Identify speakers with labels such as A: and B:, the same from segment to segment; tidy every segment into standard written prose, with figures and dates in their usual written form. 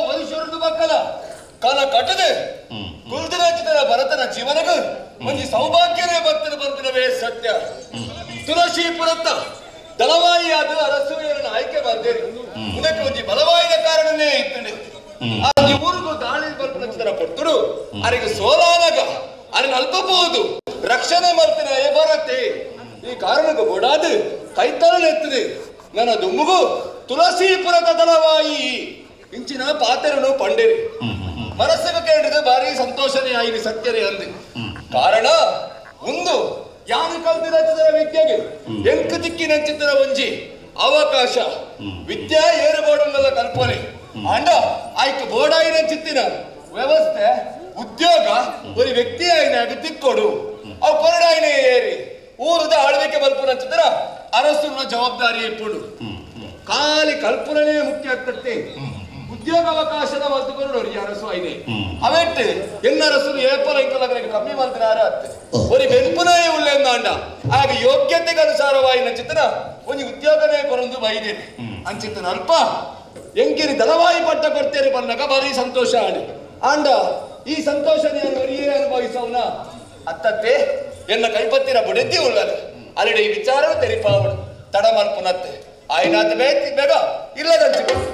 A: ವರುಷರದು ಮಕ್ಕಳ ಕಾಲ ಕಟ್ಟದೆ ಕುಲ್ದಿರಾಜಿತರ ಭರತನ ಜೀವನಗ ಒಂಜಿ ಸೌಭಾಗ್ಯನೇ ಭಕ್ತನ ಬಂದಿನವೇ ಸತ್ಯ. ತುಳಸಿ ಪುರತ್ತ ದಳವಾಯಿಯಾದ ಅರಸುವೆಯರನ್ನು ಆಯ್ಕೆ ಬಂದೇರಿ ಇದಕ್ಕೆ ಒಂಜಿ ಬಲವಾಯಿನ ಕಾರಣನೇ ಇತ್ತು. ಆ ಊರಿಗೂ ದಾಳಿ ಬರ್ಪುನಂಚಿತರ ಪೊರ್ತುಡು ಅರಿಗೆ ಸೋಲಾನಗ ಅರಿನ ಅಲ್ಪಬಹುದು ರಕ್ಷಣೆ ಮಲ್ತಿನ ಬರತ್ತೆ. ಈ ಕಾರಣಕ್ಕೂ ಬೋಡಾದು ಕೈತಲನೆತ್ತದೆ ನನ್ನ ದುಮ್ಮುಗು ತುಳಸೀಪುರದ ದಳವಾಯಿ ಇಂಚಿನ ಪಾತೆರನು ಪಂಡೇರಿ ಮನಸ್ಸಿಗೆ ಕೇಳಿದ ಭಾರಿ ಸಂತೋಷನೇ ಆಯಿನಿ ಸತ್ಯರೇ ಅಂದೆ. ಕಾರಣ ಒಂದು ಯಾನು ಕಲ್ತಿರ ವಿದ್ಯೆಗೆ ಎಂಕು ದಿಕ್ಕಿನಂಚಿತರ ಒಂಜಿ ಅವಕಾಶ ವಿದ್ಯಾ ಏರುಬೋಡನ್ನೆಲ್ಲ ಕಲ್ಪನೆ ಅಂಡ ಆಯ್ಕೆ ಬೋಡಾಯಿನ ಚಿತ್ತಿನ ವ್ಯವಸ್ಥೆ ಉದ್ಯೋಗ ಒಂದು ವ್ಯಕ್ತಿ ಆಯ್ನಾಗ ತಿಕ್ಕೊಡು ಅವು ಕೊರಡಾಯಿನೇ ಏರಿ ಊರದ ಆಳ್ವಿಕೆ ಬಲ್ಪುನಂಚಿತರ ಅರಸುನ ಜವಾಬ್ದಾರಿ ಇಪ್ಪುಡು ಖಾಲಿ ಕಲ್ಪನೆ ಮುಖ್ಯ ಆಗ್ತತ್ತೆ. ಉದ್ಯೋಗಾವಕಾಶದ ಮಲ್ತುಕೊಂಡು ಅರಸು ಐನೆ ಅವೆಟ್ಟು ಎನ್ನರಸು ಏಪಲ ಇಂಕಲಗರಿಗೆ ಕಮ್ಮಿ ಮಲ್ತಿನಾರ ಅತ್ತೆ ಒರಿ ಬೆಂಪುನೇ ಉಳ್ಳೆಂದಾಂಡ ಆಗ ಯೋಗ್ಯತೆಗೆ ಅನುಸಾರವಾಗಿ ನಂಚಿತನ ಒಂಜಿ ಉದ್ಯೋಗನೇ ಕೊರೊಂದು ಬೈದೇನೆ ಅಂಚಿತನ ಅಲ್ಪ ಎಂಕಿರಿ ದಳವಾಯಿ ಪಟ್ಟ ಕೊಡ್ತೇನೆ ಬಂದಾಗ ಭಾರಿ ಸಂತೋಷ ಆಡಿ ಆಂಡ ಈ ಸಂತೋಷನೇ ಒರಿಯೇ ಅನುಭವಿಸವನ ಅತ್ತತ್ತೆ ಎನ್ನ ಕೈಪತ್ತಿನ ಬುಡೆದ್ದಿ ಉಳ್ಳದು ಅಲ್ಲಿ ಈ ವಿಚಾರ ತೆರಿಪಾವಡು ತಡ ಮಲ್ಪುನತ್ತೆ ಆಯ್ನಾತ ಬೇತಿ ಬೇಗ ಇಲ್ಲದಂಚಿಕೊಂಡು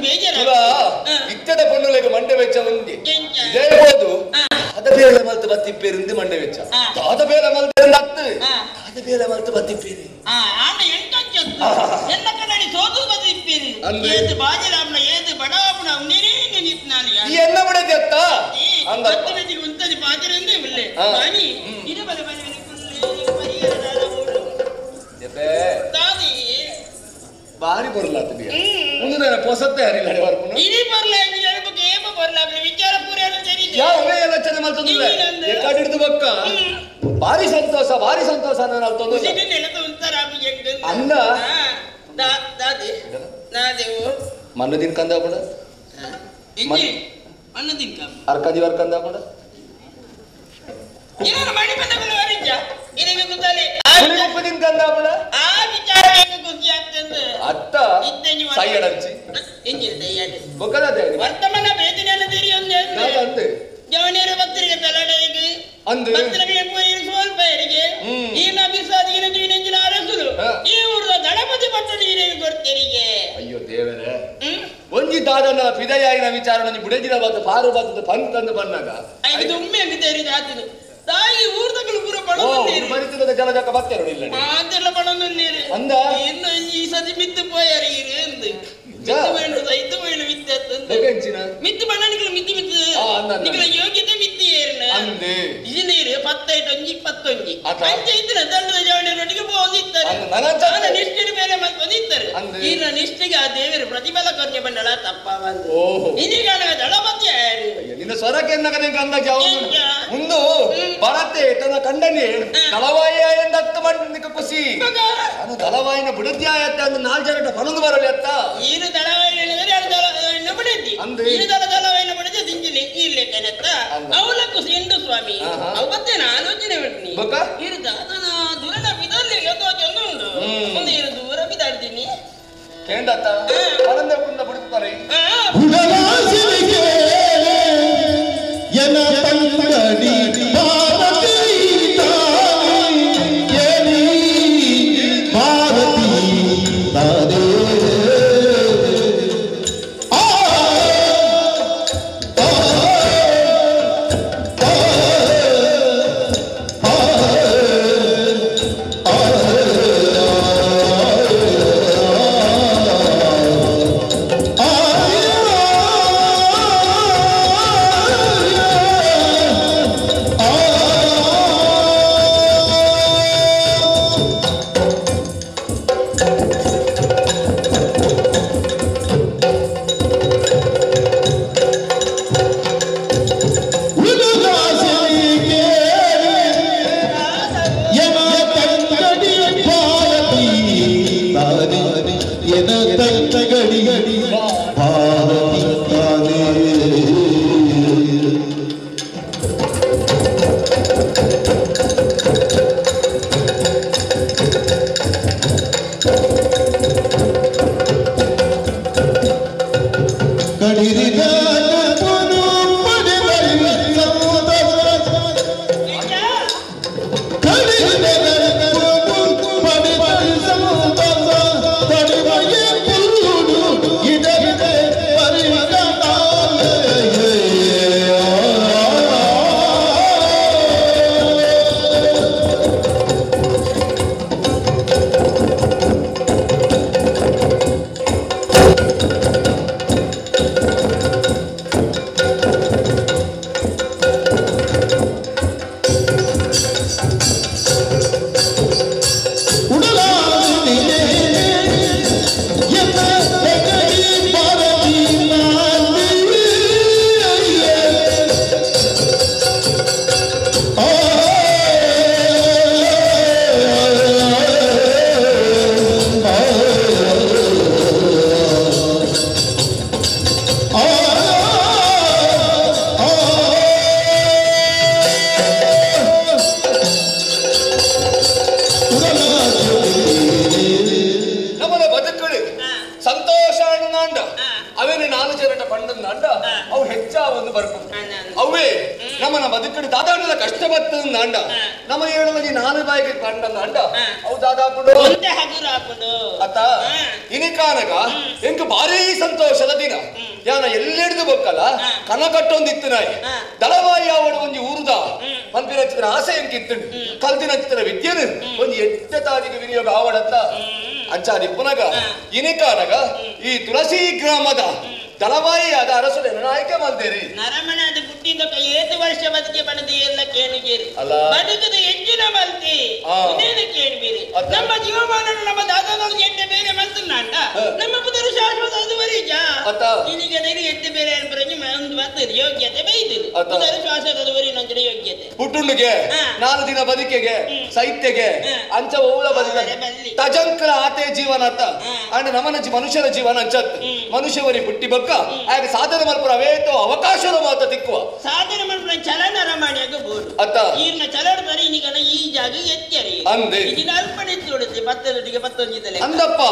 B: ಬೇಜಾರ
A: ಇತ್ತದ ಪೊಣ್ಣುಲೆಗ್ ಮಂಡೆ ವೆಚ್ಚ ಉಂದಿ ಇದೇ ಬೋದು ದಾದ ಬೇಲೆ ಮಲ್ತು ಬತ್ತಿಪ್ಪೇರಿಂದು ಮಂಡೆ ವೆಚ್ಚ ದಾದ ಬೇಲೆ ಮಲ್ತು ಅತ್ತು ದಾದ ಬೇಲೆ ಮಲ್ತು ಬತ್ತಿಪ್ಪೇರಿ
B: ಆಂಡ ಎಂಟಂಚತ್ತು ಎಲ್ಲ ಕನ್ನಡಿ ಸೋತು ಬತ್ತಿಪ್ಪೇರಿ ಏದು ಬಾಜರಾಮ್ನ ಏದು ಬಡಾಪುನ ನೀರೇ ನಿಂತಿನಾಲಿ
A: ಈ ಎನ್ನ ಬಿಡದೆ ಅತ್ತ ಅಂದ
B: ಬತ್ತಿಗೆ ಉಂತದಿ ಪಾತ್ರೆಂದೇ ಇಲ್ಲೇ ಸ್ವಾಮಿ ಇದು ಬಲೆ ಬಲೆ ಬಲೆ ಪರಿಹಾರ ದಾದ
A: ಜೆಬೆ
B: ದಾದಿ
A: ಬಾರಿ ಬರಲಾತ ಒಂದು ನಾನು ಪೊಸತ್ತೆ ಹರಿಲ್ಲ ವರ್ಪುನು
B: ಇಡೀ ಬರಲ ಇಂಜಿನಿಯರ್ ಏಪ ಬರಲ ವಿಚಾರ ಪೂರ ಎಲ್ಲ ಸರಿ
A: ಯಾವ ಎಲ್ಲ ಚೆನ್ನ ಮಲ್ತೊಂದಿಲ್ಲ ಎಕ್ಕಡಿಡ್ದು ಬಕ್ಕ ಭಾರಿ ಸಂತೋಷ ಭಾರಿ ಸಂತೋಷ ನಾನು ಅಲ್ತೊಂದು ಅಂದ
B: ದಾದಿ ನಾದೇವು
A: ಮಣ್ಣು ತಿನ್ಕಂದ ಕೂಡ
B: ಮಣ್ಣು ತಿನ್ಕ
A: ಅರ್ಕಂದಿ ವರ್ಕಂದ ಕೂಡ
B: ಏನಾರು ಮಾಡಿ ಬಂದ ವರಿಜ ಇದಕ್ಕೆ ಗೊತ್ತಾಲೆ
A: ಉಪ್ಪು ತಿನ್ಕಂದ ಕೂಡ
B: ಆ ವಿಚಾರ ಹೆಂಗೆ ಖುಷಿ ಆಗ್ತದೆ
A: ಅತ್ತ ಸೈಯಡಂಚಿ
B: ವರ್ತಮಾನ ಬೇದಿನೆಲ್ಲ ತೆರಿಯೊಂದು ಜವನಿಯರು ಭಕ್ತರಿಗೆ ತಲಾಡೆಗೆ
A: ಅಂದು
B: ಭಕ್ತರಿಗೆ ಸೋಲ್ಪಯರಿಗೆ ಈ ನಬಿಸಾದಿಗಿನ ಜೀವನಂಜಿನ ಅರಸುಲು ಈ ಊರದ ದಳಪತಿ ಪಟ್ಟು ನೀರಿಗೆ ಕೊಡ್ತೀರಿಗೆ
A: ಅಯ್ಯೋ ದೇವರೇ ಒಂಜಿ ದಾದನ ಪಿದಯಾಯಿನ ವಿಚಾರ ಬುಡಜಿನ ಬಾತು ಪಾರು ಬಾತದ ಪಂತಂದು ಬಂದಾಗ
B: ಐದು ಒಮ್ಮೆ ಹಂಗೆ ತೇರಿದ ಆತನು ತಾಯಿ ಊರ್ದಗಳು ಪೂರ ಪಡೊಂದು
A: ಬರಿತದ ಜಲಜಕ ಬತ್ತೇರು ಇಲ್ಲ
B: ಮಾತೆಲ್ಲ ಪಡೊಂದು ನೀರು
A: ಅಂದ
B: ಇನ್ನು ಈ ಸತಿ ಮಿತ್ತು ಪೋಯಾರ ಇರು ಅಂದು ಮಿತ್ತು ಬೈಲು ಮಿತ್ತು ಮಿತ್ತು ಬಣ್ಣನಿಗಳು ಮಿತ್ತು ಮಿತ್ತು ನಿಗಳ ಯೋಗ್ಯತೆ ಮಿತ್ತು ಏರ್ನ
A: ಅಂದು
B: ಇಂಜಿನಿಯರ್ ಪತ್ತೈಟು ಒಂಜಿ ಪತ್ತೊಂಜಿ ಅಂಚೆ ಇತ್ತಿನ ದಂಡದ ಜವಣಿಯರೊಟ್ಟಿಗೆ ಪೋಂದಿತ್ತಾರೆ ನಿಷ್ಠೆಯ ಮೇಲೆ ಬಂದಿತ್ತಾರೆ ಈ ನಿಷ್ಠೆಗೆ ಆ ದೇವರು ಪ್ರತಿಫಲ ಕೊರ್ನೆ ಬಂಡಲ ತಪ್ಪ ಬಂದು ಇದೀಗ ದಳಪತಿ ಯಾರು
A: ನಿನ್ನ ಸ್ವರಕ್ಕೆ ಅಂದಾಜು ಮುಂದು ಭರತೆ ತನ್ನ ಕಂಡನೆ ದಳವಾಯ ಎಂದತ್ತು ಮಂಡಿಕ ಖುಷಿ ನಾನು ದಳವಾಯಿನ ಬಿಡುತ್ತಿ ಆಯತ್ತ ಅಂದು ನಾಲ್ಕು ಜನ ಪನೊಂದು ಬರಲಿ ಅತ್ತ
B: ಈರು ದಳವಾಯಿ ಹೇಳಿದರೆ ಅದು ದಳವಾಯಿನ ಬಿಡುತ್ತಿ ಈರು ದಳ ದಳವಾಯಿನ ಬಿಡುತ್ತೆ ದಿಂಜಿಲಿ ಇಲ್ಲೇ ಕನೆತ್ತ ಅವಳ ಖುಷಿ ಎಂಟು ಸ್ವಾಮಿ ಅವತ್ತೇನ ಆಲೋಚನೆ ಬಿಡ್ನಿ ಇರು ದಾದನ ದೂರದ ಬಿದಲ್ಲಿ ಒಂದು ಉಂಟು ಒಂದು ಇರು ದೂರ ಬಿದಾಡ್ತೀನಿ
A: ಕೇಂದತ್ತ ಪನಂದ ಕುಂದ ಬಿಡುತ್ತಾರೆ
C: ಎನ ತಂಗಡಿ ಭಾರತಿ ತಾನೇ ಭಾರತಿ ತಾನೇ ಆ
A: ಸಂತೋಷ ಅಣ್ಣನಾಂಡ ಅವೇನು ನಾಲ್ಕು ಜನಟ ಪಂಡಂದಾಂಡ ಅವು ಹೆಚ್ಚ ಒಂದು ಬರ್ಕು ಅವೇ ನಮ್ಮನ ಬದುಕಡು ದಾದಾಡಲ ಕಷ್ಟ ಬರ್ತದ ಅಂಡ ನಮ್ಮ ಏಳು ನಾಲು ಬಾಯಿಗೆ ಪಂಡ ಅಂಡ ಅವು ದಾದಾಪುಂಡು ಅತ್ತ ಇನಿಕಾನಗ ಎಂಕ್ ಭಾರೀ ಸಂತೋಷದ ದಿನ ಯಾನ ಎಲ್ಲೆಡ್ದು ಬೊಕ್ಕಲ್ಲ ಕನ ಕಟ್ಟೊಂದಿತ್ತು ನಾಯಿ ದಳವಾಯಿ ಅವಳು ಒಂಜಿ ಊರುದ ಪನ್ಪಿನಂಚಿನ ಆಸೆ ಎಂಕಿತ್ತು ಕಲ್ತಿನಂಚಿನ ವಿದ್ಯೆನು ಒಂಜಿ ಎಟ್ಟ ತಾದಿಗೆ ವಿನಿಯೋಗ ಆವಡತ್ತ ಅಂಚಾದಿ ಪುನಗ ಇನಿಕಾನಗ ಈ ತುಳಸಿ ಗ್ರಾಮದ ದಳವಾಯಿ ಆದ ಅರಸುಲೆ ಆಯ್ಕೆ ಮಾಡ್ತೇರಿ
B: ನರಮನೆ ಅದು ಪುಟ್ಟಿಂದ ಏತು ವರ್ಷ ಬದುಕೆ ಬಣದ ಎಲ್ಲ ಕೇಳುಗೇರಿ
A: ಅಲ್ಲ
B: ಬದುಕದ ಹೆಚ್ಚಿನ ಮಲ್ತಿ ಕೇಳಿಬೀರಿ ನಮ್ಮ ಜೀವಮಾನ ನಮ್ಮ ದಾದಾಗಳು ಎಟ್ಟೆ ಬೇರೆ ಮಲ್ತುಂಡ ನಮ್ಮ ಪುದರು ಶಾಶ್ವತ ಅದು ಬರೀಜ ನಿನಗೆ ಎಟ್ಟೆ ಬೇರೆ ಒಂದು ಬರ್ತದೆ ಯೋಗ್ಯತೆ ಬೈದಿರಿ ಪುದರು ಶಾಶ್ವತ ಅದು ಬರೀ ನಂಜನ ಯೋಗ್ಯತೆ
A: ಪುಟ್ಟುಂಡುಗೆ ನಾಲ್ಕು ದಿನ ಬದುಕೆಗೆ ಸೈತ್ಯಗೆ ಅಂಚ ಓಳ ಬದುಕ ತಜಂಕರ ಆತೆ ಜೀವನ ಅತ್ತ ಅಂಡ್ ನಮನ ಮನುಷ್ಯರ ಜೀವನ ಅಂಚತ್ ಮನುಷ್ಯವರಿ ಪುಟ್ಟಿ ಬಕ್ಕ ಆಗ ಸಾಧನೆ ಮಲ್ಪುರ ಅವೇತೋ ಅವಕಾಶದ ಮಾತ ತಿಕ್ಕುವ
B: ಸಾಧನೆ ಮಲ್ಪುರ ಚಲನ ರಮಣಿಯಾಗ ಬೋಡು
A: ಅತ್ತ
B: ಈರ್ನ ಚಲನ ಬರೀ ನಿಗನ ಈ ಜಾಗ ಎತ್ತರಿ
A: ಅಂದೆ
B: ಇದಿನ ಅಲ್ಪನೆ ಇತ್ತು ಪತ್ತೊಂದಿಗೆ ಪತ್ತೊಂದಿದ್ದಲೆ
A: ಅಂದಪ್ಪ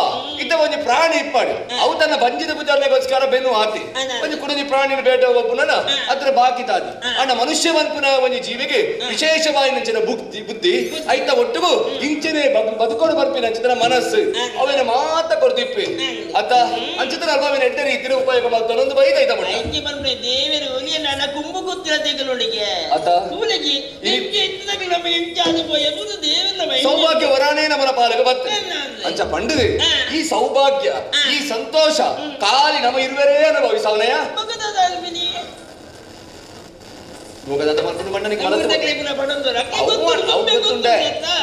A: ಇದ್ದ ಒಂಜಿ ಪ್ರಾಣಿ ಇಪ್ಪಾಡಿ ಅವು ತನ್ನ ಬಂಜಿದ ಪೂಜಾರ್ಲೆಗೋಸ್ಕರ ಬೆನ್ನು ಆತಿ ಒಂಜಿ ಕುಡಂಜಿ ಪ್ರಾಣಿನ ಬೇಟ ಒಪ್ಪುನ ಅದ್ರ ಬಾಕಿ ತಾದಿ ಅಣ್ಣ ಮನುಷ್ಯವನ್ಪುನ ಒಂಜಿ ಜೀವಿಗೆ ವಿಶೇಷವಾಗಿ ನಂಚಿನ ಬುದ್ಧಿ ಬುದ್ಧಿ ಐತ ಒಟ್ಟುಗು ಇಂಚನೆ ಬದುಕೋಡು ಬರ್ಪಿನ ಅಂಚಿನ ಮನಸ್ಸು ಅವೇನ ಮಾತ ಕೊಡ್ತಿಪ್ಪಿ ಅತ್ತ ಅಂಚಿನ ಅಲ್ಪವೇನ ಎಡ್ಡೆ ರೀತಿಯ ಉಪಯೋಗ ಮಾಡ್ತಾನೊಂದು ಬೈದ ಐತ
B: ಐತಿ ಬಂದ್ರೆ ದೇವರು ಒಲಿಯನ್ನ ಕುಂಬು ಗುತ್ತಿರ ತೆಗಲೊಳಿಗೆ
A: ಅತ್ತ
B: ತೂಲಗಿ ಇಂಚೆ ಇತ್ತದಾಗ ನಮ್ಮ ಇಂಚಾದ ಪೋಯ ಬುದು ದೇವರ
A: ಸೌಭಾಗ್ಯ ವರಾನೇ ನಮ್ಮನ ಪಾಲಕ ಬತ್ತೆ ಅಂಚ ಪಂಡದು ಈ ಸೌಭಾಗ್ಯ ಈ ಸಂತೋಷ ಖಾಲಿ ನಮ್ಮ ಇರುವರೇ ಅನುಭವಿಸವನಯ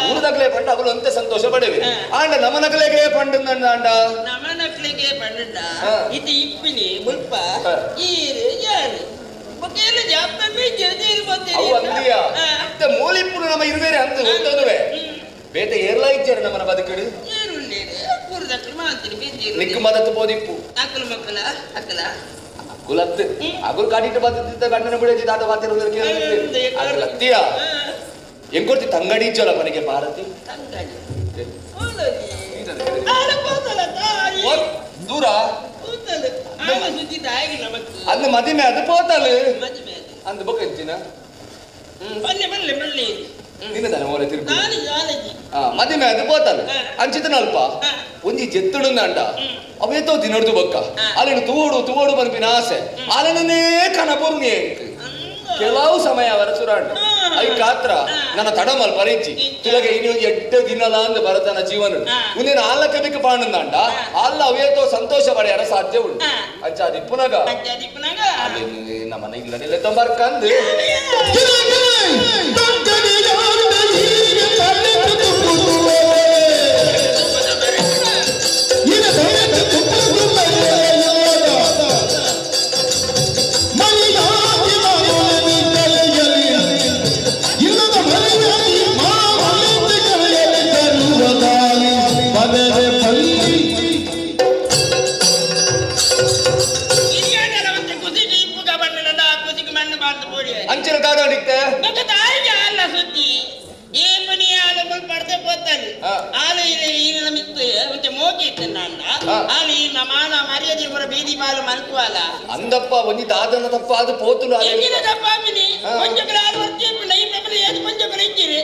A: ಊರದಾಗಲೇ ಪಂಡ ಅವಳು ಅಂತೆ ಸಂತೋಷ ಪಡೆವೆ ಆಂಡ ನಮನಕಲೆಗೆ ಪಂಡ ಅಂಡ
B: ನಮನಕ್ಲೆಗೆ ಪಂಡ ಇದು ಇಪ್ಪಿನಿ ಮುಲ್ಪ ಈರು ಯಾರು
A: ಮೂಲಿಪ್ಪುಡು ನಮ್ಮ ಇರುವೇರೆ ಅಂತ ಗೊತ್ತದುವೆ ಬೇತೆ ಏರ್ಲ ಇಚ್ಚಾರ ನಮ್ಮನ ಬದುಕಡು ನಿಕ್ಕು ಮದತ್ತು ಪೋದಿಪ್ಪು
B: ಅಕ್ಕಲ ಮಕ್ಕಳ ಅಕ್ಕಲ
A: ಕುಲತ್ತು ಅಗುರು ಕಾಟಿಟ್ಟು ಬತ್ತಿದ್ದ ಗಂಡನ ಬಿಡಜಿ ದಾದ ಬಾತಿರೋದಕ್ಕೆ ಅಗುಲತ್ತಿಯ ಎಂಕೊರ್ತಿ ತಂಗಡಿ ಇಚ್ಚೋಲ ಮನೆಗೆ ಭಾರತಿ
B: ತಂಗಡಿ
A: ದೂರ ಅಂದ ಮದಿಮೆ ಅದು ಪೋತಲು ಅಂದ ಬೊಕ್ಕ ಎಂಚಿನ ನಿನ್ನದಾನೆ ಮೋರೆ ತಿರುಗು ಮದಿಮೆ ಅದು ಪೋತಲು ಅಂಚಿತನಲ್ಪ ಒಂಜಿ ಜೆತ್ತುಡು ಅಂಡ ಅವೇತೋ ದಿನಡ್ದು ಬೊಕ್ಕ ಅಲ್ಲಿನ ತೂಡು ತೂಡು ಬರ್ಪಿನ ಆಸೆ ಅಲ್ಲನೇ ಕನಪುರ್ನಿ ಕೆಲವು ಸಮಯ ಅವರ ಸುರಾಂಡ I ಕಾತ್ರ ನನ್ನ ತಡಮಲ್ ಪರಿಚಿ ತುಲಗೆ ಇನ್ನೊಂದು ಎಡ್ಡ ದಿನಲ ಅಂದ ಭರತನ ಜೀವನ ಮುಂದಿನ ಆಲ ಕಬಿಕ ಪಾಂಡಂದಾಂಡ ಅಲ್ಲ ಅವೇತೋ ಸಂತೋಷ ಪಡೆಯರ ಸಾಧ್ಯ ಉಂಟು ಅಂಚ ಅದಿಪ್ಪುನಗ ನಮ್ಮನೆ ಇಲ್ಲನಿಲ್ಲ ತೊಂಬರ್ಕಂದು ಅಂಚಿನ ದಾದಾಡಿತ್ತೆ ಅಂದಪ್ಪ ಒಂಜಿ ದಾದನ ತಪ್ಪ ಅದು ಪೋತುಲು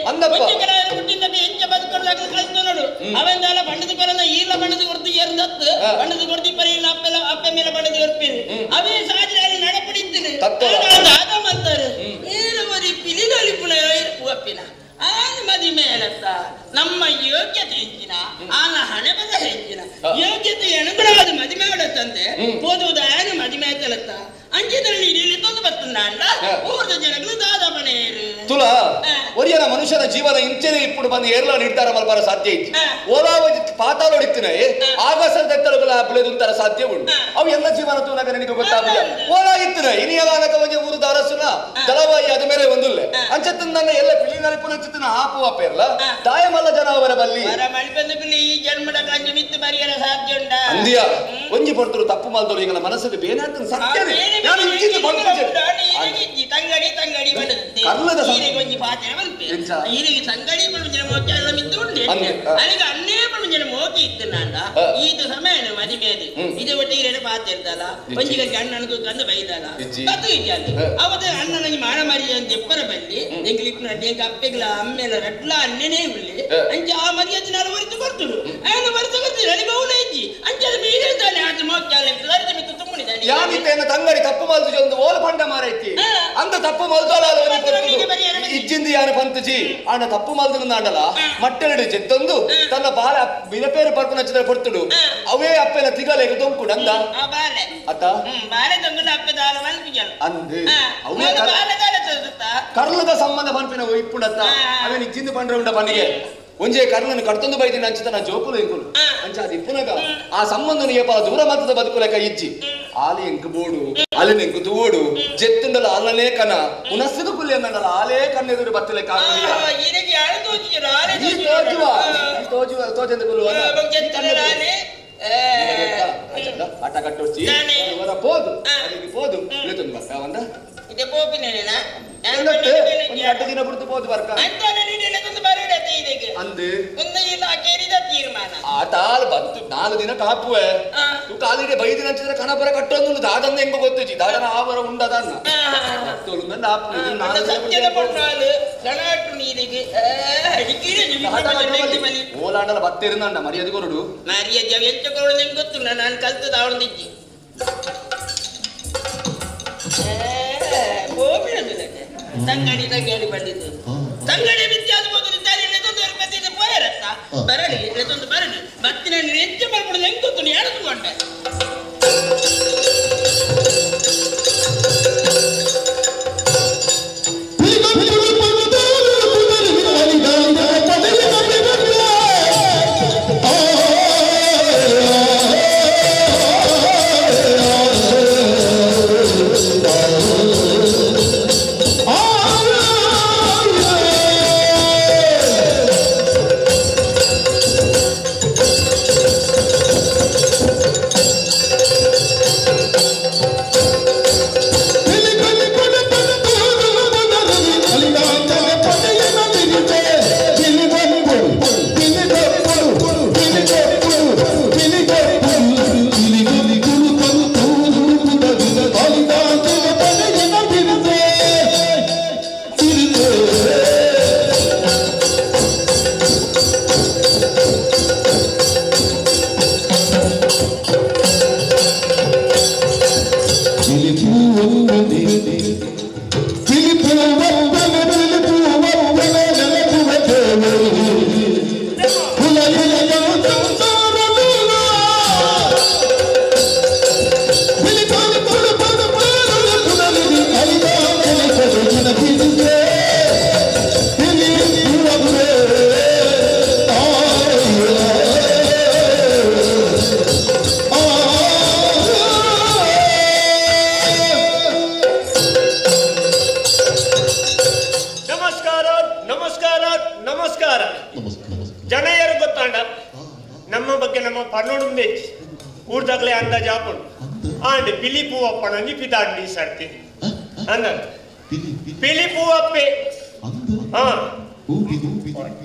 A: ಅಂದಪ್ಪ
B: ಅವೆಂದಾಲ ಬಣ್ಣದ ಕೊರನ ಈಲ ಬಣ್ಣದ ಕೊಡ್ತು ಏರ್ದತ್ತು ಬಣ್ಣದ ಕೊಡ್ತಿ ಪರಿ ಇಲ್ಲ ಅಪ್ಪೆಲ್ಲ ಅಪ್ಪ ಮೇಲೆ ಬಣ್ಣದ ಕೊರ್ಪಿರಿ ಅವೇ ಸಾಜಿ ನಡಪಡಿದ್ದೀನಿ ದಾದ ಮಾಡ್ತಾರೆ ಏನು ಬರೀ ಪಿಲಿದೊಲಿಪುನ ಅಪ್ಪಿನ ಆನ ಮದಿ ಮೇಲತ್ತ ನಮ್ಮ ಯೋಗ್ಯತೆ ಹೆಚ್ಚಿನ ಆನ ಹಣೆ ಬದ ಹೆಚ್ಚಿನ ಯೋಗ್ಯತೆ ಅನುಗುಣವಾದ ಮದಿ ಮೇಳತ್ತಂತೆ ಓದುವುದು ಆನ ಮದಿ ಮೇತಲತ್ತ ಅಂಚಿನಲ್ಲಿ ಇಲ್ಲಿ ತೊಂದು ಬರ್ತಂದ ಊರ್ದ ಜನಗಳು ದಾದ ಮನೆಯರು
A: ತುಲಾ ಒರಿಯನ ಮನುಷ್ಯನ ಜೀವನ ಇಂಚನೆ ಇಪ್ಪುಡು ಬಂದು ಏರ್ಲ ನಿರ್ಧಾರ ಮಲ್ಪರ ಸಾಧ್ಯ ಇತ್ತು ಓಲಾ ಪಾತಾಳೊಡಿತ್ತಿನ ಆಗಾಸದ ಎತ್ತರಗಳ ಬುಳೆದುಂತರ ಸಾಧ್ಯ ಉಂಟು ಅವು ಎಲ್ಲ ಜೀವನ ತೂನಗ ನಿನಗೆ ಗೊತ್ತಾಗಲ್ಲ ಓಲಾ ಇತ್ತಿನ ಇನಿಯಲಾನಕ ಒಂಜಿ ಊರು ಅರಸುನ ದಳವಾಯಿ ಅದ ಮೇಲೆ ಒಂದುಲ್ಲೆ ಅಂಚತ್ತಿನ ನನ್ನ ಎಲ್ಲ ಪಿಲಿನಲ್ಲಿ ಪುನಚಿತ್ತಿನ ಆಪು ಅಪ್ಪೇರ್ಲ ದಾಯಮಲ್ಲ ಜನ ಅವರ ಬಲ್ಲಿ
B: ಈ ಜನ್ಮದ ಕಂಜಿ ಮಿತ್ತು ಬರಿಯರ ಸಾಧ್ಯ ಉಂಟಾ
A: ಅಂದಿಯ ಒಂಜಿ ಪೊರ್ತರು ತಪ್ಪು ಮಲ್ದವರು ಎಂಗಳ ಮನಸ್ಸಲ್ಲಿ ಬೇನಾತನ ಸತ್ಯವೇ ನಾನು ಇಂಚಿಂದು ಬಂದು
B: ತಂಗಡಿ ತಂಗಡಿ
A: ಕರ್ಲದ
B: ಒಂಜಿ ಪಾತ್ರೆ ಮಲ್ಪೆ ಈರಿಗೆ ತಂಗಡಿ ಪಣುಂಜಿನ ಮೋಕೆ ಎಲ್ಲ ಮಿತ್ತು ಉಂಟು ಅಲ್ಲಿಗೆ ಅನ್ನೇ ಪಣುಂಜಿನ ಮೋಕೆ ಒಂಜಿ ಇತ್ತನಾಂಡ ಈತ ಸಮಯ ಮದಿಮೇದು ಇದೇ ಒಟ್ಟಿಗೆ ಎರಡು ಪಾತ್ರ ಇರ್ತಲ್ಲ ಒಂಜಿಗೆ ಅಣ್ಣನ ತೂಕಂದು ಬೈದಲ್ಲ ಅದು ಇಜ್ಜಾಂದು ಅವತ್ತು ಅಣ್ಣನಿಗೆ ಮಾನ ಮರಿ ಅಂತ ಎಪ್ಪರ ಬಲ್ಲಿ ಎಂಗ್ಲಿಪ್ನ ಎಂಕ ಅಪ್ಪೆಗ್ಲ ಅಮ್ಮೆಲ ರಡ್ಲ ಅಣ್ಣನೇ ಉಳ್ಳಿ ಅಂಚ ಆ ಮರಿಯಜ್ಜಿ ನಾನು ಒರಿತು ಬರ್ತುಡು ಆಯನ ಒರಿತು ಬರ್ತೀನಿ ನನಗೆ ಅವನ ಇಜ್ಜಿ ಅಂಚದ ಮೀರಿರ್ತಾನೆ ಆತ ಮೋಕ್ಯಾಲ ಮಿತ್ತು ತುಮ್ಮನಿದ್ದಾನೆ
A: ಯಾನಿತ್ತೇನ ತಂಗಡಿ ತಪ್ಪು ಮಲ್ತು ಒಂದು ಓಲ ಪಂಡ ಮಾರೈತಿ ಅಂತ ತಪ್ಪು ಮಲ್ತೋಲ ಇಜ್ಜಿಂದು ಯಾನ ಪಂತಜಿ ಆಂಡ ತಪ್ಪು ಮಲ್ತು ಆಂಡಲ ಮಟ್ಟೆರಡು ಜೆತ್ತೊಂದು ತನ್ನ ಬಾಲ ಬಿನಪೇರು ಪರ್ಪು ನಚ್ಚಿದ ಕೊಡ್ತುಡು ಅವೇ ಅಪ್ಪೆನ ತಿಗಲೇಗ ತೊಂಕುಡು ಅಂದ ಅತ್ತ ಅಂದು ಅವೇ ಕರ್ಲದ ಸಂಬಂಧ ಪನ್ಪಿನ ಇಪ್ಪುಂಡತ್ತ ಅವೇ ಇಜ್ಜಿಂದು ಪಂಡ್ರ ಉಂಡ ಪನ್ನಿಗೆ ಒಂಜೇ ಕರ್ಲನ್ನು ಕಡ್ತೊಂದು ಬೈದಿನ ಅಂಚಿತ ಜೋಕುಲು ಎಂಕುಲು ಅಂಚ ಅದು ಇಪ್ಪುನಗ ಆ ಸಂಬಂಧನ ಏಪಾಲ ದೂರ ಮತ್ತದ ಬದುಕುಲೆಕ ಇಜ್ಜಿ ಆಲಿ ಎಂಕು ಬೋಡು ಅಲಿನ ಎಂಕು ತೂಡು ಜೆತ್ತುಂಡಲ ಆಲನೇ ಕನ ಉನಸ್ಸುದು ಕುಲ್ಲಿ ಅನ್ನಲ್ಲ ಆಲೇ ಕಣ್ಣೆದುರು ಬತ್ತಲೆಕ್ಕ ಆಟ ಕಟ್ಟೋಚಿ ಪೋದು ಅಲ್ಲಿಗೆ ಪೋದು ಇಳಿತೊಂದು ಬರ್ಕ ಒಂದ ಅಡ್ಡ ದಿನ ಬಿಡ್ತು ಪೋದು ಬರ್ಕ ಅಂದು ಆ ತಾಲ್ ಬಂತು 4 ದಿನ ಕಾಪುವೆ ತೂ ಕಾಲಿಗೆ ಬೈದಿನ ಹಂಚಿದ್ರೆ ಕಣಪರ ಕಟ್ಟೊಂದು ದಾದನ್ನ ಹೆಂಗ ಗೊತ್ತಿಜಿ ದಾದನ ಆವರ ಉಂಡದನ್ನ ಓಲಾಂಡಲ ಬತ್ತಿರುಂದ ಮರ್ಯಾದೆ ಕೊರಡು
B: ಮರ್ಯಾದೆ ಎಂಚ ಕೊರಡು ನಿಂಗೆ ಗೊತ್ತುಂಡ ನಾನು ಕಲ್ತದ ಅವಳದಿಜ್ಜಿ ತಂಗಡಿ ತಂಗಡಿ ಬಂದಿದ್ದು ತಂಗಡಿ ಮಿಥ್ಯಾದ ಮೊದಲು ಪೋಯರತ್ತ ಬರಲಿ ಎತ್ತೊಂದು ಬರಲಿ ಬತ್ತಿನ ಎಂಚ ಬರ್ಬಿಡುದು ಹೆಂಗ್ ಗೊತ್ತು ಯಾರು ತಗೊಂಡೆ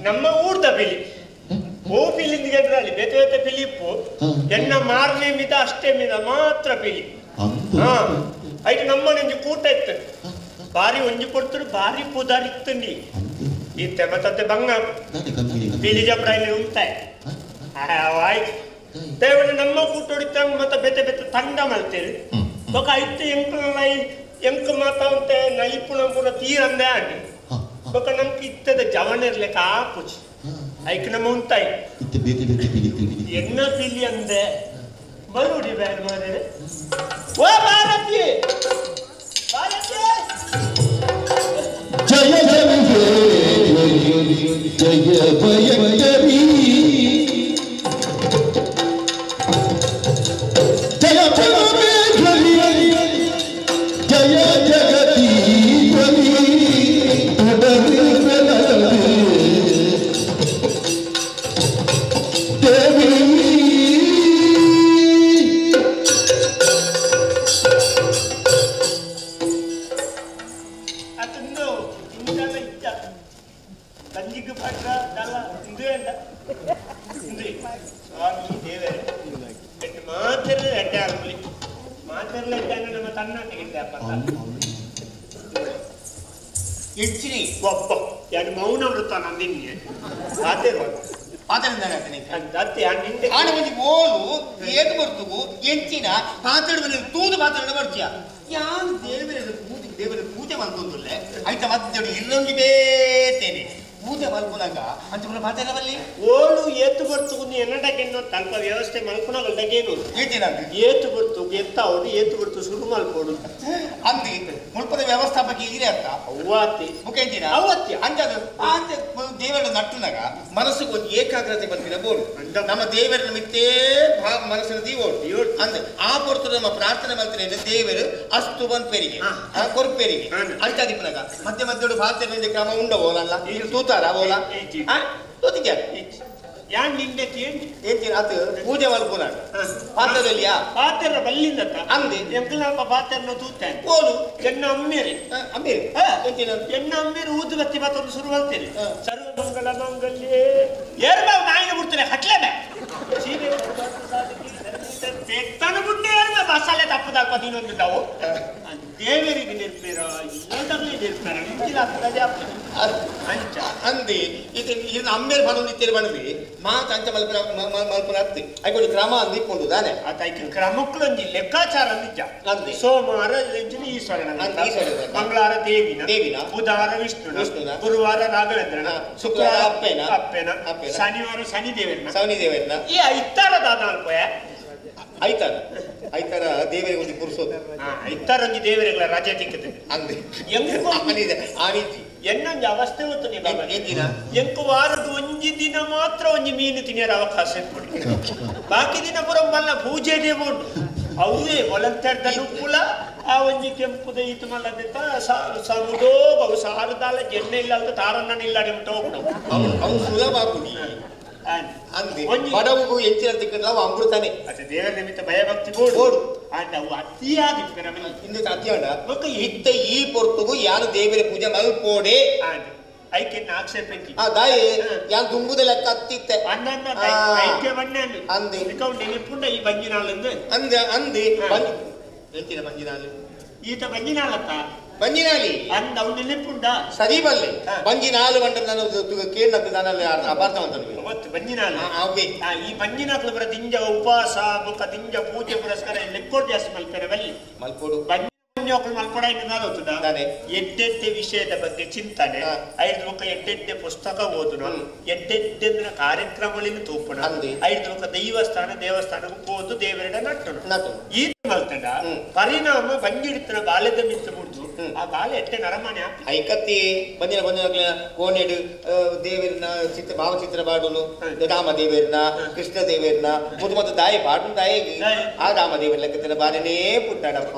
D: ನಮ್ಮ ಊರ್ದ ಪಿಲಿ ಓ ಪಿಲಿಂದ ಅಲ್ಲಿ ಬೇತೆ ಬೇತೆ ಪಿಲಿಪ್ಪು ಎನ್ನ ಮಾರನೇ ಮಿದ ಅಷ್ಟೇ ಮಿದ ಮಾತ್ರ ಪಿಲಿ ಹಾ ಐಟ್ ನಮ್ಮ ಒಂಜಿ ಕೂಟ ಇತ್ತು ಬಾರಿ ಒಂಜಿ ಕೊಡ್ತರು ಬಾರಿ ಪುದಾರ್ ಇತ್ತು ಇತ್ತೆ ಮತ್ತತ್ತೆ ಬಂಗ ಪಿಲಿ ಜಪಡ ಇಲ್ಲಿ ಉಂಟಾಯ್ ಆಯ್ತು ದೇವನ ನಮ್ಮ ಕೂಟ ಹೊಡಿತಂಗ ಮತ್ತೆ ಬೇತೆ ಬೇತೆ ತಂಡ ಮಲ್ತೇರಿ ಬೊಕ ಐತೆ ಎಂಕ್ ಎಂಕ್ ಮಾತ ಅಂತೆ ನೈಪುಣ ಪೂರ ತೀರಂದೆ ಆಂಡಿ ಬೊಕ ನಮ್ಗೆ ಇತ್ತದ ಜವನ ಇರ್ಲಿಕ್ಕೆ ಆಪುಜಿ ಐಕ್ ನಮ್ಮ ಉಂಟಾಯ್ ಎನ್ನ ಪಿಲಿ ಅಂದೆ ಬರುಡಿ ಬ್ಯಾನ್ ಮಾಡಿದ್ರೆ ಓ ಭಾರತಿ ಭಾರತಿ
C: ಜಯ ಜಯ ಜಯ ಭಯಂಕರಿ ಜಯ ಪರಮೇಶ್ವರಿ ಜಯ ಜಗದೀಶ್ವರಿ ದೇವಿ.
D: ಅದನ್ನು ಇಂದಲ ಇದ್ದ ತಂಜಿಗೆ ಭಟ್ರ ದಲ ಇಂದು ಬೇಡ. ಎಡ್ಡೆ ಆರ್ಮುಲಿ ಮಾತೆರ್ಲ ಎಡ್ಡೆ ನಮ್ಮ ತನ್ನ ತೆಗಿದ್ದೆ ಅಪ್ಪ
E: ಎಂಚಿನಿ
D: ಒಬ್ಬ ಯಾರು ಮೌನ ವೃತ್ತ ನಂದಿನಿ ಮಾತೇರು
E: ಆಣ ಒಂಜಿ ಓಲು ಏತು ಬರ್ತುಗು ಎಂಚಿನ ಪಾತೆರಡು ತೂದು ಪಾತೆರಡು ಬರ್ತಿಯ ಯಾನ್ ದೇವರ ಪೂಜೆ ದೇವರ ಪೂಜೆ ಮಲ್ತೊಂದುಲ್ಲೆ ಐತ ಮಧ್ಯಡು ಇಲ್ಲೊಂಜಿ ಬೇತೇನೆ ಪೂಜೆ ಮಲ್ಪುನಾಗ ಅಂಚ ಪೂರ ಪಾತೆರವಲ್ಲಿ
D: ಓಳು ಏತು ಬರ್ತುಗು ಎನ್ನಡಗೆನ್ನೋ ತಲ್ಪ ವ್ಯವಸ್ಥೆ ಮಲ್ಪುನಾಗಲ್ಡಗೇನು
E: ಏತಿನ
D: ಏತು ಬರ್ತು ಎತ್ತಾವಡು ಏತು ಬರ್ತು ಶುರು ಮಲ್ಪೋಡು
E: ಅಂದಿ ಮುಲ್ಪದ ವ್ಯವಸ್ಥಾಪಕ ಈರೆ ಅರ್ಥ
D: ಅವ್ವಾತಿ
E: ಮುಖೇಂಜಿನ
D: ಅವತ್ಯ
E: ಅಂಚಾದ ದೇವರ ನಟ್ಟುನಾಗ ಮನಸ್ಸಿಗೆ ಒಂದು ಏಕಾಗ್ರತೆ ಬರ್ತಿರ ಬೋಡು ನಮ್ಮ ದೇವರ ನಿಮಿತ್ತೇ ಮನಸ್ಸಿನ ದೀವೋಡು ಅಂದ್ರೆ ಆ ಪೊರ್ತು ನಮ್ಮ ಪ್ರಾರ್ಥನೆ ಮಲ್ತಿನ ದೇವರು ಅಸ್ತು ಬಂದ್ಪೇರಿಗೆ ಕೊರ್ಪೇರಿಗೆ ಅಂಚಾದಿಪ್ಪನಾಗ ಮಧ್ಯೆ ಮಧ್ಯೆ ಭಾರತ ಕ್ರಮ ಉಂಡ ಓಲಲ್ಲ ತೂತಾರ ಓಲ ತೂತಿದ್ಯಾ
D: ಯಾನ್ ನಿಂದೆ ಕೇಳಿ
E: ಏನ್ ಅದು ಪೂಜೆ ಮಲ್ಪುನಾಗ ಪಾತ್ರದಲ್ಲಿಯಾ
D: ಪಾತ್ರ ಬಲ್ಲಿಂದ
E: ಅಂದಿ
D: ಎಂಕಲ್ಪ ಪಾತ್ರನ ತೂತಾನೆ
E: ಓಲು
D: ಎನ್ನ ಅಮ್ಮೇರಿ
E: ಅಮ್ಮೇರಿ
D: ಎನ್ನ ಅಮ್ಮೇರಿ ಊದು ಬತ್ತಿ ಮಾತೊಂದು ಶುರು ಮಾಡ್ತೇನೆ ಸರ್ವ ಮಂಗಲ ಮಂಗಲ್ಯೇ ಏರು ಬಾವು ನಾಯಿನ ಬಿಡ್ತೇನೆ ಹಟ್ಲೇನೆ ಸೀರೆ ತೆತ್ತಾನು ಬಿಟ್ಟೆ ಏರು ಮಸಾಲೆ ತಪ್ಪದಲ್ಪ ನೀನೊಂದು ನಾವು ದೇವರಿಗೆ ನಿರ್ಪೇರ ಇಲ್ಲದರಲ್ಲಿ ನಿರ್ಪೇರ ಅಂಚ
E: ಅಂದಿ ಇದು ಇದನ್ನ ಅಮ್ಮೇರು ಬಣ್ಣೊಂದು ಇತ್ತೇರಿ ಬಂದ್ವಿ ಮಾತು ಅಂಚ ಮಲ್ಪನ ಮಲ್ಪನ ಅತ್ತಿ ಐಕೊಂಡು ಕ್ರಮ ಅಂದು ಇಕ್ಕೊಂಡು ತಾನೆ
D: ಆತ ಕ್ರಮಕ್ಕಳೊಂಜಿ ಲೆಕ್ಕಾಚಾರ ನಿಜ
E: ಅಂದಿ
D: ಸೋಮವಾರ ಈಶ್ವರನ ಮಂಗಳವಾರ ದೇವಿನ
E: ದೇವಿನ
D: ಬುಧವಾರ ವಿಷ್ಣು
E: ವಿಷ್ಣುನ
D: ಗುರುವಾರ ರಾಘವೇಂದ್ರನ
E: ಶುಕ್ರವಾರ ಅಪ್ಪೇನ
D: ಅಪ್ಪೇನ ಶನಿವಾರ ಶನಿದೇವರನ
E: ಶನಿದೇವರನ
D: ಈ ಐತಾರ ದಾದ
E: ಐತಾರ ಐತಾರ ದೇವರಿಗೆ ಒಂದು ಪುರುಸೋದು
D: ಐತಾರ ಒಂಜಿ ದೇವರಿಗಳ ರಜೆ ತಿಕ್ಕುತ್ತದೆ
E: ಅಂದೆ
D: ಆನಿಜಿ ಎನ್ನೊಂಜಿ ಅವಸ್ಥೆ ಗೊತ್ತು ನೀ ಬಾಬಾ ಎಂಕು ವಾರದ ಒಂಜಿ ದಿನ ಮಾತ್ರ ಒಂಜಿ ಮೀನು ತಿನ್ನಿಯರ ಅವಕಾಶ ಇಟ್ಬಿಡಿ ಬಾಕಿ ದಿನ ಪುರ ಮಲ್ಲ ಪೂಜೆದೇ ಬೋಡು ಅವೇ ಒಲಂತರ್ದ ನುಪ್ಪುಲ ಆ ಒಂಜಿ ಕೆಂಪುದ ಈತು ಮಲ್ಲದೆತ್ತ ಸಮುದೋ ಅವು ಸಾರದಾಲ ಎಣ್ಣೆ ಇಲ್ಲ ಅಂತ ತಾರನ್ನ ಇಲ್ಲ ನಿಮ್ಗೆ ಹೋಗ್ಬಿಡು
E: ಅವು ಸುಲಭ ಆಪುನಿ ಅಂದೆ ಬಡವಗೂ ಹೆಚ್ಚಿನ ತಿಕ್ಕಂಡ್ಲ ಅವು ಅಮೃತನೇ
D: ಅದೇ ದೇವರ ನಿಮಿತ್ತ ಭಯಭಕ್ತಿ ಬೋಡು ಅಂಡ್ ಅವು ಅತಿಯಾಗಿ
E: ಇಂದು ಅತಿಯಾಡ ಇತ್ತ ಈ ಪೊರ್ತುಗು ಯಾರು ದೇವರ ಪೂಜೆ ಮಲ್ಪೋಡೆ
D: ಐಕೆನ್ನ ಆಕ್ಷೇಪ
E: ಆ ದಾಯಿ ಯಾನ್ ದುಂಬುದ ಲೆಕ್ಕ ಅತ್ತಿತ್ತೆ
D: ಅಣ್ಣನ್ನ ಐಕೆ ಬಣ್ಣನು
E: ಅಂದೆ
D: ನಿಪುಣ ಈ ಬಂಜಿನಾಳಂದು
E: ಅಂದೆ ಅಂದೆ ಬಂಜಿ ಎಂಚಿನ ಬಂಜಿನಾಳು
D: ಈತ ಬಂಜಿನಾಳತ್ತ
E: ಬಂಜಿನಾಲಿ
D: ಅಂದ ಅವನು ನಿಪುಂಡ
E: ಸರಿ ಬಲ್ಲೆ ಬಂಜಿನಾಲು ಬಂಡ ನಾನು ಕೇಳಿನದ್ದು ನಾನು ಅಪಾರ್ಥ ಅಂತ
D: ಗೊತ್ತು ಬಂಜಿನಾಲು
E: ಅವೇ
D: ಈ ಬಂಜಿನಾಕ್ಲು ಬರ ದಿಂಜ ಉಪವಾಸ ಬೊಕ್ಕ ದಿಂಜ ಪೂಜೆ ಪುರಸ್ಕಾರ ಲೆಕ್ಕೋಡ್ ಜಾಸ್ತಿ ಮಲ್ಪೆರೆ ಬಲ್ಲಿ
E: ಮಲ್ಪೋಡು
D: ಮಲ್ಪಡ ಎಡ್ಡೆಡ್ಡೆ ವಿಷಯದ ಬಗ್ಗೆ ಚಿಂತನೆ ಐದು ಮುಖ ಎಡ್ಡೆಡ್ಡೆ ಪುಸ್ತಕ ಓದುನ ಎಡ್ಡೆಡ್ಡೆ ಕಾರ್ಯಕ್ರಮಗಳನ್ನು ತೂಪುಣ ಐದು ಮುಖ ದೈವಸ್ಥಾನ ದೇವಸ್ಥಾನಕ್ಕೆ ಹೋದು ದೇವರಡ ನಟ್ಟುನು ಈ ಮಲ್ತಂಡ ಪರಿಣಾಮ ಬಂಜಿಡ್ತನ ಬಾಲ್ಯದ ಮಿತ್ತು ಬಿಡ್ದು ಆ ಬಾಲ್ಯ ಎಟ್ಟೆ ನರಮಾನೆ
E: ಐಕತ್ತಿ ಬಂದಿನ ಬಂದಿನ ಕೋಣೆಡು ದೇವರನ ಚಿತ್ರ ಭಾವಚಿತ್ರ ಬಾಡುನು ರಾಮ ದೇವರನ ಕೃಷ್ಣ ದೇವರನ ಮತ್ತು ಮತ್ತು ದಾಯಿ ಬಾಡು ದಾಯಿ ಆ ರಾಮ ದೇವರ ಲೆಕ್ಕತ್ತಿನ ಬಾಲೆನೇ ಪುಟ್ಟಾಡಪ್ಪ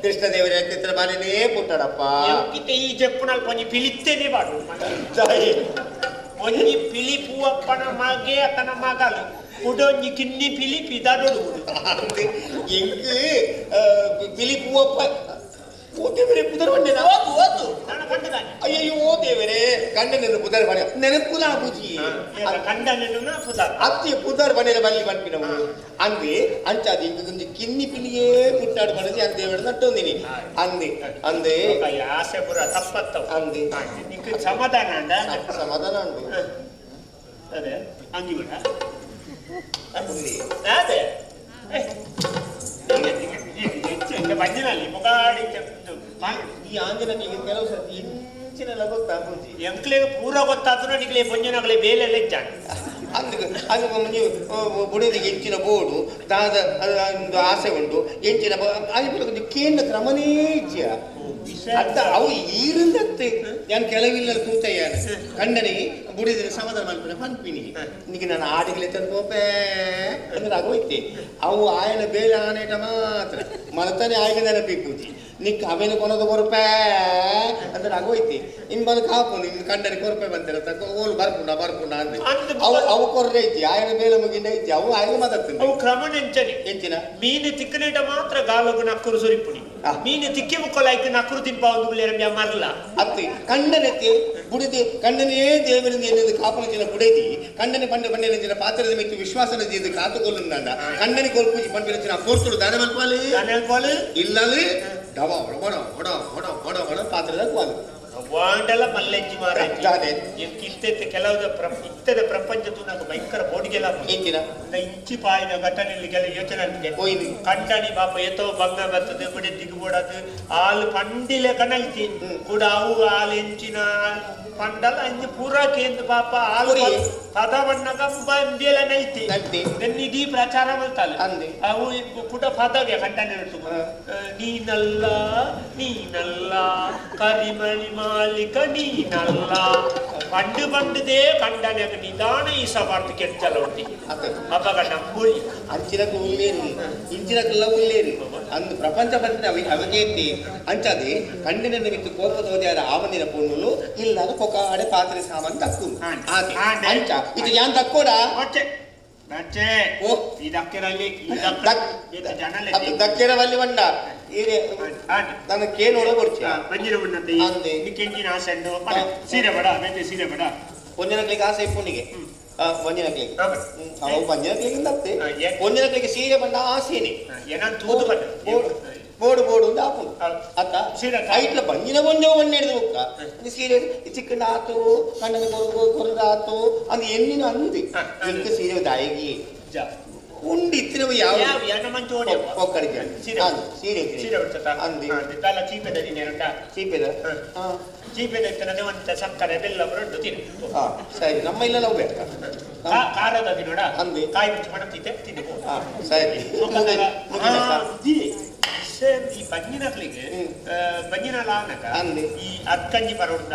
E: ಕೃಷ್ಣ ದೇವರ ಲೆಕ್ಕತ್ತಿನ ಬಾಲೆನೇ ಪುಟ್ಟಾಡಪ್ಪ
D: ಈ ಜಪ್ಪುನಲ್ಲಿ ಒಂಜಿ ಪಿಲಿತ್ತೇನೆ ಬಾಡು ಒಂಜಿ ಪಿಲಿ ಪೂವಪ್ಪನ ಮಗೆ ಅತನ ಮಗಲು ಉಡೊಂಜಿ ಕಿನ್ನಿ ಪಿಲಿ ಪಿದಾಡೋಡು
E: ಎಂಕ್ ಪಿಲಿ ಪೂವಪ್ಪ ಓ ದೇವರೇ ಪುದರ್ ಬಂಡೆನಾ
B: ಓದು ಓದು
D: ನಾನು ಕಂಡದಾನೆ
E: ಅಯ್ಯಯ್ಯೋ ದೇವರೇ ಕಂಡನೆನ್ನು ಪುದರ್ ಬಂಡೆ ನೆನಪುಲ ಆಪುಜಿ
D: ಕಂಡನೆನ್ನು ಪುದರ್
E: ಅತ್ತಿ ಪುದರ್ ಬಂಡೆನ ಬಲ್ಲಿ ಪನ್ಪಿನವು ಅಂದೆ ಅಂಚಾದಿ ಇಂಕೊಂಜಿ ಕಿನ್ನಿ ಪಿಲಿಯೇ ಪುಟ್ಟಾಡು ಪಂಡದಿ ಅಂದೆ ದೇವರ ನಟ್ಟೊಂದಿನಿ ಅಂದೆ ಅಂದೆ
D: ಆಸೆ ಪುರ ತಪ್ಪತ್ತವು
E: ಅಂದೆ
D: ನಿಂಗೆ ಸಮಾಧಾನ ಅಂದ
E: ಸಮಾಧಾನ ಉಂಟು
D: ಅದೇ ಅಂಗಿ ಬಿಡ ಅದೇ ಬಂಜಿನಲ್ಲಿ ಮುಗಾಡಿ
E: ಈ ಆಂಜನನಿಗೆ ಕೆಲವು ಸರ್ತಿ ಇಂಚಿನೆಲ್ಲ ಗೊತ್ತಾಗುಜಿ
D: ಎಂಕ್ಲೆಗೆ ಪೂರ ಗೊತ್ತಾದ್ರು ನಿಕ್ಲೆ ಬಂಜಿನಗಳೇ ಬೇಲೆ ಲೆಜ್ಜಾಣ
E: ಅಂದ್ ಅದು ನೀವು ಬುಡದಿಗೆ ಎಂಚಿನ ಬೋಡು ದಾದ ಒಂದು ಆಸೆ ಉಂಟು ಎಂಚಿನ ಅದು ಕೇಂದ್ರ ಕ್ರಮನೇ ಇಜ್ಜಿಯ ಅತ್ತ ಅವು ಈರಿಂದತ್ತೆ ನಾನು ಕೆಲವಿಲ್ಲ ತೂತಯ್ಯಾನ ಕಂಡನಿಗೆ ಬುಡಿದ್ರೆ ಸಮಾಧಾನ ಮಲ್ಪನೆ ಪನ್ಪಿನಿ ನಿಗೆ ನಾನು ಆಡಿಗಲೆ ತಂದು ಪೋಪೆ ಅಂದ್ರೆ ಆಗೋಯ್ತೆ ಅವು ಆಯನ ಬೇಲೆ ಆನೇಟ ಮಾತ್ರ ಮಲತಾನೆ ಆಯ್ಕೆ ನೆನಪಿ ಪೂಜಿ ನಿಕ್ ಅವೇನು ಕೊನದ ಕೊರಪೆ ಅಂದ್ರೆ ಆಗೋಯ್ತಿ ಇಂಬಲ್ ಕಾಪು ನಿಮ್ ಕಂಡನಿ ಕೊರಪೆ ಬಂದಿರ ತಕ್ಕ ಓಲು ಬರ್ಪುಂಡ ಬರ್ಪುಂಡ ಅಂದ್ರೆ ಅವು ಅವು ಕೊರ್ರೆ ಐತಿ ಆಯನ ಮೇಲೆ ಮುಗಿಂಡ ಐತಿ ಅವು ಆಯನ ಮಾತಾಡ್ತೀನಿ
D: ಅವು ಕ್ರಮ ನೆಂಚನೆ
E: ಎಂಚಿನ
D: ಮೀನು ತಿಕ್ಕನೇಟ ಮಾತ್ರ ಗಾಲಗು ನಕ್ಕುರು ಸುರಿಪುಣಿ ಮೀನು ತಿಕ್ಕಿ ಮುಕ್ಕೊಲಾಯ್ತು ನಕ್ಕುರು ತಿಂಪ ಒಂದು ಮರಲ
E: ಅತ್ತಿ ಕಂಡನೆತ್ತಿ ಬುಡಿದಿ ಕಂಡನೇ ದೇವರಿಂದ ಏನಿದೆ ಕಾಪನ ಬುಡೈತಿ ಕಂಡನೆ ಪಂಡ ಪಂಡಿನ ಪಾತ್ರದ ಮಿತ್ತು ವಿಶ್ವಾಸನ ಜೀದು ಕಾತುಕೊಲ್ಲುಂದ ಕಂಡನಿ ಕೊಲ್ಪೂಜಿ ಪಂಪಿನ ಪೋರ್ತುಡು ದಾನ ಮಲ್ಪಾಲಿ
D: ದಾನ
E: ಇಲ್ಲಲ್ಲಿ ಡವ ಒಡ ಒಡ ಒಡ ಒಡ ಒಡ ಪಾತ್ರದ ಕೋಲು
D: ವಾಂಡಲ ಮಲ್ಲೆಜ್ಜಿ ಮಾರ ಇತ್ತೈತೆ ಕೆಲವು ಇತ್ತದ ಪ್ರಪಂಚ నాకు ಭಯಂಕರ ಬೋಡಿಗೆಲ್ಲ
E: ಎಂಚಿನ
D: ಇಂಚಿ ಪಾಯಿನ ಘಟನೆಯಲ್ಲಿ ಕೆಲ ಯೋಚನೆ ಆಗ್ತದೆ ಕಂಡನಿ ಪಾಪ ಎತ್ತೋ ಬಂಗ ಬರ್ತದೆ ಬಿಡಿ ದಿಗ್ಬೋಡದು ಹಾಲು ಪಂಡಿಲೆ ಕಣಲ್ತಿ ಕೂಡ ಅವು ಹಾಲು ಎಂಚಿನ ಪಂಡಲ ಅಂಜಿ ಪೂರಾ ಕೇಂದ್ರ ಪಾಪ ಹಾಲು ಪದ ಬಣ್ಣಗ ಬಂದಿಯಲ್ಲ ನಲ್ತಿ ಇಡೀ ಪ್ರಚಾರ ಮಾಡ್ತಾಳೆ ಅವು ಪುಟ ಪದಗೆ ಕಂಡನಿ ಉಂಟು ನೀನಲ್ಲ ನೀನಲ್ಲ ಕರಿಮಣಿ ಮಾಲಿಕ ನೀನಲ್ಲ ಪಂಡು ಪಂಡದೇ ಕಂಡನೆ ನಿಧಾನ ಈ ಸವಾರ್ಥ ಕೆಟ್ಟಲ್ಲ ಉಂಟು ಅಪ್ಪಗ ನಂಬುಳಿ
E: ಅಂಚಿನಕ್ಕೆ ಉಲ್ಲೇರಿ ಇಂಚಿನಕ್ಕೆಲ್ಲ ಉಲ್ಲೇರಿ ಅಂದು ಪ್ರಪಂಚ ಬಂದ್ರೆ ಅವಿ ಅವಗೇತಿ ಅಂಚಾದೆ ಕಂಡಿನ ನಿಮಿತ್ತ ಕೋಪದ ಹೋದ್ಯಾರ ಆವನಿನ ಪೊಣ್ಣುಲು ಇಲ್ಲ ಕೊಕ ಆಡೆ ಪಾತ್ರೆ ಸಾಮಾನು ತಕ್ಕು ಅಂಚ ಇದು ಯಾನ್ ತಕ್ಕೋಡ ದಕ್ಕೆರವಲ್ಲಿ ಬಂಡ ನನ್ನ ಕೇನೋಡ
D: ಸೀರೆ ಬಡ ಸೀರೆ ಬಡ
E: ಒಂದಿನಕ್ಲಿಗೆ ಆಸೆ ಇಪ್ಪುನಿಗೆ ಒಂಜಿನಕ್ಲಿಗೆ ಅವು ಒಂಜಿನಕ್ಲಿಗೆ ಅತ್ತೆ ಒಂಜಿನಕ್ಲಿಗೆ ಸೀರೆ ಬಂಡ ಆಸೆನೆ ಬೋಡು ಬೋಡು ಅಂತ ಆಪುಂಡು ಅತ್ತ
D: ಸೀರೆ
E: ಐಟ್ಲ ಬಂಜಿನ ಒಂಜೋ ಒಣ್ಣೆ ಹಿಡಿದು ಹೋಗ್ತ ಸೀರೆ ಚಿಕ್ಕಂಡ ಆತು ಕಣ್ಣನ ಕೊರದ ಆತು ಅಂದ್ ಎಣ್ಣಿನ ಅಂದಿ ಇಂಕ ಸೀರೆ ದಾಯಿಗಿ ಉಂಡು ಇತ್ತಿನವು ಯಾವ ಒಕ್ಕಡಿಗೆ ಸೀರೆ
D: ಸೀರೆ
E: ಅಂದಿ
D: ಚೀಪೆದ
E: ಚೀಪೆದ
D: ಚೀಪೆದ ಇತ್ತನದೆ ಒಂದು ಸಕ್ಕರೆ ಬೆಲ್ಲ ಬರೊಂಡು ತಿನ್ನು
E: ಸರಿ ನಮ್ಮ ಇಲ್ಲ ನಾವು ಬೇಕಾ
D: ಖಾರದ ತಿನ್ನೋಡ
E: ಅಂದಿ
D: ಕಾಯಿ ಮುಚ್ಚಿ ಮಾಡಂತಿದ್ದೆ ತಿನ್ನು
E: ಸರಿ
D: ಈ ಬಂಜಿನಕ್ಲಿಗೆ ಬಂಜಿನ ಲಾನಕ ಈ ಅರ್ಕಂಜಿ ಬರೋಡ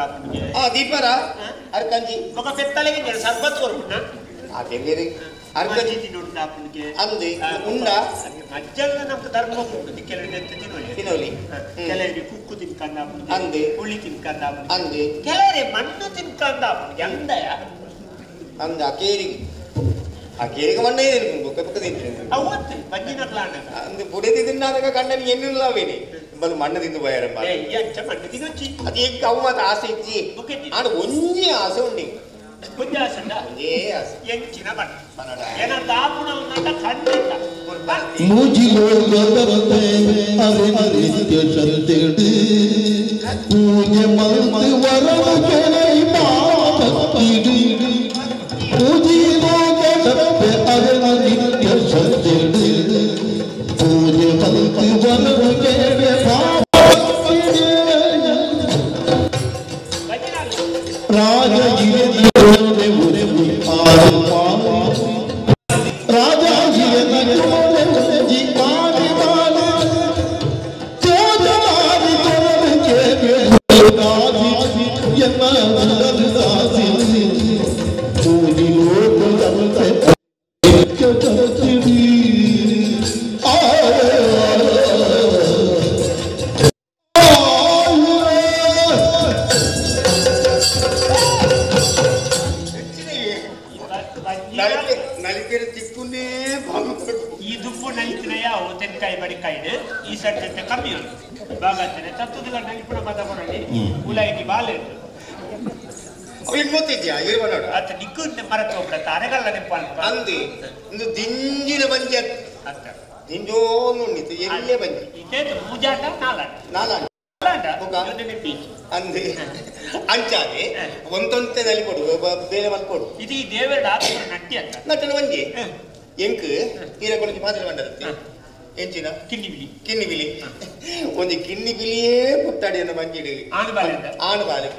E: ದೀಪರ ಅರ್ಕಂಜಿ
D: ఒక పెత్తలకి ಸರ್ಬತ್ ಕೊರ್ಪುಂಡ
E: ಅದೇರಿ ಅರ್ಕಂಜಿ
D: ತಿನ್ನೋಡು ಆಪುನಿಗೆ
E: ಅಂದಿ ಉಂಡ
D: ಮಜ್ಜಲ್ಲ ನಮ್ಗೆ ಧರ್ಮ ಉಂಟು ಕೆಲವರು ತಿನ್ನೋಲಿ
E: ತಿನ್ನೋಲಿ
D: ಕೆಲವರಿಗೆ ಕುಕ್ಕು ತಿನ್ಕಂದ ಆಪುನಿಗೆ
E: ಅಂದಿ
D: ಹುಳಿ ತಿನ್ಕಂದ ಆಪುನಿಗೆ
E: ಅಂದಿ
D: ಕೆಲವರೆ ಮಣ್ಣು ತಿನ್ಕಂದ ಆಪುನಿಗೆ ಅಂದಯ
E: ಅಂದ ಕೇರಿಗೆ ಆ ಕೇರಿಗೆ ಮಣ್ಣೇ ಬೊಕ್ಕ ಬೊಕ್ಕ ತಿಂತೀನಿ
D: ಅವತ್ತು ಬಂಜಿನ ಲಾನಕ
E: ಅಂದು ಬುಡದಿ ತಿನ್ನಾದಾಗ ಕಂಡನಿ ಎನ್ನಿಲ್ಲವೇನೆ ಬಲು ಮಣ್ಣು ತಿಂದು ಬಯರಮ್ಮ
D: ಅಂಚ ಮಣ್ಣು ತಿನ್ನೊಚ್ಚಿ
E: ಅದು ಈಗ ಅವು ಮಾತ್ರ ಆಸೆ ಇಜ್ಜಿ ಆಡ ಒಂಜಿ ಆಸೆ ಉಂಡಿ
D: ಒಂಜಿ ಆಸೆ ಉಂಡ
E: ಒಂಜೇ ಆಸೆ
D: ಎಂಚಿನ ಬಣ್ಣ ಏನಂತ ಆಪುಣ ಖಂಡಿತ
C: ಮೂಜಿಲೋಕದಂತೆ ಅರಿನಿತ್ಯ ಶಕ್ತಿಡು ಪೂಜೆ ಮಲ್ತು ವರವು ಕೆಳೈ ಪಾಪತ್ತಿಡು ಮೂಜಿಲೋಕದಂತೆ ಅರಿನಿತ್ಯ ಶಕ್ತಿಡು ಪೂಜೆ ಮಲ್ತು ವರವು ಕೆಳೈ ಪಾಪತ್ತಿಡು
D: ಈ ದುಂಬು ನಲಿತಿನ ಯಾವ ತೆನ್ಕಾಯಿ ಬಡಿಕಾಯಿಡು ಈ ಸಟ್ಟಂತೆ ಕಮ್ಮಿ ಉಂಟು ಬಾಗತ್ತನೆ ತತ್ತುದಿಲ್ಲ ನಲಿಪುಣ ಪದ ಕೊಡಲಿ ಉಲಾಯಿಗೆ ಬಾಲೆ ಉಂಟು
E: ಅವ್ಳಿಗೆ ಗೊತ್ತಿದ್ಯಾ ಇರುವ
D: ಅತ್ತ ನಿಕ್ಕು ಮರತ್ ಹೋಗ್ಬಿಡತ್ತ ಅರೆಗಲ್ಲ ನಿಂಪಾಲ್
E: ಅಂದಿ ಇಂದು ದಿಂಜಿನ ಬಂಜಿ
D: ಅತ್ತ
E: ದಿಂಜೋನು ಉಂಡಿತ್ತು ಎಲ್ಲೇ ಬಂಜಿ
D: ಇದೇ ಮೂಜಾಟ ನಾಲಾಟ
E: ನಾಲಾಟ ಅಂದಿ ಅಂಚಾದೆ ಒಂದೊಂತೆ ನಲಿಕೊಡು ಬೇರೆ ಮಲ್ಕೊಡು
D: ಇದು ಈ ದೇವರ ಆತ್ಮ ನಟ್ಟಿ ಅಂತ
E: ನಟ್ಟನ ಬಂಜಿ ಎಂಕ್ ಈರ ಕೊಡಂಜಿ ಪಾತ್ರೆ ಮಂಡದತ್ತಿ ಎಂಚಿನ
D: ಕಿನ್ನಿ ಬಿಲಿ
E: ಕಿನ್ನಿ ಬಿಲಿ ಒಂಜಿ ಕಿನ್ನಿ ಬಿಲಿಯೇ ಪುಟ್ಟಾಡಿಯನ್ನು ಬಂಜಿಡು
D: ಆನು ಬಾಲೆ
E: ಆನು ಬಾಲೆ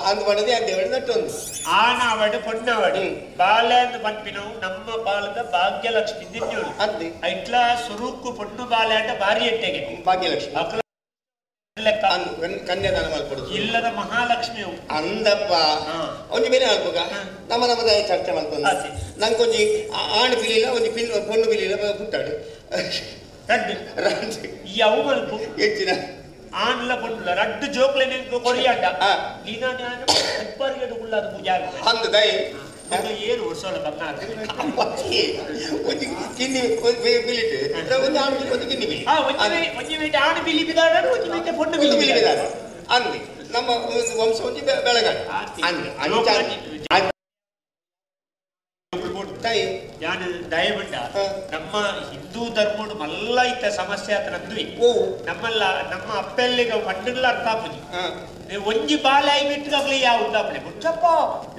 E: ಅಂದು ಮಾಡದೆ ಆ ದೇವರ ನಟ್ಟೊಂದು
D: ಆನವಡು ಪೊನ್ನವಡು ಬಾಲೆ ಅಂದ್ ಪನ್ಪಿನವು ನಮ್ಮ ಬಾಲದ ಭಾಗ್ಯಲಕ್ಷ್ಮಿ ದಿನ್ಯೋಳು
E: ಅಂದೆ
D: ಐಟ್ಲ ಸುರುಕು ಪೊಣ್ಣು ಬಾಲೆ ಅಂಡ ಭಾರಿ ಎಟ್ಟೆಗೆ
E: ಭಾಗ್ಯಲಕ್ಷ್ಮಿ
D: ಅಕಲ ಲೆಕ್ಕ
E: ಕನ್ಯಾದಾನ ಮಲ್ಪಡುದು
D: ಇಲ್ಲದ ಮಹಾಲಕ್ಷ್ಮಿ
E: ಅಂದಪ್ಪ ಒಂಜಿ ಬೇರೆ ಅಲ್ಪಗ ನಮ್ಮ ನಮ್ಮದ ಚರ್ಚೆ ಮಲ್ಪೊಂದು ನಂಗೊಂಜಿ ಆಣು ಪಿಲಿಲ್ಲ ಒಂಜಿ ಪಿಲ್ ಪೊಣ್ಣು ಪಿಲಿಲ್ಲ ಪುಟ್ಟಾಡು
D: ರಡ್ಡು ಈ ಅವು ಮಲ್ಪು
E: ಹೆಚ್ಚಿನ
D: ಆನ್ಲ ಪೊಣ್ಣುಲ ರಡ್ಡು ಜೋಕ್ಲೆನೆ ಕೊರಿಯಾಂಡ ದಿನ ಜ್ಞಾನ ಉಪ್ಪರಿಗೆ ಉಳ್ಳಾದ ಪೂಜೆ
E: ಅಂದು ದೈ
D: ಏನು ವರ್ಷ ಬಂಗಾರ
E: ಒಂಜಿ ಕಿನ್ನಿ ಬಿಲಿಟ್ ಒಂಜಿ ಆಣು ಒಂಜಿ ಕಿನ್ನಿ ಬಿಲಿ
D: ಒಂಜಿ ಮೀಟೆ ಆಣು ಬಿಲಿ ಬಿದಾಡ ಒಂಜಿ ಮೀಟೆ ಪೊಣ್ಣು
E: ಬಿಲಿ ಬಿದಾಡ ಅಂದು ನಮ್ಮ ವಂಶ ಒಂಜಿ ಬೆಳಗಾಡ ಅಂದು ಅಂಚ
D: ಯಾನು ದಯವಿಟ್ಟ ನಮ್ಮ ಹಿಂದೂ ಧರ್ಮಡು ಮಲ್ಲ ಇತ್ತ ಸಮಸ್ಯೆ ಆತ ನಂದುವಿ ನಮ್ಮಲ್ಲ ನಮ್ಮ ಅಪ್ಪೆಲ್ಲಿಗ ಪಂಡುಗಳ ಅರ್ಥ ಆಪುಜಿ ಒಂಜಿ ಬಾಲೆ ಆಯಿ ಯಾವ ಉದ್ದಾಪನೆ ಮುಚ್ಚಪ್ಪ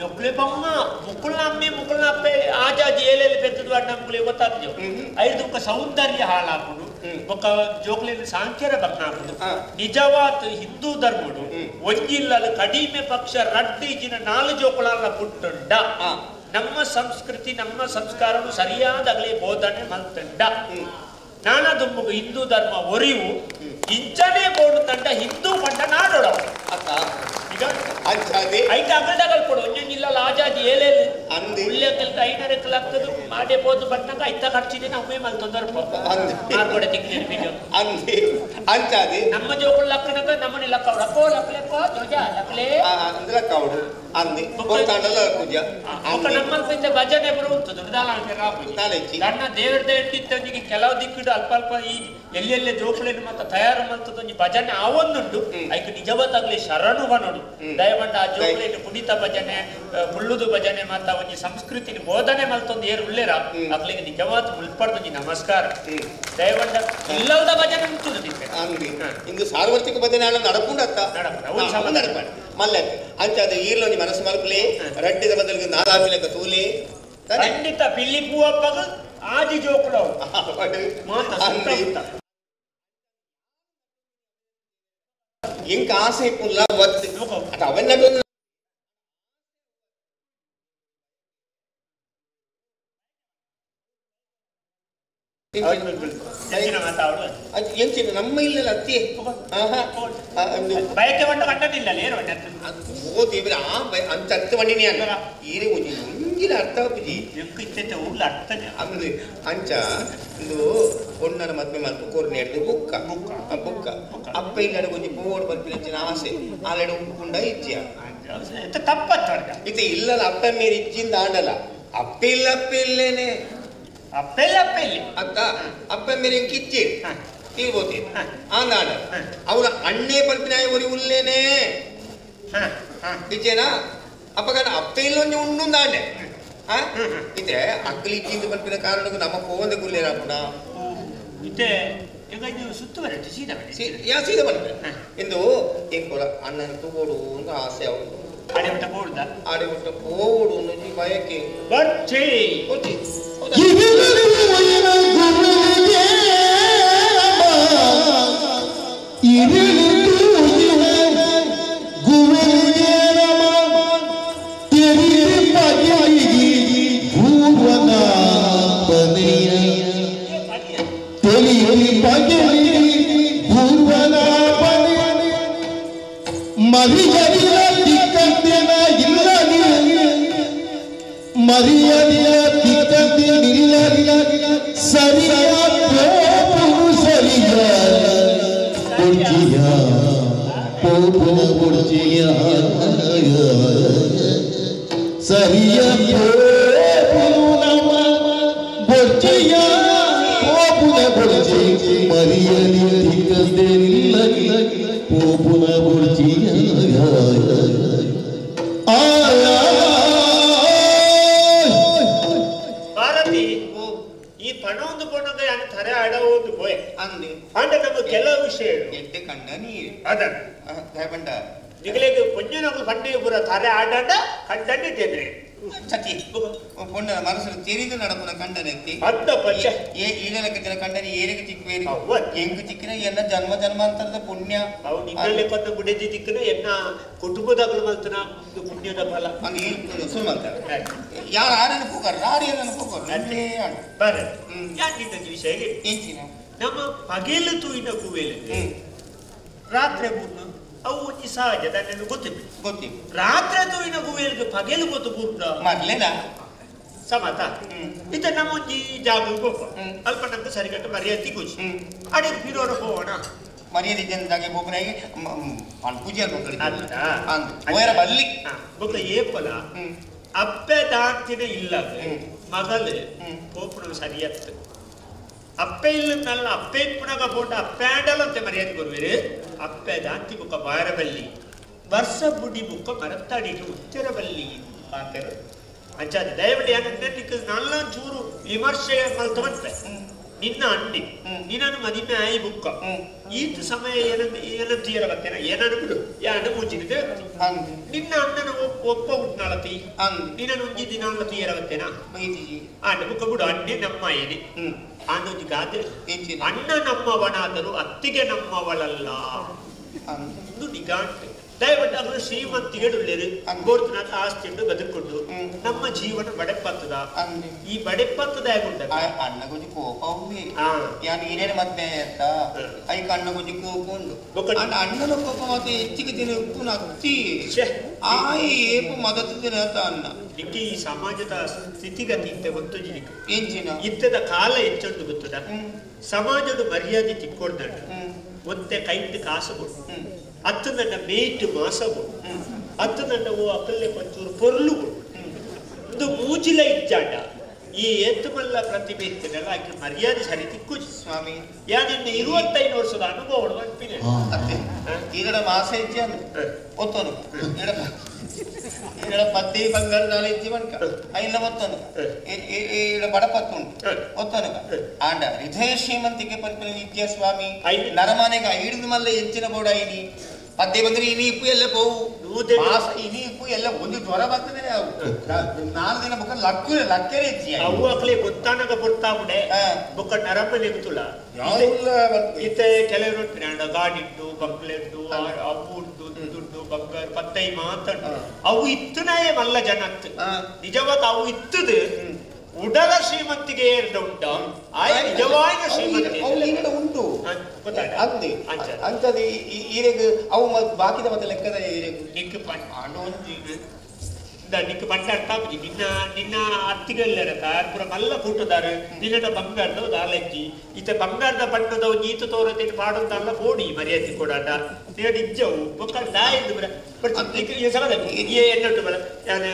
D: ಒಕ್ಲೆ ಬೊಮ್ಮ ಮುಕ್ಕುಲ್ನ ಅಮ್ಮೆ ಮುಕ್ಕುಲ್ನ ಅಪ್ಪೆ ಆಜಾಜಿ ಏಲೆಲ್ಲಿ ಪೆತ್ತದು ನಮ್ಗೆ ಗೊತ್ತಾಗ್ತದೆ ಐದು ಬೊಕ್ಕ ಸೌಂದರ್ಯ ಹಾಳಾಪುಡು ಬೊಕ್ಕ ಜೋಕ್ಲೆನ್ ಸಾಂಖ್ಯರ ಬಗ್ನಾಪುಡು ನಿಜವಾದ ಹಿಂದೂ ಧರ್ಮಡು ಒಂಜಿಲ್ಲಲು ಕಡಿಮೆ ಪಕ್ಷ ರಡ್ಡು ಇಜಿನ ನಾಲು ಜೋಕುಳನ್ನ ಪುಟ್ಟುಂಡ ನಮ್ಮ ಸಂಸ್ಕೃತಿ ನಮ್ಮ ಸಂಸ್ಕಾರವು ಸರಿಯಾದ ಅಗಲಿ ಬೋಧನೆ ಮಲ್ತಂಡ ನಾನಾ ದುಮ್ಮಗು ಹಿಂದೂ ಧರ್ಮ ಒರಿವು ಇಂಚನೇ ಬೋಡು ತಂಡ ಹಿಂದೂ ಪಂಡ ನಾಡೋಡ ಈಗ ಐತ ಅಗಲ್ದಗಲ್ ಕೊಡು ಒಂಜೊಂಜಿಲ್ಲ ಆಜಾದಿ ಏಲೇಲು ಉಳ್ಳೆ ಕೆಲಸ ಐನೂರ ಆಗ್ತದೆ ಮಾಡೇ ಪೋದು ಬಟ್ನಾಗ ಐತ ಖರ್ಚಿದೆ ನಮ್ಮೇ ಮಲ್ ತೊಂದರೆ ಮಾರ್ಕೊಡೆ ತಿಂಗಳು
E: ಅಂಚಾದಿ
D: ನಮ್ಮ ಜೋಕುಳು ಲಕ್ಕನಕ ನಮ್ಮನೆ ಲಕ್ಕ ಲಕ್ಕೋ ಲಕ್ಕಲೆಕ್ಕೋ ಧ್ವಜ ಲಕ್ಕಲೇ
E: ಲಕ್ಕವಡು ಅಂದಿ
D: ನಮ್ಮಲ್ಲಿ ಭಜನೆ ಬರುವಂತ ನನ್ನ ದೇವರದ ಎಟ್ಟಿತ್ತೊಂದಿಗೆ ಕೆಲವು ದಿಕ್ಕಿಡು ಅಲ್ಪ ಅಲ್ಪ ಈ ಎಲ್ಲೆಲ್ಲ ಜೋಕುలను ಮತ್ತೆ ತಯಾರು ಮಂತದೊಂಜಿ ಭಜನೆ ಆವೊಂದುಂಟು ಐಕ್ ನಿಜವತ್ತಾಗ್ಲಿ ಶರಣು ಬನೋಡು ದಯಮಂಡ ಆ ಜೋಕುలను ಕುಣಿತ ಭಜನೆ ಮುಳ್ಳುದು ಭಜನೆ ಮಾತ ಒಂಜಿ ಸಂಸ್ಕೃತಿನ ಬೋಧನೆ ಮಲ್ತೊಂದು ಏರು ಉಳ್ಳೇರ ಅಗ್ಲಿಗೆ ನಿಜವಾದ ಮುಲ್ಪಡ್ದೊಂಜಿ ನಮಸ್ಕಾರ ದಯಮಂಡ ಇಲ್ಲದ ಭಜನೆ ಉಂಟು
E: ಇಂದು ಸಾರ್ವತ್ರಿಕ ಭಜನೆ ನಡಪುಂಡತ್ತ ನಡಪ ಮಲ್ಲ ಅಂಚಾದ ಈರ್ಲೊಂಜಿ ಮನಸ್ಸು ಮಲ್ಪಲಿ ರಡ್ಡಿದ ಬದಲಿಗೆ ನಾದಾಪಿಲೆಕ್ಕ ತೂಲಿ
D: ಖಂಡಿತ ಪಿಲ್ಲಿ ಪೂವಪ್ಪಗ ಆದಿ ಜೋಕುಲವು
E: ಇಂಕ ಆಸೆ ಇಪ್ಪುಲ್ಲ ಒತ್ತು ಅಟ ಅವನ್ನ ಎಂಚಿನ ನಮ್ಮ ಇಲ್ಲ ಅತ್ತಿ
D: ಬಯಕೆ ಬಂಡ ಕಂಡನಿಲ್ಲ ಏನು ಬಂಡ
E: ಓ ದೇವರ ಆ ಅಂಚ ಅತ್ತ ಬಂಡಿನಿ ಅಲ್ಲ ಈರೆ ಒಂಜಿ ಒಂಜಿನ ಅರ್ಥ ಆಪುಜಿ
D: ಎಂಕ್ ಉಳ್ಳ ಅರ್ಥನೆ
E: ಅಂದು ಅಂಚ ಇಂದು ಪೊಣ್ಣನ ಮದ್ಮೆ ಮಲ್ಪು ಕೊರ್ನೆ ಹಿಡ್ದು ಬುಕ್ಕ ಬುಕ್ಕ ಅಪ್ಪ ಇಲ್ಲಡೆ ಒಂಜಿ ಪೋಡು ಬರ್ಪಿನ ಆಸೆ ಆಲೆಡೆ ಉಪ್ಪುಂಡ ಇಜ್ಜಿಯ
D: ತಪ್ಪತ್ತು
E: ಇತ್ತೆ ಇಲ್ಲಲ್ಲ ಅಪ್ಪ ಮೇರೆ ಇಜ್ಜಿಂದ ಆಂಡಲ್ಲ ಅಪ್ಪ ಇಲ್ಲ ಅಪ್ಪ ಇಲ್ಲೇನೆ
D: ಅಪ್ಪೆಲ್ಲ ಅಪ್ಪೆಲ್ಲಿ
E: ಅತ್ತ ಅಪ್ಪ ಮೇರೆ ಇಂಕ ಇಜ್ಜಿ ತೀರ್ಬೋತಿ ಆಂದಾಂಡ ಅವನ ಅಣ್ಣೇ ಪಲ್ಪಿನಾಯ ಒರಿ ಉಲ್ಲೇನೆ ಇಜ್ಜೇನಾ ಅಪ್ಪಗನ ಅಪ್ಪ ಇಲ್ಲೊಂಜಿ ಉಂಡುಂದಾಂಡೆ ಇತ್ತೆ ಅಕ್ಕಲಿ ಇಜ್ಜಿಂದ ಪಲ್ಪಿನ ಕಾರಣಕ್ಕೂ ನಮ್ಮ ಪೋವಂದ ಗುಲ್ಲೇರಾಪುಣ
D: ಇತ್ತೆ ಈಗ ನೀವು ಸುತ್ತುವರೆಟ್ಟು ಸೀದಾ ಬನ್ನಿ
E: ಯಾ ಸೀದಾ ಬನ್ನಿ ಇಂದು ಎಂಕೊಳ ಅಣ್ಣನ ತೂಗೋಡು ಅಂತ ಆಸೆ ಅವನು
D: ಆಡೆ ಬಿಟ್ಟ ಪೋಡುದ
E: ಆಡೆ ಬಿಟ್ಟ ಪೋಡು ಅನ್ನೋ ಬಯಕೆ
D: ಬರ್ಚಿ
E: ಗೊತ್ತಿ
D: ಭಾರತಿ ಈ ಪಣೊಂದು ಪೊಣ್ಣಗ ಯಾನ್ ತರೆ ಅಡವೊಂದು ಪೋಯೆ
E: ಅಂದು
D: ಅಂಡ ನಮ್ಮ ಕೆಲವು ವಿಷಯ
E: ಎಡ್ಡೆ ಕಂಡ ನೀರು
D: ಅದ
E: ದಯಪಂಡ
D: ನಿಗಲೆಗ್ ಪೊಂಜನಗಳು ಪಂಡಿಗೆ ಪೂರ ತರೆ ಆಡಾಡ ಕಂಡನೆ ತೆದ್ರೆ
E: ಸತಿ ಪೊಣ್ಣನ ಮನಸ್ಸು ತೆರಿದು ನಡಪುನ ಕಂಡನೆತ್ತಿ
D: ಅತ್ತ ಪಚ್ಚೆ
E: ಏ ಈಡಲಕ್ಕೆ ಕಂಡನೆ ಏರಿಗೆ ತಿಕ್ಕುವೇರಿ
D: ಅವ್ವ.
E: ಎಂಗು ತಿಕ್ಕಿನ ಎನ್ನ ಜನ್ಮ ಜನ್ಮಾಂತರದ ಪುಣ್ಯ
D: ಅವು ನಿನ್ನಲ್ಲಿ ಕೊಂದು ಗುಡೆಜಿ ತಿಕ್ಕನ ಎನ್ನ ಕುಟುಂಬದಾಗಲು ಮಲ್ತನ ಒಂದು ಪುಣ್ಯದ ಫಲ
E: ಅಂದು ಈ ಸುಳ್ಳು ಮಾಡ್ತಾರೆ ಯಾರು ಆರನ ಪೂಕರ್ ರಾರಿ ಅನ್ನೋ ಪೂಕರ್
D: ಬರ ಯಾಕೆ ನಿನ್ನ ವಿಷಯ
E: ಎಂಚಿನ
D: ನಮ್ಮ ಪಗೆಲು ತೂಯಿನ ಕುವೇಲು ರಾತ್ರಿ ಬೂರ್ನು ಅವು ಒಂಜಿ ಸಹಜ ನನಗೆ ಗೊತ್ತಿಲ್ಲ
E: ಗೊತ್ತಿಲ್ಲ
D: ರಾತ್ರಿ ತೂಯಿನ ಗುವೇಲ್ಗೆ ಪಗೆಲು ಗೊತ್ತು ಬೂರ್ನ
E: ಮರ್ಲೇನಾ
D: ಸಮತ ಇದು ನಮ್ಮ ಒಂಜಿ ಜಾಗ ಗೋಪ ಅಲ್ಪ ನಮ್ಗೆ ಸರಿಗಟ್ಟು ಮರ್ಯಾದೆ ಕೂಚಿ ಅಡಿಗೆ ಪಿರೋರ ಹೋಗೋಣ
E: ಮರ್ಯಾದೆ ಜನದಾಗೆ ಬೋಪನಾಗಿ ಪೂಜೆ ಅಂದ್ ಬಲ್ಲಿ
D: ಬೊಕ್ಕ ಏಪಲ ಅಪ್ಪೆ ದಾಂತಿನ ಇಲ್ಲ ಮಗಲು ಪೋಪುನ ಸರಿಯತ್ತು ಅಪ್ಪೆ ಇಲ್ಲ ಅಪ್ಪೆ ಪುನಗ ಪೋಟ ಅಪ್ಪೆ ಆಂಡಲಂತೆ ಮರ್ಯಾದೆ ಕೊರುವಿರು ಅಪ್ಪೆ ದಾಂತಿ ಬುಕ್ಕ ಬಾರಬಲ್ಲಿ ವರ್ಷ ಬುಡಿ ಬುಕ್ಕ ಮರತ್ತಾಡಿಗೆ ಉತ್ತರಬಲ್ಲಿ ಪಾತೆರು ಅಂಚಾದ ದಯವಿಟ್ಟು ಯಾಕಂದ್ರೆ ನಿಕ್ಕ ನಲ್ಲ ಚೂರು ವಿಮರ್ಶೆ ಮಲ್ತವಂತೆ ನಿನ್ನ ಅಂಡಿ ನಿನ್ನನ್ನು ಮದಿಮೆ ಆಯಿ ಬುಕ್ಕ ಈತ ಸಮಯ ಏನಂತ ತೀರ ಬರ್ತೇನೆ ಏನನ್ನು ಬಿಡು ಯಾನು ಮೂಜಿನಿದೆ ನಿನ್ನ ಅಣ್ಣನ ಒಪ್ಪ ಉಟ್ನಾಳತಿ ನಿನ್ನನ್ನು ಒಂಜಿ ದಿನಾಳ ತೀರ ಬರ್ತೇನ ಆಂಡ ಬುಕ್ಕ ಬಿಡು ಅಣ್ಣೆ ನಮ್ಮ ಏನೆ ಆಂಡೊಂಜಿ ಗಾದೆ ಅಣ್ಣ ನಮ್ಮವನಾದರೂ ಅತ್ತಿಗೆ ನಮ್ಮವಳಲ್ಲ ಒಂದು ನಿಗಾಂಟು ದಯವಿಟ್ಟು ಅವರು ಶ್ರೀಮಂತಿಗೆಡುಳ್ಳೇರು ಗೋರ್ತನಾಥ ಆಸ್ತಿಯನ್ನು ಬದುಕೊಂಡು ನಮ್ಮ ಜೀವನ ಬಡೆಪತ್ತದ ಈ ಬಡೆಪತ್ತದ ಹೇಗುಂಟ
E: ಅಣ್ಣ ಕೊಂಚ ಕೋಪ ಉಂಡು ಯಾನ್ ಏನೇನು ಮದ್ವೆ ಅಂತ ಐಕ್ ಅಣ್ಣ ಕೊಂಚ ಕೋಪ ಉಂಡು ಅಣ್ಣನ ಕೋಪ ಮಾತ್ರ ಹೆಚ್ಚಿಗೆ ದಿನ ಉಪ್ಪುನ ಅತ್ತಿ ಆಯ್ ಏಪು ಮದತ್ತು ದಿನ ಅಂತ ಅಣ್ಣ
D: ನಿಕ್ಕೆ ಈ ಸಮಾಜದ ಸ್ಥಿತಿಗತಿ ಇತ್ತೆ ಗೊತ್ತು
E: ಎಂಚಿನ
D: ಇತ್ತದ ಕಾಲ ಹೆಚ್ಚೊಂದು ಗೊತ್ತದ ಸಮಾಜದ ಮರ್ಯಾದೆ ತಿಕ್ಕೊಡ್ದಂಡ ಒತ್ತೆ ಕೈಟ್ ಕಾಸು ಕೊಡು ಅತ್ತು ನನ್ನ ಮೇಯ್ಟು ಮಾಸ ಕೊಡು ಅತ್ತು ನನ್ನ ಓ ಅಕಲ್ಲೆ ಪಂಚೂರು ಪೊರ್ಲು ಕೊಡು ಒಂದು ಮೂಜಿಲ ಇಜ್ಜಾಂಡ ಈ ಏತುಮಲ್ಲ ಪ್ರತಿಭೆ ಇತ್ತದಲ್ಲ ಆಕೆ ಮರ್ಯಾದೆ ಸರಿ ತಿಕ್ಕುಜಿ
E: ಸ್ವಾಮಿ
D: ಯಾನಿನ್ನ 25 ವರ್ಷದ ಅನುಭವ ಅನ್ಪಿನೆ
E: ಅತ್ತೆ ಈಗಡ ಮಾಸ ಇಜ್ಜಿ ಅಂದ್ರೆ ಒತ್ತೋನು ಈಗಡ ಪತ್ತಿ ಬಂಗಾರ ನಾಳೆ ಇಜ್ಜಿ ಮಣ್ಕ ಐನ ಒತ್ತೋನು ಈಡ ಬಡಪತ್ತು ಉಂಟು ಒತ್ತೋನು ಆಂಡ ಹೃದಯ ಶ್ರೀಮಂತಿಕೆ ಪಲ್ಪಿನ ನಿತ್ಯ ಸ್ವಾಮಿ ನರಮನೆಗೆ ಐಡಿದ ಮಲ್ಲ ಹೆಚ್ಚಿನ ಬೋಡ ಐನಿ ಪದ್ದೆ ಬಂದ್ರೆ ಇನಿ ಇಪ್ಪು ಎಲ್ಲ ಪೋವು ಮಾಸ ಇನಿ ಇಪ್ಪು ಎಲ್ಲ ಒಂದು ಜ್ವರ ಬರ್ತದೆ ಅವು 4 ದಿನ ಬುಕ್ಕ ಲಕ್ಕು ಲಕ್ಕರೆ ಇಜ್ಜಿ
D: ಅವು ಅಕ್ಲೆ ಗೊತ್ತಾನಗ ಬೊರ್ತಾವುಡೆ ಬುಕ್ಕ ನರಮನೆ ಗೊತ್ತುಲ್ಲ ಇತ್ತೆ ಕೆಲವರು ಗಾಡಿ ಉಂಟು ಬಂಗ್ಲೆ ಉಂಟು ಅವು ಉಂಟು ದುಡ್ಡು ಬಂಗಾರ ಪತ್ತೈ ಮಾತಂಡು ಅವು ಇತ್ತುನಾಯೇ ಮಲ್ಲ ಜನತ್ತು ನಿಜವಾದ ಅವು ಇತ್ತದು ಉಡಲ ಶ್ರೀಮಂತಿಗೆ ಏರ್ದ ಉಂಟ ಆಯ ನಿಜವಾದ ಶ್ರೀಮಂತಿ
E: ಉಂಟು ಅಂದೆ ಅಂಚದೆ ಈರೆಗ್ ಅವು ಬಾಕಿದ ಮತ್ತೆ ಲೆಕ್ಕದ ಈರೆಗ್
D: ನಿಕ್ಕು ಒಂಜಿ ನಿಕ್ಕು ಪಂಡ ಅರ್ಥ ಆಪುಜಿ ನಿನ್ನ ನಿನ್ನ ಅತ್ತಿಗೆಲ್ಲರ ಪೂರ ಮಲ್ಲ ಕೂಟದಾರು ನಿನ್ನ ಬಂಗಾರದ ದಾಲಂಜಿ ಇತ್ತ ಬಂಗಾರದ ಬಣ್ಣದ ಒಂಜಿ ಈತ ತೋರದೇನು ಪಾಡೊಂದಲ್ಲ ಬೋಡಿ ಮರ್ಯಾದೆ ಕೊಡಾಟ ನಿನ್ನ ಇಜ್ಜವು ಬೊಕ್ಕ ದಾಯಿಂದ ಬರ ಬಟ್ ಈ ಎನ್ನೊಟ್ಟು ಬರ ಯಾನ್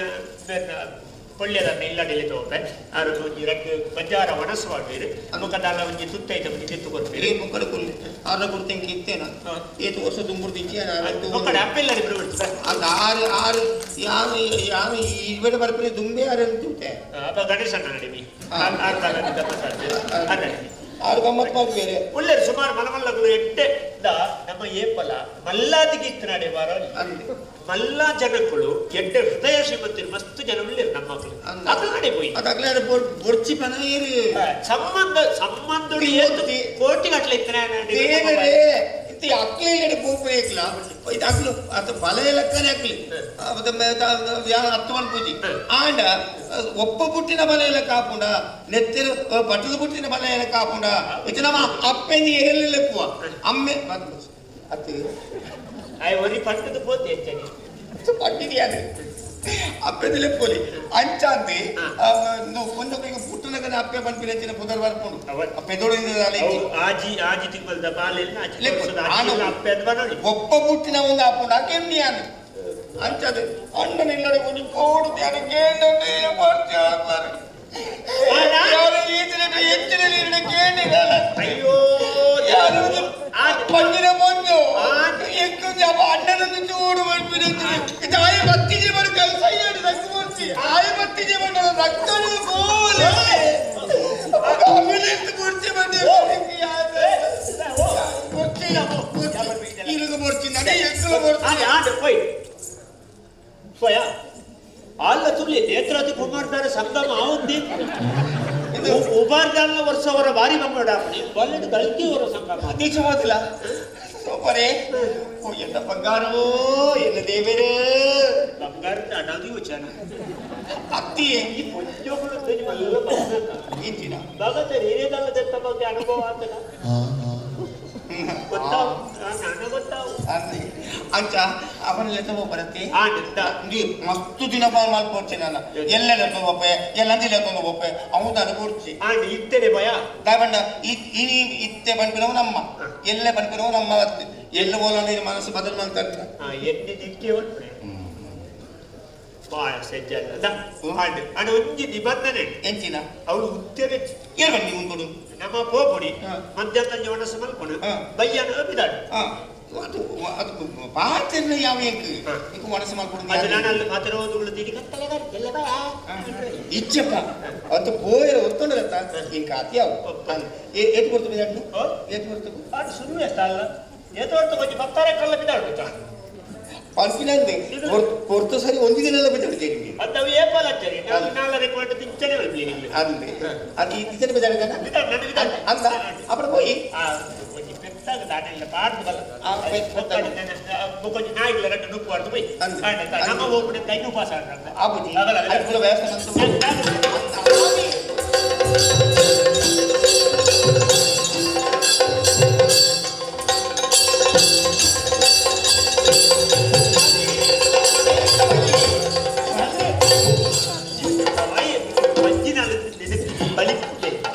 D: ಪೊಳ್ಳೆದ ಇಲ್ಲಡೆಲಿ ತೋಪೆ ಆರು ಒಂಜಿ ರಡ್ಡು ಬಜಾರ ಮನಸ್ಸು ಮಾಡುವಿರು ಬೊಕ್ಕ ದಾಲ ಒಂಜಿ ತುತ್ತೈತ ಒಂಜಿ ತಿತ್ತು ಕೊರ್ಪಿರು
E: ಬೊಕ್ಕಡ ಕುಲ್ಲೆ ಆರ ಕೊಡ್ತೇನೆ ಇತ್ತೇನ ಏತು ವರ್ಷ ದುಂಬುರ್ದಿಂಚಿ
D: ಬೊಕ್ಕಡ ಅಪ್ಪೆಲ್ಲರಿ ಬಿಡು
E: ಅದು ಆರು ಆರು ಯಾರು ಯಾರು ಇವರ ಬರ್ಪಿನ ದುಂಬೆ ಆರು ತುತ್ತೆ
D: ಅಪ್ಪ ಗಣೇಶಣ್ಣ ನಡಿಮಿ ಆರು ಕಾಲ
E: ಆರು ಗಮ್ಮತ್ ಮಾಡಿ ಬೇರೆ
D: ಒಳ್ಳೆ ಸುಮಾರು ಮಲಮಲ್ಲಗಳು ಎಟ್ಟೆ ನಮ್ಮ ಏಪಲ ಮಲ್ಲಾದಿಗೆ ಇತ್ತು ನಡೆ ವಾರ ಮಲ್ಲ ಜನಕ್ಕಳು ಎಡ್ಡೆ ಹೃದಯ ಶ್ರೀಮಂತರು ಮಸ್ತ್ ಜನ ಉಳ್ಳೇರು ನಮ್ಮ ಮಕ್ಕಳು ಅದು ನಡೆ ಪೋಯಿ
E: ಅದಾಗ್ಲೇ ಬೊರ್ಚಿ ಪನ ಏರು
D: ಸಂಬಂಧ ಸಂಬಂಧ ಕೋಟಿ ಗಟ್ಟಲೆ ಇತ್ತು
E: ಇತ್ತೆ ಅಕ್ಲೆ ಪೋಪು ಏಕ್ಲ ಇದು ಅಕ್ಲು ಅದು ಬಲ ಲೆಕ್ಕನೆ ಅಕ್ಲಿ ಅತ್ತವನ್ ಪೂಜಿ ಆಂಡ ಒಪ್ಪ ಪುಟ್ಟಿನ ಬಲ ಎಲ್ಲ ಕಾಪುಂಡ ನೆತ್ತಿರು ಪಟ್ಟದ ಪುಟ್ಟಿನ ಬಲ ಎಲ್ಲ ಕಾಪುಂಡ ಇದು ನಮ್ಮ ಅಪ್ಪೆಂದು ಏರಲಿಲ್ಲ ಪೂವ ಅಮ್ಮೆ ಅತ್ತೆ
D: ಆಯ್ ಒರಿ ಪಟ್ಟದ ಪೋತೆ ಹೆಚ್ಚಾಗಿ
E: ಪಟ್ಟಿದ್ಯಾನೆ ಅಪ್ಪೆದಲೆ ಪೋಲಿ ಅಂಚಾಂತಿ ಕೊಂಚ ಪುಟ್ಟನಗನ ಅಪ್ಪೆ ಪನ್ಪಿನ ಹೆಚ್ಚಿನ ಪುದರ್ ಬರ್ಪುಂಡು ಪೆದೋಡು
D: ಆಜಿ ಆಜಿ ತಿಂಗಳದ ಬಾಲೆಲ್ಲ ಅಪ್ಪೆ ಅದು ಬರೋಡಿ
E: ಒಪ್ಪ ಪುಟ್ಟಿನ ಒಂದು ಆಪುಂಡು ಆಕೆ ಯಾನು ಅಂಚದು ಅಣ್ಣನ ಇಲ್ಲಡೆ ಕೊಂಚ ಕೋಡು ಧ್ಯಾನ ಕೇಂದ್ರ
D: ಅಯ್ಯೋ
E: ಪಂಜಿನ ಪೊಂಜು ಅಣ್ಣನನ್ನು ಚೂಡು ಬರ್ಪಿನ ಆಯ ಬತ್ತಿಜೆ ಬಡ ಕೆಲಸ ರಕ್ತ ಬರ್ತಿ ಆಯ ಬತ್ತಿಜೆ ಬಣ್ಣ ರಕ್ತ
D: ಅಲ್ಲ ತುಳಿ ನೇತ್ರಾತಿ ಕುಮಾರ್ದಾರ ಸಂಗಮ ಆವುದ್ದಿ ಉಬಾರ್ದಾಲ ವರ್ಷ ಅವರ ಭಾರಿ ಬಂಗೋಡ ಬಲ್ಲೆಡ್ ಗಳಿಕೆ ಅವರ ಸಂಗಮ
E: ದೀಕ್ಷೆ ಹೋದಿಲ್ಲ ಸೋಪರೇ ಓ ಎಲ್ಲ ಬಂಗಾರವೋ ಎಲ್ಲ ದೇವರೇ
D: ಬಂಗಾರದ ಅಡಾದಿ ವಚನ
E: ಅತ್ತಿ
D: ಈ ಪೊಂಜೋಗಳು ತೇಜ್ ಮಲ್ಲ
E: ಇಂಚಿನ
D: ಭಗತ ಹಿರಿಯದಲ್ಲ ದತ್ತ ಬಗ್ಗೆ ಅನುಭವ ಆತನ ಗೊತ್ತಾವು ನಾನು ಗೊತ್ತಾವು
E: ಅಂಚ ಅವನ ಲೆತ್ತ ಬರತ್ತೆ ಮಸ್ತು ದಿನ ಮಲ್ಪೊಡ್ಚಿ ನಾನು ಎಲ್ಲ ಹೋಪೆ ಎಲ್ಲ ತೊಂದು ಹೋಪೆ ಅವನು ಕೊಡ್ಚಿ
D: ಇತ್ತೇನೆ ಭಯ
E: ದಾಬಣ್ಣ ಇನಿ ಇತ್ತೆ ಬಂದ್ಬಿಡವು ನಮ್ಮ ಎಲ್ಲ ಬಂದ್ಬಿಡವು ನಮ್ಮ ಎಲ್ಲ ಬೋಲ ಮನಸ್ಸು ಬದಲು ಮಾಡ್ತಾರೆ
D: ಎಣ್ಣೆ ದಿಕ್ಕೆ ಒಂಜಿ ನಿಬಂಧನೆ
E: ಎಂಚಿನ
D: ಅವಳು ಉತ್ತೇನೆ
E: ಏಳು ನೀವು ಕೊಡು
D: ನಮ್ಮ ಪೋಪುಡಿ ಮಧ್ಯಾಹ್ನ ಒಣಸು ಮಲ್ಕೊಂಡು ಬಯ್ಯನ ಬಿದಾಡು
E: ಅದು ಅದು ಪಾತ್ರೆ ಯಾವ ಎಂಕ್ ಇಂಕ್ ಒಣಸು ಮಲ್ಕೊಂಡು
D: ಅದು ನಾನು ಅಲ್ಲಿ ಮಾತ್ರ ಓದುಗಳು ದಿಡಿ ಕತ್ತಲೆ ಎಲ್ಲ ಭಯ
E: ಇಚ್ಚಪ್ಪ ಅದು ಪೋಯರ ಒತ್ತೊಂಡರತ್ತ ಇಂಕ ಅತಿ ಅವು ಏತ್ ಕೊಡ್ತು ಬಿದಾಡು ಏತ್ ಕೊಡ್ತು
D: ಅದು ಸುರುವೆ ಅಲ್ಲ ಏತ್ ಹೊರ್ತು ಕೊಂಚ ಪತ್ತಾರೆ ಕಲ್ಲ ಬಿದಾಡು ಗೊತ್ತಾ
E: ಪನ್ಪಿನಂದೆ ಹೊರ್ತು ಸರಿ ಒಂದು ದಿನ ಎಲ್ಲ ಬಿದ್ದಾಡ್ತೇನೆ
D: ಅದು ನಾವು ಏಪಾಲ್ ಹಚ್ಚರಿ ನಾವು ನಾಲ್ಕರೆ ಕ್ವಾಂಟ ತಿಂಚನೆ ಮಲ್ಪಲಿ
E: ಅಂದೆ ಅದು ಈ ತಿಂಚನೆ ಬಿದ್ದಾಡ ಅಂದ ಅప్పుడు ಹೋಯಿ
D: ಒಂಜಿ ಪೆತ್ತಾಗ ದಾಟೆಲ್ಲ ಪಾಡ್ದು ಬಲ್ಲ ಒಂಜಿ ನಾಯಿಗಳ ರಡ್ಡು ನುಪ್ಪು ಪೋಯಿ ನಮ್ಮ ಹೋಗ್ಬಿಟ್ಟು ಕೈ ಉಪವಾಸ
E: ಆಬುಜಿ ಅದು ಪೂರ ವ್ಯವಸ್ಥೆ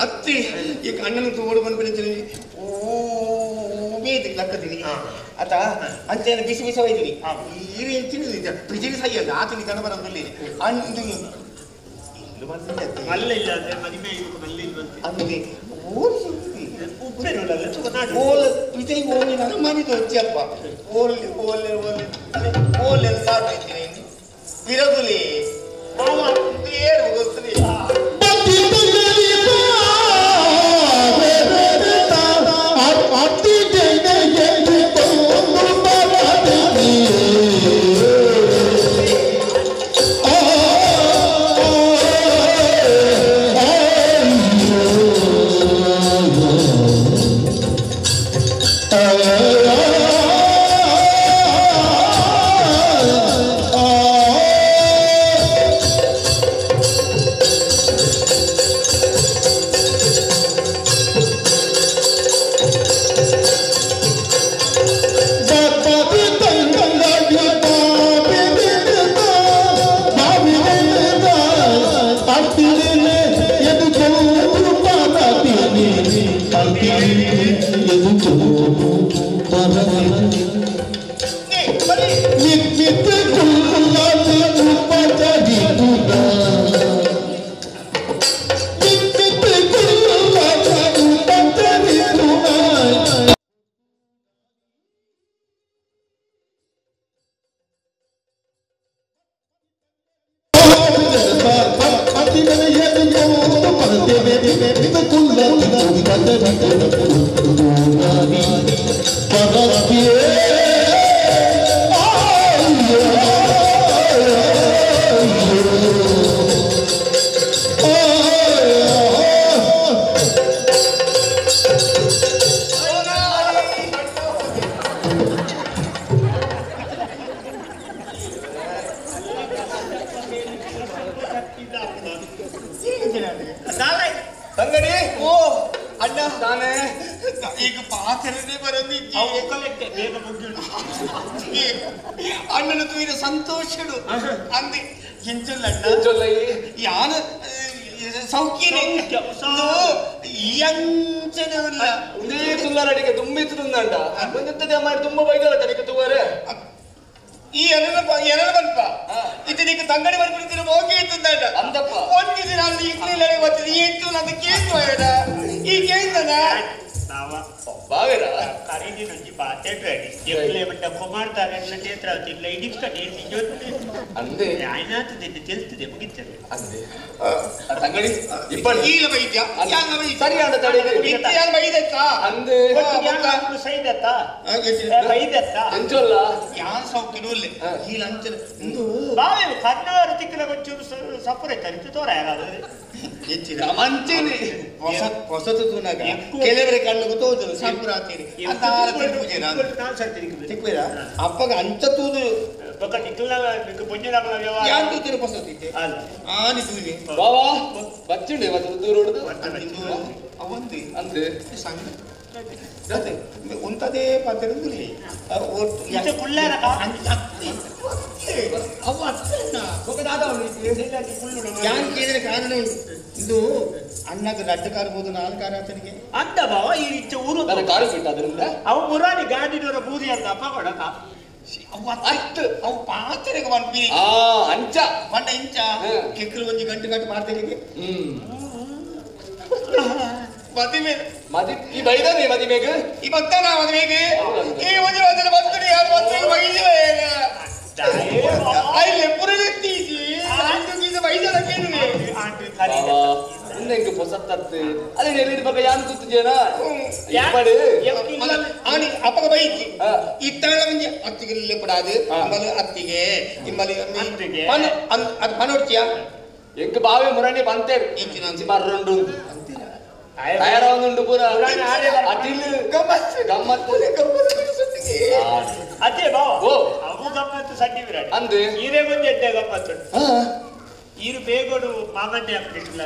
E: ಅತ್ತಿ ಈಗ ಅಣ್ಣನ ತೋಡು ಬಂದ್ಬಿಡ್ತೀನಿ ಲಕ್ಕತೀನಿ ಆತ ಅಂಚೆ ಬಿಸಿ ಬಿಸಿ ಹೋಯ್ತೀನಿ ಈ ರೀತಿ ಫ್ರಿಜಿಗೆ ಸಹಿಯಲ್ಲ ಆತ ನಿಧಾನ ಬರೋದಿಲ್ಲ ಅಂದು ಇಲ್ಲು ಬಂದಿಲ್ಲ
D: ಮಲ್ಲ ಇಲ್ಲ ಅಂದ್ರೆ ಮದುವೆ ಮಲ್ಲ ಇಲ್ಲ
E: ಅಂದೆ ಓಲ್ ವಿಜಯ್ ಓಲಿ ನಾನು ಮನಿದು ಹಚ್ಚಪ್ಪ ಓಲಿ ಓಲೆ ಓಲೆ ಓಲೆ ಸಾಟೈತೀನಿ ವಿರಗುಲಿ ಏನು ಗೊತ್ತಿಲ್ಲ ತಂಗಡಿ ಓ ಅಣ್ಣ ತಾನೇ ಈಗ ಪಾತ್ರೆ ಅಣ್ಣನ ತೂಯಿನ ಸಂತೋಷಡು ಅಂದೆ ಎಂಚಲ್ಲ ಅಣ್ಣ ಯಾನ ಸೌಖ್ಯನೇ ಈ ಅಂಚನವಲ್ಲ
A: ಉಂದೇ ತುಲ್ಲಾರಡಿಗೆ ತುಂಬ ಇತ್ತು ತಂದಂಡ ಒಂದೆಂತದೇ ಮಾಡಿ ತುಂಬ ಬೈದಲ್ಲ ತನಿಖೆ ತೂವರೆ
E: ಈ ಎನನ ಎನನ ಬಲ್ಪ ಇದೀಗ ತಂಗಡಿ ಬರ್ಬಿಡ್ತೀರ ಹೋಗಿ ಇತ್ತಂದ
A: ಅಂದಪ್ಪ
E: ಒಂದು ದಿನ ಅಲ್ಲಿ ಇಗ್ಲಿಲ್ಲ ಬರ್ತದೆ ಏಂತು ನನ್ನ ಕೇಂದ್ರ ಬೇಡ ಈ ಕೇಂದ್ರನ
A: ಬಾವೇರ
D: ಕರೀದಿ ನಂಜಿ ಪಾತೇಟ್ರಾಡಿ ಎಪ್ಲೆ ಬಂಡ ಕುಮಾರ್ತಾರೆ ಕ್ಷೇತ್ರ ಇಲ್ಲ ಇಡಿಕ್ಕ
A: ಅಂದೆ
D: ಆಯ್ನಾತದೆ ತೆಲ್ತದೆ ಮುಗಿತದೆ
A: ಅಂದೆ ತಂಗಡಿ ಇಪ್ಪಣಿ
E: ಈಲ ವೈದ್ಯ ಯಾನ ವೈದ್ಯ
A: ಸರಿ ಅಣ್ಣ ತಡಿ
E: ಯಾನ ವೈದ್ಯಕ್ಕ
A: ಅಂದೆ
D: ಸೈದತ್ತ ವೈದ್ಯತ್ತ
A: ಎಂಚೊಲ್ಲ
E: ಯಾನ್ ಸೌಖ್ಯನೂ ಇಲ್ಲ ಈ ಲಂಚನ ಇಂದು
D: ಬಾವೆ ಕನ್ನಡ ತಿಕ್ಕಲ ಒಂಚೂರು ಸಫರ್ ತರಿತು ತೋರ ಯಾರಾದ್ರೆ
E: ಹೆಚ್ಚಿನ
A: ಮಂಚೇನೆ
E: ಹೊಸತು ತೂನಾಗ ಕೆಲವರೆ ಕಣ್ಣು ತೋಜಲು ಸಾಪುರ ಆತೀರಿ ಅಂತ ಪೂಜೆ ತಿಕ್ಕಿರ ಅಪ್ಪಗ ಅಂಚ ತೂದು
D: ಬೊಕ್ಕ ನಿಕ್ಕಲ್ನ ಪೊಂಜನಾಕಲ ವ್ಯವಹಾರ
E: ಯಾನ್ ತೂತಿರ ಹೊಸತಿತ್ತೆ
D: ಅಲ್ಲ
E: ಆನಿ ತೂಲಿ
A: ಬಾವಾ ಬಚ್ಚುಂಡೆ ಮತ್ತೆ ದೂರ ಹೊಡೆದು
E: ಅವೊಂದು
A: ಅಂದೆ
E: ಸಂಘ ಉಂತದೇ ಪಾತ್ರೆ ಯಾನ್ ಕೇಳಿದ್ರೆ ಕಾರಣ ಉಂಟು. ಇದು ಅಣ್ಣಗೆ ರಡ್ಡು ಕಾರ್ ಬೋದು ನಾಲ್ಕು ಕಾರ್ ಆತನಿಗೆ
D: ಅಂತ ಬಾವ ಈ ಇಚ್ಚೆ ಊರು
A: ಕಾರು ಬಿಟ್ಟ ಅದರಿಂದ
D: ಅವು ಮುರಾನಿ ಗಾಡಿನವರ ಬೂದಿ ಅಂತ ಅಪ್ಪ ಕೊಡಕ
E: ಅಷ್ಟು ಅವು ಪಾತ್ರೆಗೆ ಪನ್ಪಿ
A: ಅಂಚ
E: ಪಂಡ ಇಂಚ ಕೆಕ್ಕಲು ಒಂಜಿ ಗಂಟು ಗಂಟು ಮಾಡ್ತೇನೆ. ಮದುವೆ
A: ಮದಿ ಈ ಬೈದಾನೆ ಮದಿಮೆಗ್
E: ಈ ಬತ್ತಾನ ಮದುವೆಗೆ ಈ ಒಂಜಿ ಮದುವೆ ಬರ್ತದೆ ಯಾರು ಮದುವೆಗೆ ಬೈದಿಲ್ಲ ಐಲೆ ಪುರಲೆತ್ತೀಸಿ ಅಂದು ಬೈದನ ಕೇಳುವೆ
A: ಮುಂದೆ ಪೊಸತ್ತತ್ತು ಅದೇ ನೆಲ್ಲಿದ ಬಗ್ಗೆ ಯಾನು ತುತ್ತಿಜೇನಾ ಇಪ್ಪಡು
E: ಆನಿ ಅಪ್ಪಗ ಬೈತಿ ಇತ್ತಾಳ ಒಂಜಿ ಅತ್ತಿಗೆ ಲೆಪ್ಪಡಾದು ಇಮ್ಮಲು ಅತ್ತಿಗೆ ಇಮ್ಮಲು ಅದು ಪನೋಡ್ತಿಯಾ
A: ಎಂಕ್ ಬಾವೆ ಮುರಣಿ ಬಂತೇರು ಬರ್ರುಂಡು ತಯಾರಾವೊಂದುಂಡು ಪೂರ ಅಟಿಲ್ ಗಮ್ಮತ್ತು ಗಮ್ಮತ್ತು
D: ಅದೇ ಬಾವ ಅವು ಗಮ್ಮತ್ತು ಸಡ್ಡಿ ವಿರಾಟ್
A: ಅಂದು
D: ಈರೇ ಒಂಜಿ ಎಡ್ಡೆ ಗಮ್ಮತ್ತು ಈರು ಬೇಗೋಡು ಮಾಮನ್ಯ ಹಾಕ್ಬಿಟ್ಟಿಲ್ಲ.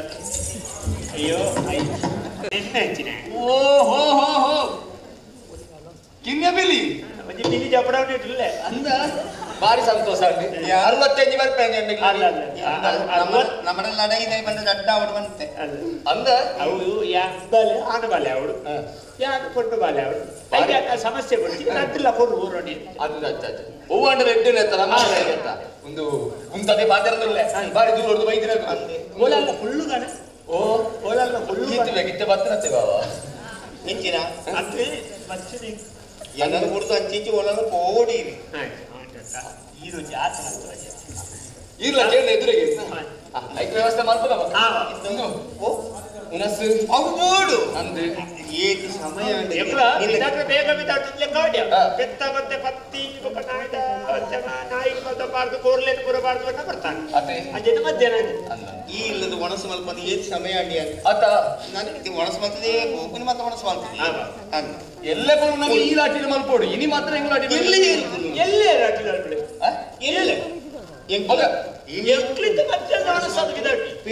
D: ಅಯ್ಯೋ ಎಣ್ಣೆ ಹಚ್ಚಿನ
A: ಓ ಹೋ ಹೋ ಹೋ ಕಿನ್ಯ ಬಿಲಿ
D: ಒಂಜಿ ಬಿಲಿ ಜಪಡವನೇ ಇಟ್ಟಿಲ್ಲ
A: ಅಂದ ಭಾರಿ ಸಂತೋಷ 65 ಬರ್ಪೇನೆ
E: ನಮ್ಮ ಲಡೈ ಬಂದ ಅಡ್ಡ ಅವಡು ಬಂತೆ
A: ಅಂದ
D: ಅವು ಯಾ ಬಾಲೆ ಆನ ಬಾಲೆ ಅವಡು ಯಾರು ಕೊಟ್ಟು ಬಾಲೆ ಅವಡು ಐಕೆ ಸಮಸ್ಯೆ ಕೊಡ್ತಿ ಅಡ್ಡಿಲ್ಲ ಕೊಡು ಊರೋಡಿ
A: ಅದು ಅಚ್ಚ ಅಚ್ಚ ಹೂವು ಅಂಡ್ರೆ ಎಡ್ಡೆ ಎತ್ತಲ್ಲ ಮಾಡ ಒಂದು ಉಂತದೆ ಪಾತ್ರೆ ಬಾರಿ ದೂರ ಹೊಡೆದು ಬೈದಿರ
D: ಓಲಲ್ಲ ಫುಲ್ಲು ಗಣ
A: ಓ
D: ಓಲಲ್ಲ ಫುಲ್ಲು
A: ಗಿತ್ತೆ ಬತ್ತಿನತ್ತೆ ಬಾವ
E: ನಿಂಚಿನ
D: ಅಂದ್ರೆ ಬಚ್ಚನೆ
E: ಎಲ್ಲರೂ ಕುಡಿದು ಅಂಚಿಂಚಿ ಓಲಲ್ಲ ಪೋಡಿರಿ
D: ಈರು ಜಾತ
A: ಇಲ್ಲ ಕೇಳಿ ಎದುರಿಗೆ ಐಕ್ ವ್ಯವಸ್ಥೆ ಮಾಡ್ಬೋದ ಉನಸ್ಸು
E: ಅವು ಬೋಡು
A: ಅಂದು
E: ಏತು ಸಮಯ
D: ಬೇಗ ಬಿದ್ದಾಡ್ತಿದ್ಲೆ ಕಾಡ್ಯ ಬೆತ್ತ ಮತ್ತೆ ಪತ್ತಿ ನಾಯ್ದ ನಾಯಿ ಬಾರ್ದು ಕೋರ್ಲೇನು ಬರಬಾರ್ದು ಅಂತ ಬರ್ತಾನೆ
A: ಅದೇ
D: ಅದೇ ಮಧ್ಯಾಹ್ನ
E: ಈ ಇಲ್ಲದ ಒಣಸು ಮಲ್ಪಂದು ಏತು ಸಮಯ ಅಡ್ಡಿ
A: ಅತ್ತ
E: ನಾನು ಒಣಸು ಮಲ್ತದೆ ಗೋಕುನ ಮತ್ತೆ ಒಣಸು ಮಲ್ತದೆ
A: ಎಲ್ಲ ನಮಗೆ ಈ ಲಾಟಿನ ಮಲ್ಪೋಡು ಇನಿ ಮಾತ್ರ ಹೆಂಗ್ ಲಾಟಿ
E: ಎಲ್ಲಿ
D: ಎಲ್ಲೇ ಲಾಟಿ ಮಲ್ಪಡೆ
E: ಎಲ್ಲೇ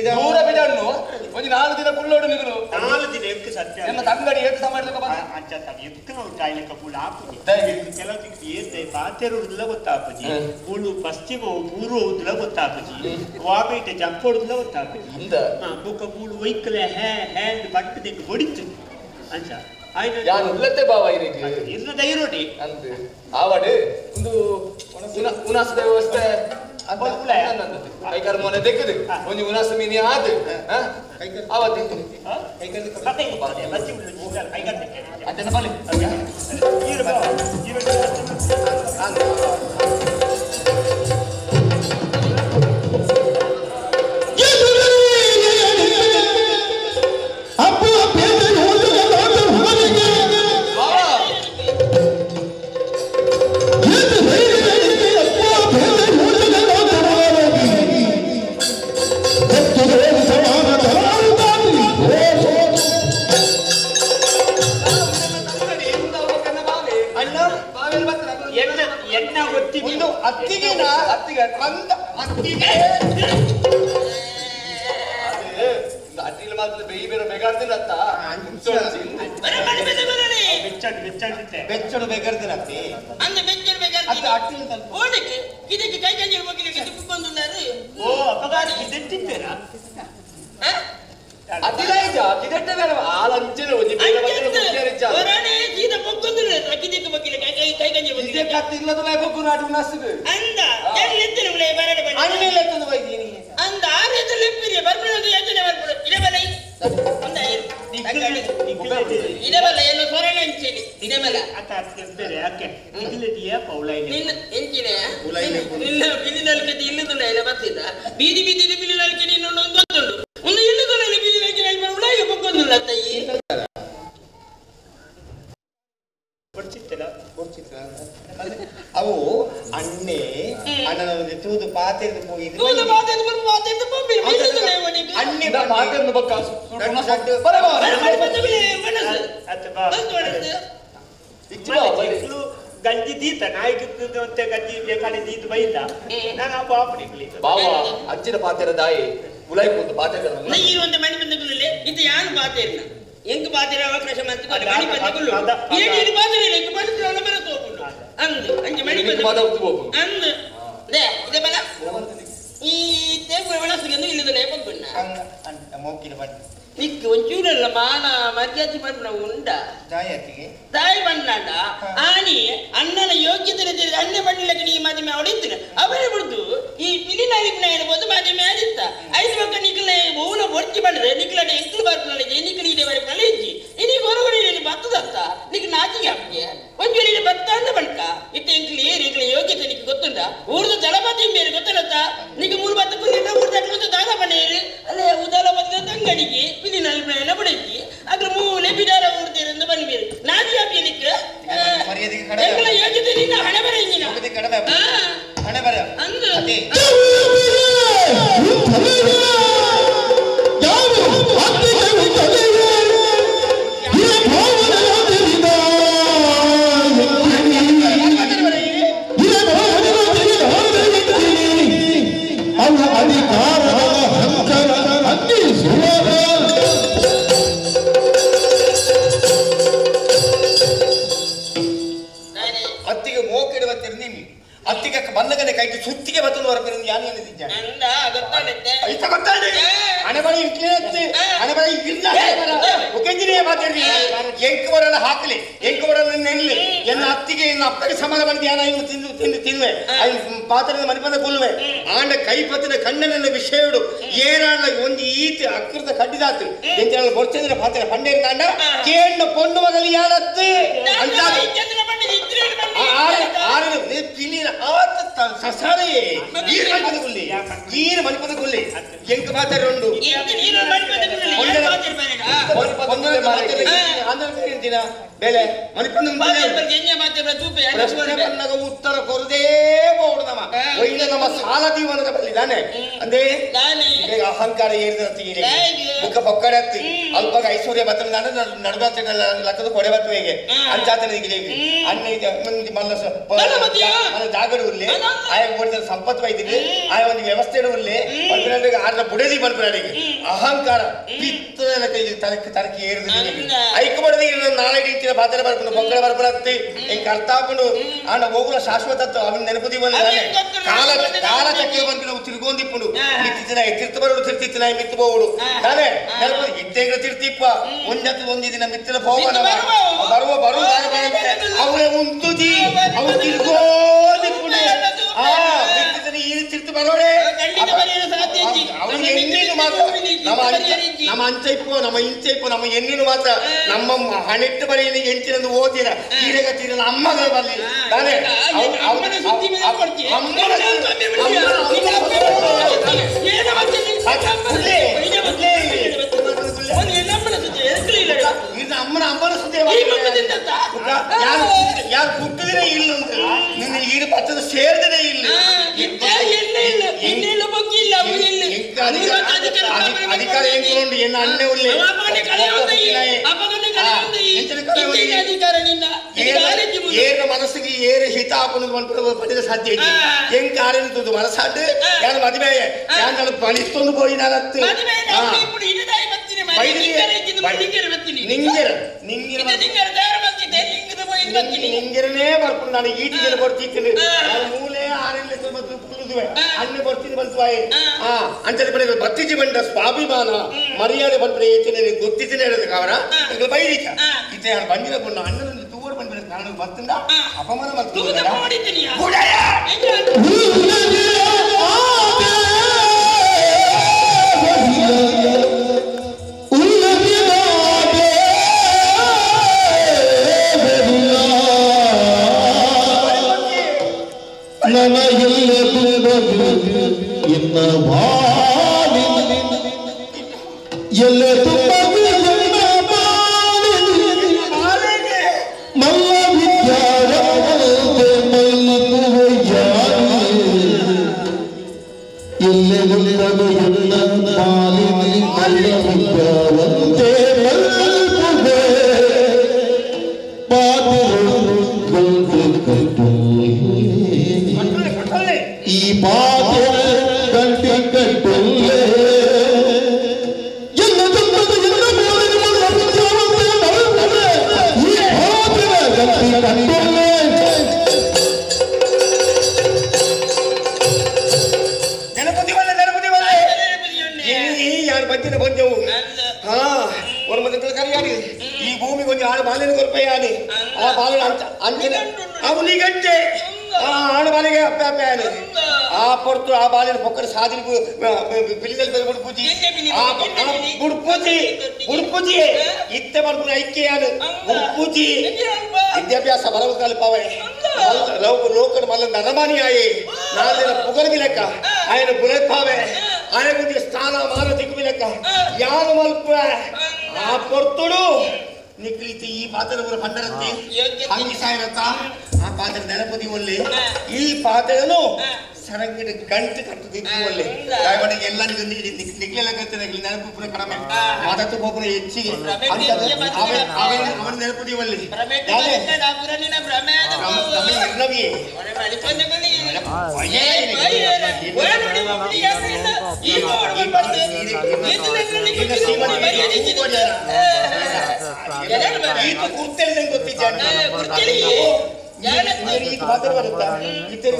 A: ದೂರ ಬಿಡಣ್ಣು ಒಂದು 4 ದಿನ ಕುಳ್ಳೋಡು ನಿಗಲು
D: 4 ದಿನ ಎಕ್ ಸತ್ಯ
A: ನನ್ನ ತಂಗಡಿ ಏತು ಸಮಯ
D: ಅಂಚ ಎಕ್ನ ಕಾಯಿಲೆಕ್ಕ ಪೂಲ ಆಪುಜಿ ಕೆಲವು ತಿಂಗ್ ಏತೆ ಪಾತೆರುಡ್ಲ ಗೊತ್ತಾಪುಜಿ ಮೂಳು ಪಶ್ಚಿಮ ಪೂರ್ವ ಉದ್ಲ ಗೊತ್ತಾಪುಜಿ ವಾಬೇಟ ಜಂಪೊಡುದ್ಲ ಗೊತ್ತಾಪುಜಿ ಬೊಕ್ಕ ಮೂಳು ವೈಕಲೆ ಹ್ಯಾ ಹ್ಯಾಂಡ್ ಪಟ್ಟು ದಿಕ್ಕ ಬಡಿತು ಅಂಚ
A: ಯಾನು ಉಲ್ಲತ್ತೆ ಬಾವ ಇರಿಗೆ
D: ಇರ್ನ ಧೈರ್ಯ
A: ಅಂದು ಆವಡು ಒಂದು ಉನಾಸದ ವ್ಯವಸ್ಥೆ ಕೈಕಾರ್ ಮೊನೆ ದೆಕ್ಕದು ಒಂಜಿ ಉನಾಸ ಮೀನಿ ಆದು ಆವತ್ತೆ ಅಂಚನ ಬಲಿ
E: ಬೆಚ್ಚಡು ಬೇಕರ್ದಿನತ್ತಿ
B: ಅಂದ ಬೆಚ್ಚಡು ಬೇಕರ್ದಿನ ಓಡಕ್ಕೆ ಇದಕ್ಕೆ ಕೈ ಕಂಜಿರ ಬಗ್ಗಿಲಿಕ್ಕೆ ತುಪ್ಪಿಕೊಂದುಲ್ಲಾರು
D: ಓ ಅಪಗಾರ ಕಿದೆಟ್ಟಿದ್ದೀರಾ
A: ಅತಿಲೈಜ ಕಿದೆಟ್ಟ ಬೇರೆ ಆಲ ಅಂಚನೆ ಒಂಜಿ ಬೇರೆ ಬಗ್ಗಿನ
B: ಹೊರಡೆ ಸೀದಾ ಬೊಕ್ಕೊಂದುಲ್ಲ ಕಿದೆಕ್ಕೆ ಬಗ್ಗಿಲ ಕೈ ಕೈ ಕೈ ಕಂಜಿರ ಬಗ್ಗಿಲ
A: ಇದಕ್ಕೆ ಅತ್ತಿಲ್ಲದ ಲೈ ಬೊಕ್ಕು ನಾಟು ನಸುಗು
B: ಅಂದ ಎಲ್ಲಿ ಉಲೈ ಬರಡೆ ಬನ್ನಿ
E: ಅಣ್ಣ ಲೆತ್ತಂದು ಬೈದೀನಿ
B: ಅಂದ ಆರೇತ ಲೆಪ್ಪಿರಿ ಬರ್ಪುಣ ಯೋಚನೆ ಬರ್ಪುಣ ಇಡಬಲೈ ಅಂದ ಇಡಬಲ ಏನು ಸೊರಣ ಅಂಚೇನಿ ಇಡಬಲ
D: ಅತ್ತ ಬೇರೆ ಯಾಕೆ ನಿಗ್ಲೆಟಿಯ ಪೌಲೈ
B: ನಿನ್ನ ಎಂಚಿನೆ ನಿನ್ನ ಬಿಲಿನಲ್ಕೆ ಇಲ್ಲದುಲ್ಲ ಇಲ್ಲ ಬರ್ತಿದ್ದ ಬೀದಿ ಬೀದಿ ಬಿಲಿನಲ್ಕೆ ನಿನ್ನ ಒಂದು ಗೊತ್ತುಂಟು ಒಂದು ಇಲ್ಲದುಲ್ಲ ಬೀದಿ ನಲ್ಕೆ ಉಳಾಯಿ ಬೊಕ್ಕೊಂದುಲ್ಲ ತಾಯಿ
E: ಅವು ಅಣ್ಣೆ ಅಣ್ಣನ ತೂದು ಪಾತೆರ್ದು ಹೋಗಿದ್ದು
B: ತೂದು ಪಾತೆರ್ದು ಬಂದು ಪಾತೆರ್ದು ಪೋಪಿರು
E: ಅಣ್ಣೆ
A: ಪಾತೆರ್ದು ಬೊಕ್ಕ
D: ಗಂಜಿ ದೀತ ನಾಯಿಗೆ ಗಂಜಿ ಬೇಕಾಡಿ ದೀತ ಬೈದ ನಾನು ಆ ಬಾಪಡಿ
A: ಬಾವ ಅಜ್ಜಿನ ಪಾತೆರ ದಾಯಿ ಉಲಾಯಿ ಕೂತು ಪಾತೆರ
B: ಒಂದು ಮನೆ ಬಂದ ಇದು ಯಾನು ಪಾತೆರ್ನ ಎಂಕ್ ಪಾತೆರ ಅವಕಾಶ ಮಂತ್ ಮಣಿ ಪಂದೆ ಏಳು ಪಾತ್ರೆ ಎಂಕ್ ಪಂಡ ಬರ ತೋಪುಂಡು ಅಂದ್ ಅಂಚೆ ಮಣಿ ಪಂದೆ ಅಂದ್ they ಇದೆ ಬಲ ಈ ತೇಪುರ ಒಣಸಿಗೆ ಇಲ್ಲದಲೇ ಪಂಪುಣ್ಣ
E: ಮೋಕಿನ ಬಣ್ಣ
B: ನಿಕ್ಕು ಒಂಚೂರಲ್ಲ ಮಾನ ಮರ್ಯಾದೆ ಪನ್ಪುನ ಉಂಡ ತಾಯಿ ಬಣ್ಣಾಂಡ ಆನಿ ಅಣ್ಣನ ಯೋಗ್ಯತೆ ತಿಳಿದು ಅಣ್ಣೆ ಬಣ್ಣಲಕ್ಕೆ ನೀ ಮಾಧ್ಯಮ ಅವಳಿತ್ತು ಅವರೇ ಬಿಡ್ದು ಈ ಪಿಲಿನಾರಿಪಿನ ಹೇಳ್ಬೋದು ಮಾಧ್ಯಮ ಆದಿತ್ತ ಐದು ಮಕ್ಕ ನಿಕ್ಲ ಊನ ಬೊರ್ಚಿ ಬಂದ್ರೆ ನಿಕ್ಲಡೆ ಎಂಕ್ಲು ಬರ್ಪುನಳಿಗೆ ನಿಕ್ಲು ಇಡೆ ಬರ್ಪುನಳೆ ಇಜ್ಜಿ ಇನಿ ಹೊರಗಡೆ ಬತ್ತದತ್ತ ನಿಕ್ ನಾಚಿಗೆ ಹಾಕ್ಯ ಒಂಚೂರು ಬತ್ತ ಅಂದ ಬಣ್ಕ ಇತ್ತ ಎಂಕ್ಲು ಏರಿ ಎಂಕ್ಲ ಯೋಗ್ಯತೆ ನಿಕ್ ಗೊತ್ತುಂಡ ಊರ್ದು ದಳಪತಿ ಬೇರೆ ಗೊತ್ತಲತ್ತ ನಿಕ್ ಮೂರು ಬತ್ತ ಕುಲ್ಲಿ ಊರ್ದ ದಾದ ಬಣ್ಣೇರು ಅಲ್ಲೇ ಉದಲಪತಿ ತಂಗಡಿಗೆ ಪಿಲಿನಾರಿಪಿನ ಬಡಗಿ ಅಗ್ರ ಮೂಲೆ ಬಿಡಾರ ಊರ್ದೇರಂದು ಬಂದ್ಬೀರು ನಾಚಿ ಹಾಕ್ಯ ನಿಕ್ ಎಂಕ್ಲ ಯೋಗ್ಯತೆ ನಿನ್ನ ಹಣೆ ಬರ ಇಂಜಿನ
E: ಹಣೆ ಬರ
B: ಅಂದು
E: ಅತ್ತಿಗೆ ಮೋಕಿಡುವ ತಿರ್ನಿಮಿ ಅತ್ತಿಗೆ ಬಂದಗನೆ ಕೈಗೆ ಸುತ್ತಿಗೆ ಬತ್ತಲು ಹೊರಪಿನ ಯಾನು ಹೇಳಿದ್ದೆ ಐತ ಗೊತ್ತಾಡಿ ಹಣೆ ಬರ ಇಕ್ಲೇತ್ತೆ ಹಣೆ ಬರ ಇಲ್ಲ ಮುಖಂಜಿನೇ ಮಾತಾಡಿ ಎಂಕು ಬರಲ್ಲ ಹಾಕಲಿ ಎಂಕು ಬರಲ್ಲ ನೆನ್ಲಿ ಎನ್ನ ಅತ್ತಿಗೆ ಎನ್ನ ಅಪ್ಪಗೆ ಸಮಾನ ಬಂದು ಯಾನ ಇನ್ನು ತಿಂದು ತಿಂದು ತಿನ್ನುವೆ ಪಾತ್ರದ ಮನಿಪದ ಕೊಲ್ಲುವೆ ಆಂಡ ಕೈ ಪತ್ತಿನ ಕಣ್ಣನ ವಿಷಯಡು ಏರಾಂಡ ಒಂದು ಈತ ಅಕೃತ ಕಡ್ಡಿದಾತು ಎಂತ ಬೊರ್ಚಂದ್ರ ಪಾತ್ರೆ ಪಂಡೇರಿ ನಾಂಡ ಕೇಂದ್ರ ಪೊಣ್ಣು ಮಗಲಿ ಯಾರತ್ತು ಅಂತ ಸಸಾರೆ ಈರು ಮನಿಪದ ಕೊಲ್ಲಿ ಈರು ಮನಿಪದ ಕೊಲ್ಲಿ ಎಂಕ ಮಾತಾಡಿ ಉಂಡು ಬೇಲೆ ಮನಿಪಂದ ಪ್ರಶ್ನೆ ಬಂದಾಗ ಉತ್ತರ ಕೊರದೇ ಬೋಡು ನಮ್ಮ ಒಳ್ಳೆ ನಮ್ಮ ಸಾಲ ಜೀವನದ ಬಲ್ಲಿದಾನೆ ಅಂದೇ ಈಗ ಅಹಂಕಾರ ಏರಿದ ಮುಖ ಪೊಕ್ಕಡೆ ಹತ್ತಿ ಅಲ್ಪಾಗ ಐಶ್ವರ್ಯ ಬತ್ತನ ನಡುವೆ ಲಕ್ಕದ ಕೊಡೆ ಬತ್ತು ಹೇಗೆ ಅಂಚಾತನ ಅಣ್ಣ ಮಲ್ಲ ಜಾಗಡು ಉರ್ಲಿ ಆಯ ಕೊಡಿದ ಸಂಪತ್ತು ವೈದ್ಯರು ಆಯ ಒಂದು ವ್ಯವಸ್ಥೆ ಉರ್ಲಿ ಪಲ್ಪಿನಾಡಿಗೆ ಆರ್ನ ಬುಡದಿ ಪಲ್ಪಿನಾಡಿಗೆ ಅಹಂಕಾರ ಪಿತ್ತ ತರಕ್ಕೆ ತರಕ್ಕೆ ಏರಿದ ಐಕ ಬಡದಿ ನಾಳೆ ಇಂಚಿನ ಪಾತ್ರೆ ಬರ್ಪುಂಡು ಪೊಕ್ಕಡೆ ಬರ್ಪುನ ಹತ್ತಿ ಎಂಕ್ ಅರ್ಥ ಆಪುಂಡು ಆಂಡ ಹೋಗುಲ ಶಾಶ್ವತ ಅವನ ನೆನಪು ದಿವನ ಕಾಲ ಕಾಲ ಚಕ್ರ ಬಂದು ತಿರುಗೊಂದಿಪ್ಪುಂಡು ಮಿತ್ತಿನ ತಿರ್ತು ಬರೋಡು ತಿರ್ತಿತ್ತಿನ ಮಿತ್ತು ಬೋಡು ತಾನೇ ನೆನಪು ಇತ್ತೆಗ್ರ ತಿರ್ತಿಪ್ಪ ಒಂದತ್ತು ಒಂದು ದಿನ ಮಿತ್ತಿನ ಹೋಗೋಣ ಬರುವ ಬರುವ ಅವರೇ ಉಂಟುದಿ ಅವ್ರು ತಿರ್ಗೋದಿಪ್ಪುಂಡು ಆ ಮಿತ್ತಿನ ಈ ತಿರ್ತು ಬರೋಡೆ ಅವ್ರಿಗೆ ಎಣ್ಣಿನು ಮಾತ್ರ ನಮ್ಮ ನಮ್ಮ ಅಂಚ ಇಪ್ಪು ನಮ್ಮ ಇಂಚ ಇಪ್ಪು ನಮ್ಮ ಎಣ್ಣಿನು ಮಾತ್ರ ನಮ್ಮ ಹಣೆಟ್ಟು ಬರೀ ಎಂಚಿನಂದು ಓದಿರ ತೀರಗ ತೀರ ಅಮ್ಮಗಳು ಬರಲಿ ತಾನೇ ಅಮ್ಮನ ಅಮ್ಮನ ಸುದ್ದಿ ಯಾರು ಯಾರು ಹುಟ್ಟಿದ್ರೆ ಇಲ್ಲ ಅಂತ ನಿನ್ನ ಈಡು ಪಚ್ಚದ ಸೇರಿದ್ರೆ ಇಲ್ಲ ಅಧಿಕಾರ ಎಂಕೊಂಡು ಎನ್ನ ಅಣ್ಣೆ ಉಳ್ಳೆ ಏರ ಮನಸ್ಸಿಗೆ ಏರ ಹಿತ ಆಪುನ ಪಡೆದ ಸಾಧ್ಯ ಇಲ್ಲ ಎಂಕ ಆರೆಂತದ್ದು ಮನಸ್ಸಾಡು ಯಾರು ಮದುವೆ ಯಾರು ಬಲಿಸ್ತೊಂದು ಪೋಯಿ ನಾನತ್ತು ನಿಂಗೆರ ನಿಂಗೆರ ನಿಂಗೆರನೇ ಬರ್ಕೊಂಡು ನಾನು ಈಟಿಗೆಲ್ಲ ಬರ್ತಿದ್ದೀನಿ ಮೂಲೆ ಆರೆಲ್ಲ ಕುಳಿದುವೆ ಅಣ್ಣೆ ಬರ್ತೀನಿ ಬಂತವಾಯಿ ಹಾ ಅಂಚನೆ ಬರೀ ಬತ್ತಿಜಿ ಬಂಡ ಸ್ವಾಭಿಮಾನ ಮರ್ಯಾದೆ ಬಂದ್ರೆ ಏಚಿನ ಗೊತ್ತಿದ್ದೀನಿ ಹೇಳೋದಕ್ಕೆ ಅವರ ಬೈರಿಕ ಇತ್ತೆ ನಾನು ಬಂದಿನ ಪುಣ್ಣ ಅಣ್ಣನ ತೂವರ್ ಬಂದ ಕಾರಣ ಬತ್ತಿಂದ ಅಪಮಾನ ಮಾಡ್ತೀನಿ
C: ಎಲ್ಲ ಶಕ್ತಿ ಕಟ್ಟುಲ್ಲೆ
E: ಗಣಪತಿ ವಲ್ಲ ಗಣಪತಿ ವಲ್ಲ ಯಾರು ಬಜ್ಜಿನ ಬಂದೆವು ಹಾ ಒಂದು ಮಂದಿ ಕರಿಯಾಡಿ ಈ ಭೂಮಿಗೆ ಒಂದು ಆಳು ಬಾಲಿನ ಕೊರಪೆಯಾನಿ ಆ ಬಾಲಿನ ಅಂಚಿನ ಅವನಿ ಗಂಟೆ ಆ ಆಳು ಬಾಲಿಗೆ ಅಪ್ಪೆ ಅಪ್ಪೆ ಆನಿ ಆ ಪೊರ್ತು ಆ ಬಾಲಿನ ಪೊಕ್ಕಡ ಸಾಧನೆ ಬಿಳಿದಲ್ಲಿ ಬುಡ್ಪೂಜಿ ಬುಡ್ಪೂಜಿ ಬುಡ್ಪೂಜಿ ಇತ್ತೆ ಬರ್ಪುನ ಐಕ್ಯಯಾನು ಬುಡ್ಪೂಜಿ ವಿದ್ಯಾಭ್ಯಾಸ ಬರವು ಕಲ್ಪವೆ ಲೋಕನ ಮಲ್ಲ ನರಮಾನಿ ಆಯಿ ನಾದಿನ ಪುಗರ್ಗಿ ಲೆಕ್ಕ ఆయన ಬುಲೆಪಾವೆ ఆయన గురించి ಸ್ಥಾನ ಮಾನ ದಿಕ್ಕು ಲೆಕ್ಕ ಯಾರು ಮಲ್ಪ ಆ ಪೊರ್ತುಡು ನಿಕ್ಲಿತಿ ಈ ಪಾತ್ರೆ ಊರ ಪಂಡರತ್ತಿ ಹಂಗಿ ಸಾಯಿರತ್ತ ಆ ಪಾತ್ರೆ ನೆನಪದಿ ಒಳ್ಳೆ ಈ ಪಾತ್ರೆನು ಸರಂಗಿಡ ಗಂಟು ಕಟ್ಟುದಿದ್ದು ಒಳ್ಳೆ ದಯಮಾಡಿ ಎಲ್ಲ ನಿಕ್ಲೆಲ್ಲ ಕತ್ತೆ ನೆನಪು ಪೂರ ಕಡಿಮೆ ಮಾತಾಡ್ತು ಪೋಪುರ ಹೆಚ್ಚಿಗೆ ಅವನ ನೆನಪದಿ ಒಳ್ಳೆ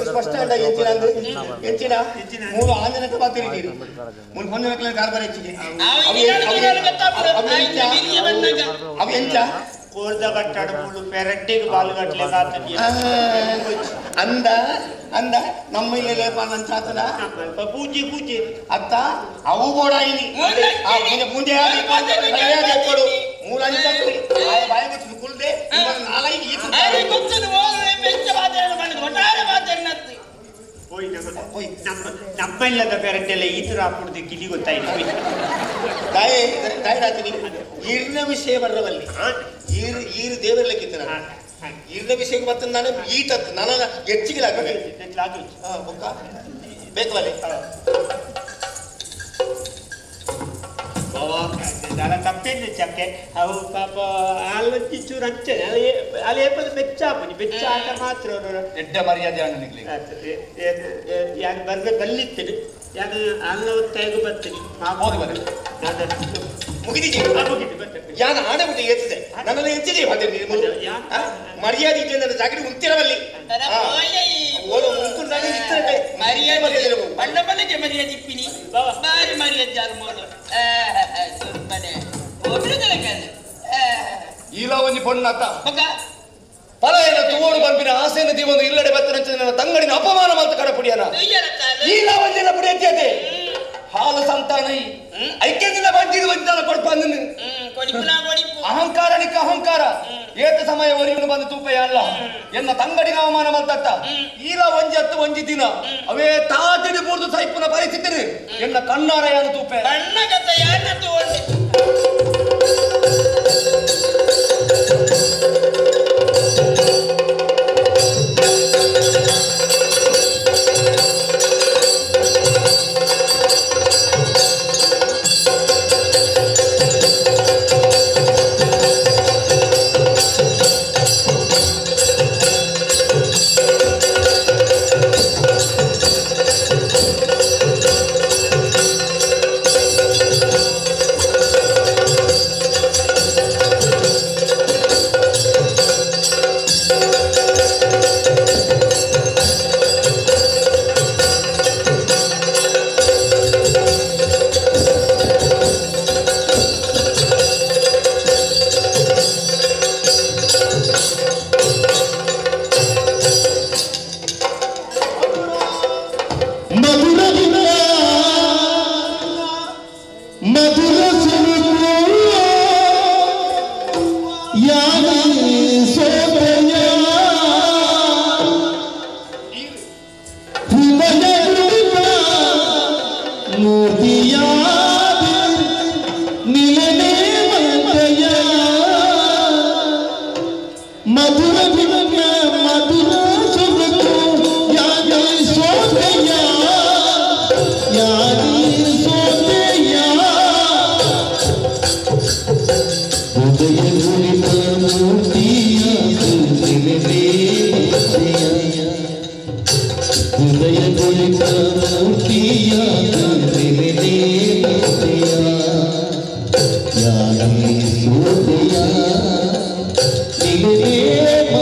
E: ಸ್ಪಷ್ಟ ಎಂಚಿನ ಮೂರು ಆಂಜನಕ್ಕೆ ಪಾತ್ರೆ ಮೂರು ಹೊಂಜನಕ್ಕೆ ಕಾರ್ಬಾರ ಹೆಚ್ಚಿಗೆ ಅವು ಎಂಚ
D: ಕೋರ್ದ ಕಟ್ಟಾಡ ಮೂಳು ಪೆರಟ್ಟಿಗೆ ಬಾಲುಗಟ್ಲೆ
E: ಅಂದ ಅಂದ ನಮ್ಮ ಇಲ್ಲೇ ಚಾತನ
D: ಪೂಜೆ ಪೂಜೆ
E: ಅತ್ತ ಅವು ಬೋಡ ಇಲ್ಲಿ ಮುಂದೆ ಕೊಡು ಮೂರು ಅಂಚ ಬಾಯಿ ಮುಚ್ಚು ಕುಲ್ದೆ ನಾಲೈದು
D: ನಮ್ಮ ಇಲ್ಲದ ಪೆರಟ್ಟೆಲ್ಲ ಈ ತರ ಹಾಕುದು ಗಿಲಿ ಗೊತ್ತಾಯ್ತು
E: ತಾಯಿ ತಾಯಿ ರಾತ್ರಿ ಈರಿನ ವಿಷಯ ಬರ್ರವಲ್ಲಿ ಈರು ಈರು ದೇವರಲೆಕ್ಕಿತ್ತು ನಾನು ಈರಿನ ವಿಷಯಕ್ಕೆ ಮತ್ತೆ ನಾನು ಈಟತ್ತು ನಾನು ಹೆಚ್ಚಿಗೆ ಬೊಕ್ಕ ಬೇಕು ಅಲ್ಲಿ
D: ದಾಲ ತಪ್ಪೇನು ಚಕ್ಕೆ ಅವು ಪಾಪ ಅಲ್ಲೊಂದು ಚೂರು ಅಂಚನೆ ಅಲ್ಲಿ ಅಲ್ಲಿ ಏಪದ ಬೆಚ್ಚ ಆಪುನಿ ಬೆಚ್ಚ ಆಟ ಮಾತ್ರ
A: ಎಡ್ಡ ಮರ್ಯಾದೆ ಅಣ್ಣನಿಗೆ
D: ಯಾರು ಬರ್ಬೆ ಬಲ್ಲಿತ್ತೇನೆ ಯಾರು ಅಲ್ಲ ಒತ್ತಾಯಗೂ ಬರ್ತೀನಿ ನಾನು
E: ಮುಗಿದಿದೆ ಯಾನ ಆಣೆ ಬಿಟ್ಟು ಏತಿದೆ ನನ್ನೆಲ್ಲ ಎಂಚಿದೆ ಮರ್ಯಾದೆ ಇದ್ದೆ ನನ್ನ ಜಾಗರಿ ಉಂತಿರವಲ್ಲಿ
B: ಮರ್ಯಾದೆ ಬಣ್ಣ ಬಣ್ಣಕ್ಕೆ ಮರ್ಯಾದೆ ಇಪ್ಪಿನಿ ಬಾರಿ ಮರ್ಯಾದೆ ಜಾರು ಮೋಡು
A: ಈಲ ಒಂಜಿ ಪೊಣ್ಣತ್ತ ಪಲ ಏನ ತೂವೋಡು ಬಂಪಿನ ಆಸೆನ ದೀವೊಂದು ಇಲ್ಲಡೆ ಬತ್ತನಂಚ ನನ್ನ ತಂಗಡಿನ ಅಪಮಾನ ಮಾತು ಕಡಪುಡಿಯನ ಈಲ ಒಂಜಿನ ಪುಡಿಯತ್ತೆ ಹಾಲು ಸಂತಾನ ಐಕ್ಯದಿಂದ ಬಂಜಿಗೆ ಬಂದಾನ ಕೊಡ್ಪ ಅಹಂಕಾರ ನಿಕ್ಕ ಅಹಂಕಾರ ಏತ ಸಮಯ ಒರಿಯುನು ಬಂದು ತೂಪೆಯ ಅಲ್ಲ ಎನ್ನ ತಂಗಡಿನ ಅವಮಾನ ಮಲ್ತತ್ತ ಈಲ ಒಂಜಿ ಹತ್ತು ಒಂಜಿ ದಿನ ಅವೇ ತಾತಿಡಿ ಪೂರ್ದು ಸೈಪುನ ಪರಿಸ್ಥಿತಿ ಎನ್ನ ಕಣ್ಣಾರ ಯಾನು ತೂಪೆ
C: Yeah.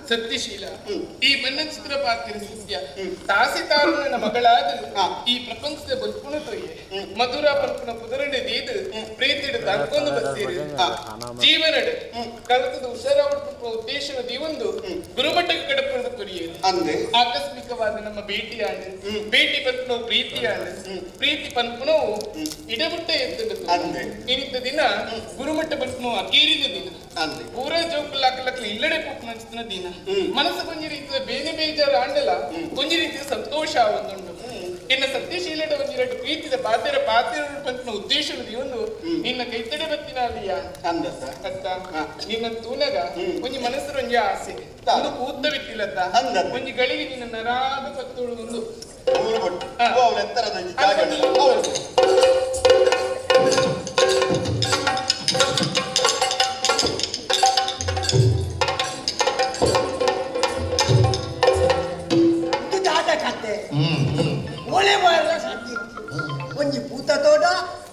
F: ಸತ್ಯಶೀಲ ಈ ಬಣ್ಣಚಿತ್ರ ಪಾತ್ರ ಸತ್ಯ ತಾಸಿತಾರನ ಮಗಳಾದ ಈ ಪ್ರಪಂಚದ ಬದುಕುಣ ತೊಯ್ಯೆ ಮಧುರ ಪಲ್ಪುನ ಪುದರಡೆ ದೀದು ಪ್ರೀತಿಡು ತಂಕೊಂದು ಬತ್ತೀರಿ ಜೀವನಡು ಕಲತದ ಹುಷಾರಾವಡ ಉದ್ದೇಶದ ದೀವೊಂದು ಗುರುಮಟ್ಟಕ್ಕೆ ಕಡಪುರದ ಕೊರಿಯೇರು ಆಕಸ್ಮಿಕವಾದ ನಮ್ಮ ಭೇಟಿಯಾಣ ಭೇಟಿ ಪಲ್ಪುನವು ಪ್ರೀತಿಯಾಣ ಪ್ರೀತಿ ಪಲ್ಪುನವು ಇಡಬುಟ್ಟ ಎದ್ದು ಇನ್ನಿದ್ದ ದಿನ ಗುರುಮಟ್ಟ ಪಲ್ಪುನವು ಅಕೇರಿದ ದಿನ ಪೂರ ಜೋಕುಲಾಕಲಕ್ಲ ಇಲ್ಲಡೆ ಪೋಪುನ ದಿನ ಮನಸ್ಸು ಕೊಂಜಿ ರೀತಿಯ ಬೇನೆ ಬೇಜಾರು ಆಂಡಲ ಕೊಂಜಿ ರೀತಿಯ ಸಂತೋಷ ಒಂದುಂಡು ಇನ್ನ ಸತ್ಯಶೀಲಡ ಒಂಜಿ ಎರಡು ಪ್ರೀತಿದ ಪಾತೆರ ಪಾತೆರ ಪಂಪಿನ ಉದ್ದೇಶದ ಒಂದು ನಿನ್ನ ಕೈತಡೆ ಬತ್ತಿನ ಅಲ್ಲಿಯ ಅತ್ತ ನಿನ್ನ ತೂನಗ ಒಂಜಿ ಮನಸ್ಸು ಒಂಜಿ ಆಸೆ ಒಂದು ಕೂತ ಬಿಟ್ಟಿಲ್ಲತ್ತ ಒಂಜಿ ಗಳಿಗೆ ನಿನ್ನ ನರಾದ ಪತ್ತೋಳು ಒಂದು
G: ಒಂಜಿ ಪೂತ ತೋಟ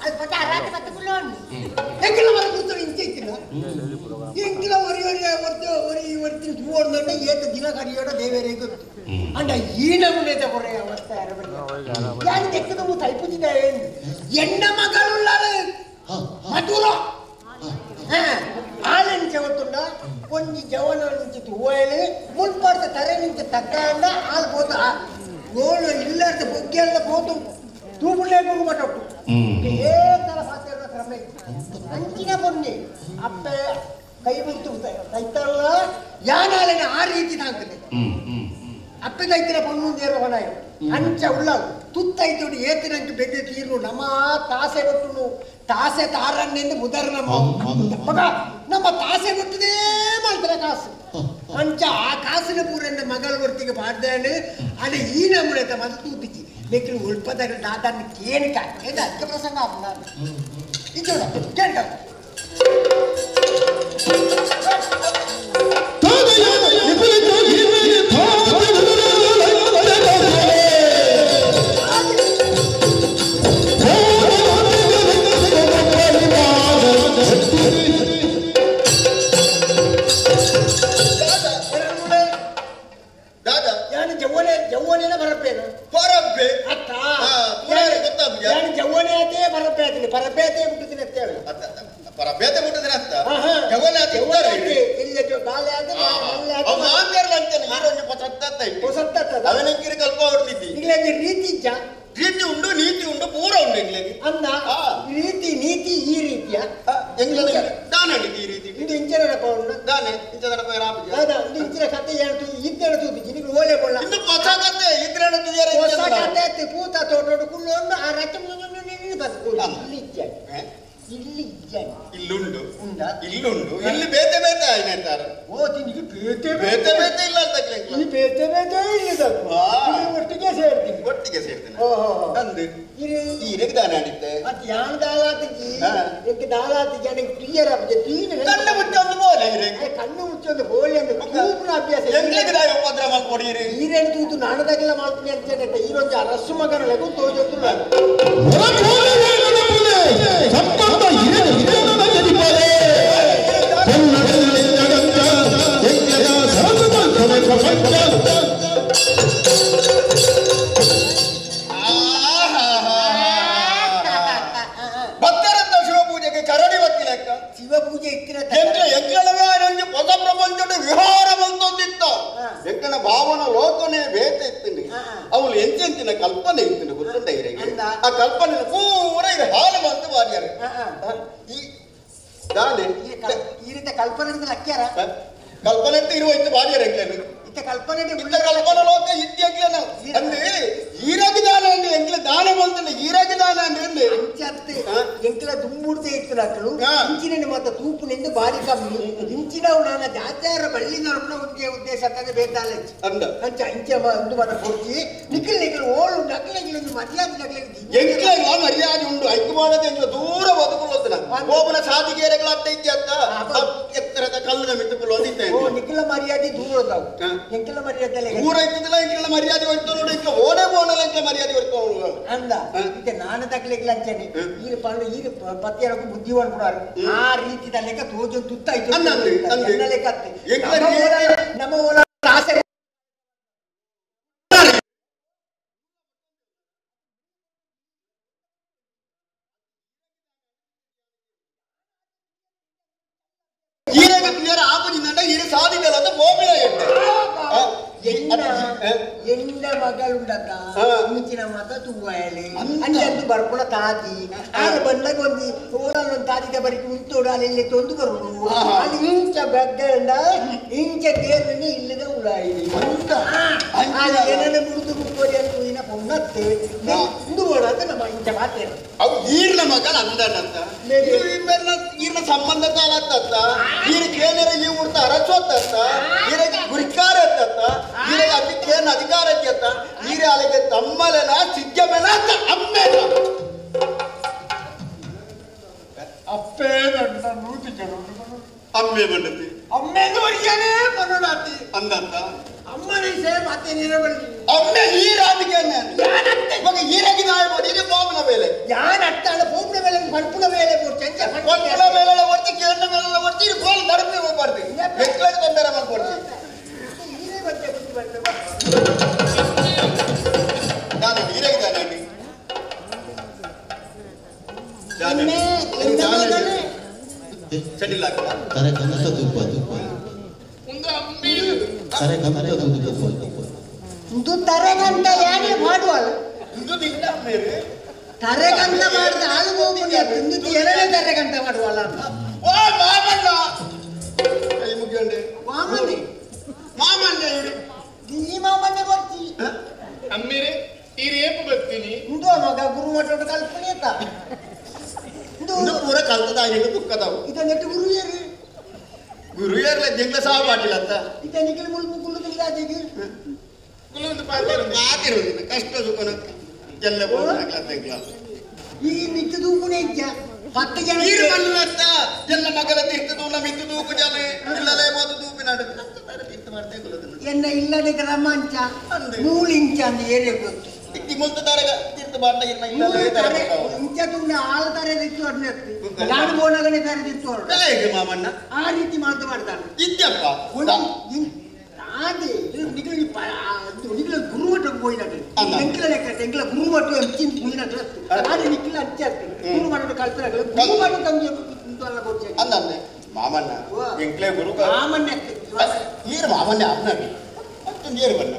G: ಅದು ಪಟ್ಟ ಅರಾತ ಪತ್ತ ಕುಲ್ಲೋಣ್ಣು ಎಂಕಲ ಮರ ಕುರ್ತೋಡು ಇಂಚ ಇತ್ತಿನ ಎಂಕಲ ಒರಿ ಒರಿ ಒರ್ತು ಒರಿ ಒರ್ತಿನ ತೂವೊಂದುಂಡ ಏತ ದಿನ ಕರಿಯೋಡ ದೇವರೇ ಗೊತ್ತು ಅಂಡ ಈ ನಮೂನೆದ ಕೊರೆಯ ಅವಸ್ಥೆ ಅರಬಲ್ಲ ಯಾರು ತೆಕ್ಕದ ತೈಪುಜಿದ ಎಣ್ಣ ಮಗಳುಲ್ಲ ಒಂಜಿ ಜವನ ನಿಂಚಿ ತೂವೈಲಿ ಮುಲ್ಪಾಡ್ದ ತರೆ ನಿಂಚ ತಕ್ಕಂಡ ಆಲ್ ಪೋತ ಗೋಳು ಇಲ್ಲಾರ್ದ ಬೊಗ್ಗೆಲ್ಲ ಪೋತು ತೂಪುಂಡೆ ಹೋಗು ಮಟ್ಟೊಟ್ಟು ಏ ತರ ಪಾತ್ರ ಕ್ರಮ ಅಂಚಿನ ಪೊನ್ನೆ ಅಪ್ಪೆ ಕೈ ಬಿಟ್ಟು ತೈತಲ್ಲ ಯಾನಾಲೆನ ಆ ರೀತಿ ತಾಂಕದೆ ಅಪ್ಪೆ ತೈತಿನ ಪೊನ್ನು ದೇರ ಹೊಣಾಯ ಅಂಚ ಉಳ್ಳಾವು ತುತ್ತೈತೋಡಿ ಏತಿನಂಚು ಬೆದ್ದೆ ತೀರ್ನು ನಮ್ಮ ತಾಸೆ ಕೊಟ್ಟುನು ತಾಸೆ ತಾರನ್ನೆಂದು ಬುಧರ್ ನಮ್ಮ ಮಗ ನಮ್ಮ ತಾಸೆ ಕೊಟ್ಟದೇ ಮಾಡ್ತಾರೆ ಕಾಸು ಅಂಚ ಆ ಕಾಸಿನ ಪೂರನ್ನ ಮಗಳ ಹೊರ್ತಿಗೆ ಪಾಡ್ದಾನೆ ಅದೇ ಈ ನಮ್ಮನೆ ಮತ್ತೆ ತೂತಿಚಿ ಲೇಕಿನ್ ಉಲ್ಪದಾಗ ದಾದಾన్ని ಕೇಳ್ಕ ಅಕ್ಕ ಪ್ರಸಂಗ ಆಪುನ ಇಚ್ಚೋಡ ಕೇಳ್ಕ
E: ರೀತಿ ಉಂಡು ನೀತಿ ಉಂಡು ಪೂರ ಉಂಡು ಎಂಗ್ಲಿಗೆ
G: ಅಂದ ರೀತಿ ನೀತಿ ಈ ರೀತಿಯ
E: ಈ ರೀತಿ
G: ಇದು ಇಂಚಿನ ಉಂಡು
E: ದಾನೆ ಇಂಚ
G: ದಾದಾ ಇದು ಇಂಚಿನ ಕತೆ ಹೇಳ್ತು ಇದ್ದೇಳು ತೂತಿಜಿ ನಿಂಗೆ ಓಲೆ ಬೋಲ್ಲ
E: ಇನ್ನು ಹೊಸ ಕತೆ ಇದ್ರೆ
G: ಹೊಸ ಕತೆ ಆಯ್ತು ಪೂತ ತೋಟೋಡು ಕುಳ್ಳು ಒಂದು ಆ ರಚ ಬಸ್ ಇಲ್ಲಿ ಇಜ್ಜ ಇಲ್ಲಿ ಇಜ್ಜ
E: ಇಲ್ಲುಂಡು
G: ಉಂಡಾ
E: ಇಲ್ಲುಂಡು ಇಲ್ಲಿ ಬೇತೆ ಬೇತೆ ಆಯ್ತಾರೆ
G: ಓ ತಿನ್ನಿಗೆ ಬೇತೆ
E: ಬೇತೆ ಬೇತೆ ಇಲ್ಲ ಅಂತ
G: ಈ ಬೇತೆ ಬೇತೆ ಇಲ್ಲ ಒಟ್ಟಿಗೆ ಸೇರ್ತೀನಿ
E: ಒಟ್ಟಿಗೆ ಸೇರ್ತೀನಿ
G: ಓಹೋ
E: ಅಂದು ಈರೆಗೆ ದಾನ ಆಡಿತ್ತೆ
G: ಮತ್ತೆ ಯಾನ್ ದಾಲಾತಿಜಿ ಎಂಕ್ ದಾಲಾತಿಜಿ ಅನಿಗೆ ಪ್ರಿಯರ ತೀನ
E: ಕಣ್ಣು ಮುಚ್ಚೊಂದು ಬೋಲೆ ಈರೆಗೆ
G: ಕಣ್ಣು ಮುಚ್ಚೊಂದು ಬೋಲೆ ಅಂದ್ರೆ ತೂಪುನ ಅಭ್ಯಾಸ
E: ಎಂಗ್ಲಿಗೆ ದಾಯ ಉಪದ್ರ ಮಲ್ಪೊಡಿ ಈರೆ
G: ಈರೇನು ತೂತು ನಾಣದಾಗೆಲ್ಲ ಮಾಡ್ತೀನಿ ಅಂತ ಈರೊಂದು ಅರಸು ಮಗನ ಲಘು ತೋಜೊಂದು
E: ಭಕ್ತರಂತ ಶಿವಪೂಜೆಗೆ ಕರಡಿ ಬತ್ತಿ ಲೆಕ್ಕ
G: ಶಿವಪೂಜೆ ಇತ್ತಿನ
E: ಹೊಸ ಪ್ರಪಂಚದ ವಿಹಾರ ಬಂತೊಂದಿತ್ತ ಎಂಕನ ಭಾವನ ಲೋಕನೇ ಬೇತೆ ಇತ್ತೀನಿ ಅವಳು ಎಂಚೆಂಚಿನ ಕಲ್ಪನೆ ಇತ್ತಿನ ಗೊತ್ತುಂಟ ಇರೆಗೆ ಆ ಕಲ್ಪನೆ ಪೂರ ಇದು ಹಾಲು ಬಂತು ಬಾರಿಯಾರ ಈ ದಾನೆ
G: ಈ ರೀತಿ ಕಲ್ಪನೆ ಅಕ್ಕ್ಯಾರ
E: ಕಲ್ಪನೆ ಅಂತ ಇರುವ ಇತ್ತು ಬಾರಿಯಾರ ಎಂಕ್ಲೇನು
G: ಇತ್ತ ಕಲ್ಪನೆ
E: ಇತ್ತ ಕಲ್ಪನೆ ಲೋಕ ಇತ್ತಿ ಎಂಕ್ಲೇನ ಅಂದ್ರೆ ಈರಾಗಿ ದಾನ ಅಂದ್ರೆ ಎಂಕ್ಲೆ ದಾನ ಬಂತಂಡ ಈರಾಗಿ ದಾನ ಅಂದ್ರೆ
G: ಅಂಚತ್ತೆ ಎಂಕ್ಲ ದುಂಬುಡ್ದೆ ಇತ್ತು ನಕಲು ಇಂಚಿನ ಮಾತ ತೂಪುನಿಂದ ಬಾರಿ ಕಮ್ಮಿ ಇಂಚಿನವು ನಾನು ಜಾತ್ಯಾರ ಬಳ್ಳಿ ನರಪುನ ಒಂದೇ ಉದ್ದೇಶ ತಂದೆ ಬೇತಾಲೆ
E: ಅಂದ
G: ಅಂಚ ಇಂಚ ಒಂದು ಮಾತ ಕೊಡ್ತಿ ನಿಖಲ್ ನಿಖಲ್ ಓಳು ನಕಲ್ ಒಂದು ಮರ್ಯಾದೆ ನಕಲ್
E: ಎಂಕ್ಲ ಮರ್ಯಾದೆ ಉಂಡು ಐಕು ಮಾಡದೆ ಎಂಕ್ಲ ದೂರ ಬದುಕೊಳ್ಳೋದಿಲ್ಲ ಓಬನ ಸಾಧಿಗೇರೆಗಳ ಅಟ್ಟ ಇದ್ದೆ ಅಂತ ಎತ್ತರದ ಕಲ್ಲಿನ ಮಿತ್ತುಕೊಳ್ಳೋದಿದ್ದೆ
G: ಓ ನಿಖಲ ಮರ್ಯಾದೆ ದೂರ ಹೋದವು ಎಂಕ್ಲ ಮರ್ಯಾದೆ
E: ದೂರ ಇದ್ದದಿಲ್ಲ ಎಂಕ್ಲ ಮರ್ಯಾದೆ ಹೊರ್ತು ನೋಡಿ ಎಂಕ್ಲ ಓಡೆ ಬೋನಲ್ಲ ಎಂಕ್ಲ ಮರ್ಯಾದೆ ಹೊರ್ತು
G: ಅಂದ ಇತ್ತೆ ನಾನು ತಕ್ಲಿಕ್ಕೆ ಅಂಚನೆ ಈರು ಪಂಡು ಈರು ಪತ್ತಿಯರಕ್ಕೂ ಬುದ್ಧಿವಾನ್ ಕೊಡಾರು ಆ ರೀತಿ ಲೆಕ್ಕ ತೋಜೊಂದು ತುತ್ತಾಯ್ತು ಎನ್ನ ಲೆಕ್ಕ ನಮ್ಮ ಓಲ ಆಸೆ
E: ಈರೆಗೆ ಆಪುಜಿಂದ ಈರೆ ಸಾಧಿದಲ್ಲ ಅಂತ ಬೋಬಿನ
G: ಎನ್ನ ಮಗಳುಂಡತ ಮುಂಚಿನ ಮಾತ ತೂವಾಯಲೆ ಅಂಚಂದು ಬರ್ಪುಣ ತಾದಿ ಆಳು ಬಂದಾಗ ಒಂದು ಓಲೊಂದು ತಾದಿದ ಬರಿಕೆ ಉಂತೋಡು ಅಲ್ಲಿ ತೊಂದು ಬರುಡು ಅಲ್ಲಿ ಇಂಚ ಬೆಗ್ಗಂಡ ಇಂಚ ದೇರ್ನಿ ಇಲ್ಲದ ಉಳಾಯಿ ಏನನ್ನ ಮುರಿದು ಕುಕ್ಕೋರಿ ಅಂತ ಇನ ಪೊನ್ನತ್ತೆ ಇಂದು ಬೋಡ ಅಂತ ನಮ್ಮ ಇಂಚ ಮಾತೇನ
E: ಅವು ಈರ್ನ ಮಗಳ ಅಂದನಂತ ಈರ್ನ ಸಂಬಂಧ ತಾಲತ್ತ ಈರ ಕೇನರ ಈ ಊರ್ತ ಅರಸೋತ್ತ ಈರಗೆ ಗುರಿಕಾರ ಅತ್ತ ಈರಗೆ ಅತಿ ಕೇನ ಅಧಿಕಾರ ಅತ್ತ ಈರ ಅಲೆಗೆ ತಮ್ಮಲೆನ ಸಿಜ್ಜಮೆನ ಅಂತ ಅಮ್ಮೇನ
D: ಅಪ್ಪೇ ನನ್ನ ನೂತಿ ಜನ
E: ಅಮ್ಮೆ ಬಂದತಿ
G: ಅಮ್ಮೆಂದು ಒರಿಯಾನೆ ಮನೋನಾತಿ
E: ಅಂದಂತ
G: ಅಮ್ಮನೇ ಸೇ ಮತ್ತೆ ನೀರಬಲ್ಲಿ
E: ಅಮ್ಮೆ ಈರಾದಿಗೆ ಇವಾಗ ಈರಾಗಿ ನಾಯ ಮಾಡಿ ಇದು ಬಾಬುನ ಮೇಲೆ
G: ಯಾನ್ ಅಟ್ಟಾಳ ಪೂಪ್ನ ಮೇಲೆ ಪಡ್ಪುನ ಮೇಲೆ ಚಂಚ
E: ಪಡ್ಪುನ ಮೇಲೆ ಹೊರ್ತಿ ಕೇಂದ್ರ ಮೇಲೆ ಹೊರ್ತಿ ಇದು ಕೋಲ್ ನಡುವೆ ಹೋಗ್ಬಾರ್ದು ಎಕ್ಲಾಗಿ ತೊಂದರೆ ಮಾಡ್ಕೊಡ್ತಿ
G: ಈರೇ ಮತ್ತೆ ಬುದ್ಧಿ ಬರ್ತದೆ
E: ನಾನು ಈರಾಗಿ ದಾನೆ
G: ಅಮ್ಮೆ
E: ಸಡಿಲ್ಲ
C: ತರೆ ಕನಸ ತುಪ್ಪ ತುಪ್ಪ
G: ಇಂದು ತರೆಗಂತ ಯಾನೇ ಮಾಡುವಲ್ಲ
E: ಇಂದು ದಿನ ಮೇರೆ
G: ತರೆಗಂತ ಮಾಡಿದ ಹಾಲು ಹೋಗುದು ಇಂದು ಎರಡೇ ತರೆಗಂತ ಮಾಡುವಲ್ಲ
E: ಓ ಮಾಮಣ್ಣ ಕೈ ಮುಗಿಯಂಡೆ
G: ಮಾಮನೆ
E: ಮಾಮಣ್ಣ ಇವರು
G: ಈ ಮಾಮನೆ ಬರ್ತಿ
F: ಅಮ್ಮೇರೆ ಈ ರೇಪು ಬರ್ತೀನಿ
G: ಇಂದು ಮಗ ಗುರು ಮಠ ಕಲ್ಪನೆ ಆತ
E: ಇಂದು ಪೂರ ಕಲ್ತದಾಗಿ ದುಃಖದವು
G: ಇದನ್ನೆಟ್ಟು ಗುರು ಏರಿ
E: ಗುರು ಏರ್ಲ ಜಿಂಗ್ಲ ಸಾವು ಪಾಟೀಲ್ ಅಂತ
G: ಇದನ್ನಿಗೆ ಮುಲ್ಪು ಕುಳ್ಳುದಿಲ್ಲ ಅದಿಗೆ
F: ಕುಲೊಂದು ಪಾತಿರುವುದಿಲ್ಲ
E: ಕಷ್ಟ ಸುಖನ ಎಲ್ಲ ಬೋರ್ನಾಗ್ಲ
G: ಈ ಮಿತ್ತು ತೂಪುನೇ ಇದ್ದ 10 ಜನ
E: ನೀರು ಮಣ್ಣತ್ತ ಎಲ್ಲ ಮಗಲ ತೀರ್ಥದು ನಮ್ಮ ಮಿತ್ತು ತೂಪು ಜನ ಇಲ್ಲಲೇ ಮೋದು ತೂಪಿನ ತೀರ್ಥ ಮಾಡ್ತೇ ಕುಲದನ್ನು
G: ಎನ್ನ ಇಲ್ಲದೆ ಗ್ರಾಮಾಂಚ ಮೂಲಿಂಚ ಅಂತ ಏರಿಯ ಗೊತ್ತು
E: ಮುಲ್ತ ತೀರ್ಥ ಮಾಡ್ತಾ ಇಲ್ಲ ಇಲ್ಲಲೇ ತರ
G: ಇಂಚ ತುಂಬ ಆಳು ತರೆದಿತ್ತು ಅಡ್ನೆತ್ತು ನಾನು ಬೋನಗನೆ ತರೆದಿತ್ತು
E: ಹೇಗೆ ಮಾಮಣ್ಣ
G: ಆ ರೀತಿ ಮಾಡ್ತಾ ಮಾಡ್ತಾನೆ
E: ಇದ್ಯಪ್ಪ
G: ಅದೇ ನಿಗಲಿ ನಿಗಲ ಗುರುಮಠಕ್ಕೆ ಹೋಗಿನట్లు ಎಂಕ್ಲ ಲೆಕ್ಕ ಎಂಕ್ಲ ಗುರುಮಠ ಅಂಚಿನ ಹೋಗಿನట్లు ಅದೇ ನಿಕ್ಲ ಅಂಚೆ ಗುರುಮಠದ ಕಲ್ಪನೆ ಗುರುಮಠ ತಂದೆ ಅಲ್ಲ ಕೊಡ್ಸೆ
E: ಅಂದಂದೆ ಮಾಮಣ್ಣ ಎಂಕ್ಲೆ ಗುರು
G: ಮಾಮಣ್ಣ
E: ನೀರು ಮಾಮಣ್ಣ ಅಪ್ನವಿ ಮತ್ತು ನೀರು ಬಣ್ಣ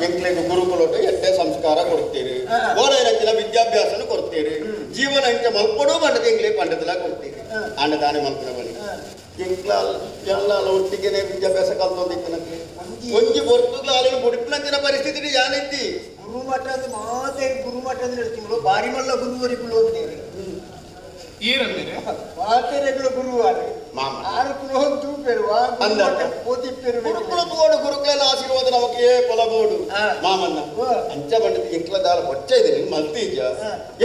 E: ಎಂಕ್ಲೆಗೆ ಗುರುಕುಲೋಟ ಎಡ್ಡೆ ಸಂಸ್ಕಾರ ಕೊಡ್ತೀರಿ ಓಡೈರಕ್ಕಿನ ವಿದ್ಯಾಭ್ಯಾಸನ ಕೊಡ್ತೀರಿ ಜೀವನ ಇಂಚ ಮಲ್ಪಡು ಬಂಡದ ಎಂಕ್ಲೆ ಪಂಡದಲ ಕೊಡ್ತೀರಿ ಅಣ್ಣದಾನೆ ಮಲ್ಪಡ ಬನ್ನಿ ಎಂಕ್ಲ ಎಲ್ಲ ಒಟ್ಟಿಗೆನೆ ವಿದ್ಯಾಭ್ಯಾಸ ಕಲ್ತೊಂದಿಕ್ಕನಕ್ಕೆ ಒಂಜಿ ಬೊರ್ತುಗ್ಲ ಅಲ್ಲಿನ ಬುಡಿಪಿನಂಚಿನ ಪರಿಸ್ಥಿತಿ ಯಾನಿದ್ದಿ
G: ಗುರುಮಠ ಅಂದ್ರೆ ಮಾತೆ ಗುರುಮಠ ಅಂದ್ರೆ ಹೇಳ್ತಿಂಗಳು ಬಾರಿ ಮಲ್ಲ ಗುರುವರಿಗಳು ಅಂತೇಳಿ
F: ಈರಂದ್ರೆ
G: ಮಾತೆರೆಗಳು ಗುರುವಾರೆ
E: ಮಾಮ
G: ಆರು ಕುಲೋನ್ ತೂಪೆರುವ
E: ಗುರುಕುಲ ತೋಡು ಗುರುಕುಲ ಆಶೀರ್ವಾದ ನಮಗೆ ಪೊಲಬೋಡು ಮಾಮನ್ನ ಅಂಚ ಬಂಡದ ಎಂಕ್ಲ ದಾಲ ಹೊಚ್ಚ ಇದೆ ನಿನ್ ಮಲ್ತೀಜ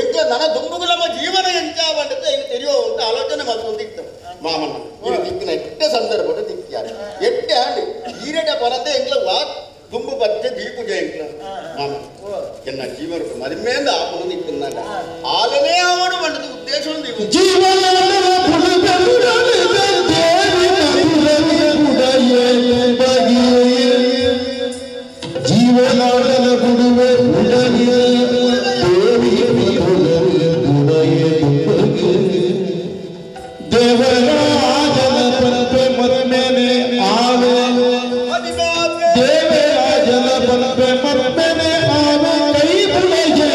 E: ಎಂಕ್ಲ ನನ ದುಂಬುಗು ನಮ್ಮ ಜೀವನ ಎಂಚ ಬಂಡದ ಎಂಕ್ ತೆರಿಯೋ ಅಂತ ಆಲೋಚನೆ ಮಲ್ತೊಂದಿತ್ತು ಮಾಮನ್ನ ಇದು ದಿಕ್ಕಿನ ಎಟ್ಟೆ ಸಂದರ್ಭದ ದಿಕ್ಕಿಯಾರೆ ಎಟ್ಟೆ ಆಂಡಿ ಈರೆಟ ಪರತೆ ಎಂಕ್ಲ ವಾ ದುಂಬು ಬಚ್ಚೆ ದೀಪುಜ ಎಂಕ್ಲ ಮಾಮ ಎನ್ನ ಜೀವನ ಮದಿಮೇಂದ ಆಪನು ದಿಕ್ಕಿನ ಆಲನೇ ಅವನು ಬಂಡದ ಉದ್ದೇಶ ಒಂದು
C: ಜೀವನ ಜೀವನಾಡಲ ಬಿಡುವೆ ದೇವರಾಜನ ಪಂಪೆ ಮದ್ಮೇನೆ ಆವೆ ದೇವರಾಜನ ಪಂಪೆ ಮದ್ಮೇನೆ ಆವೆ ಕೈ ಬುಡಜೆ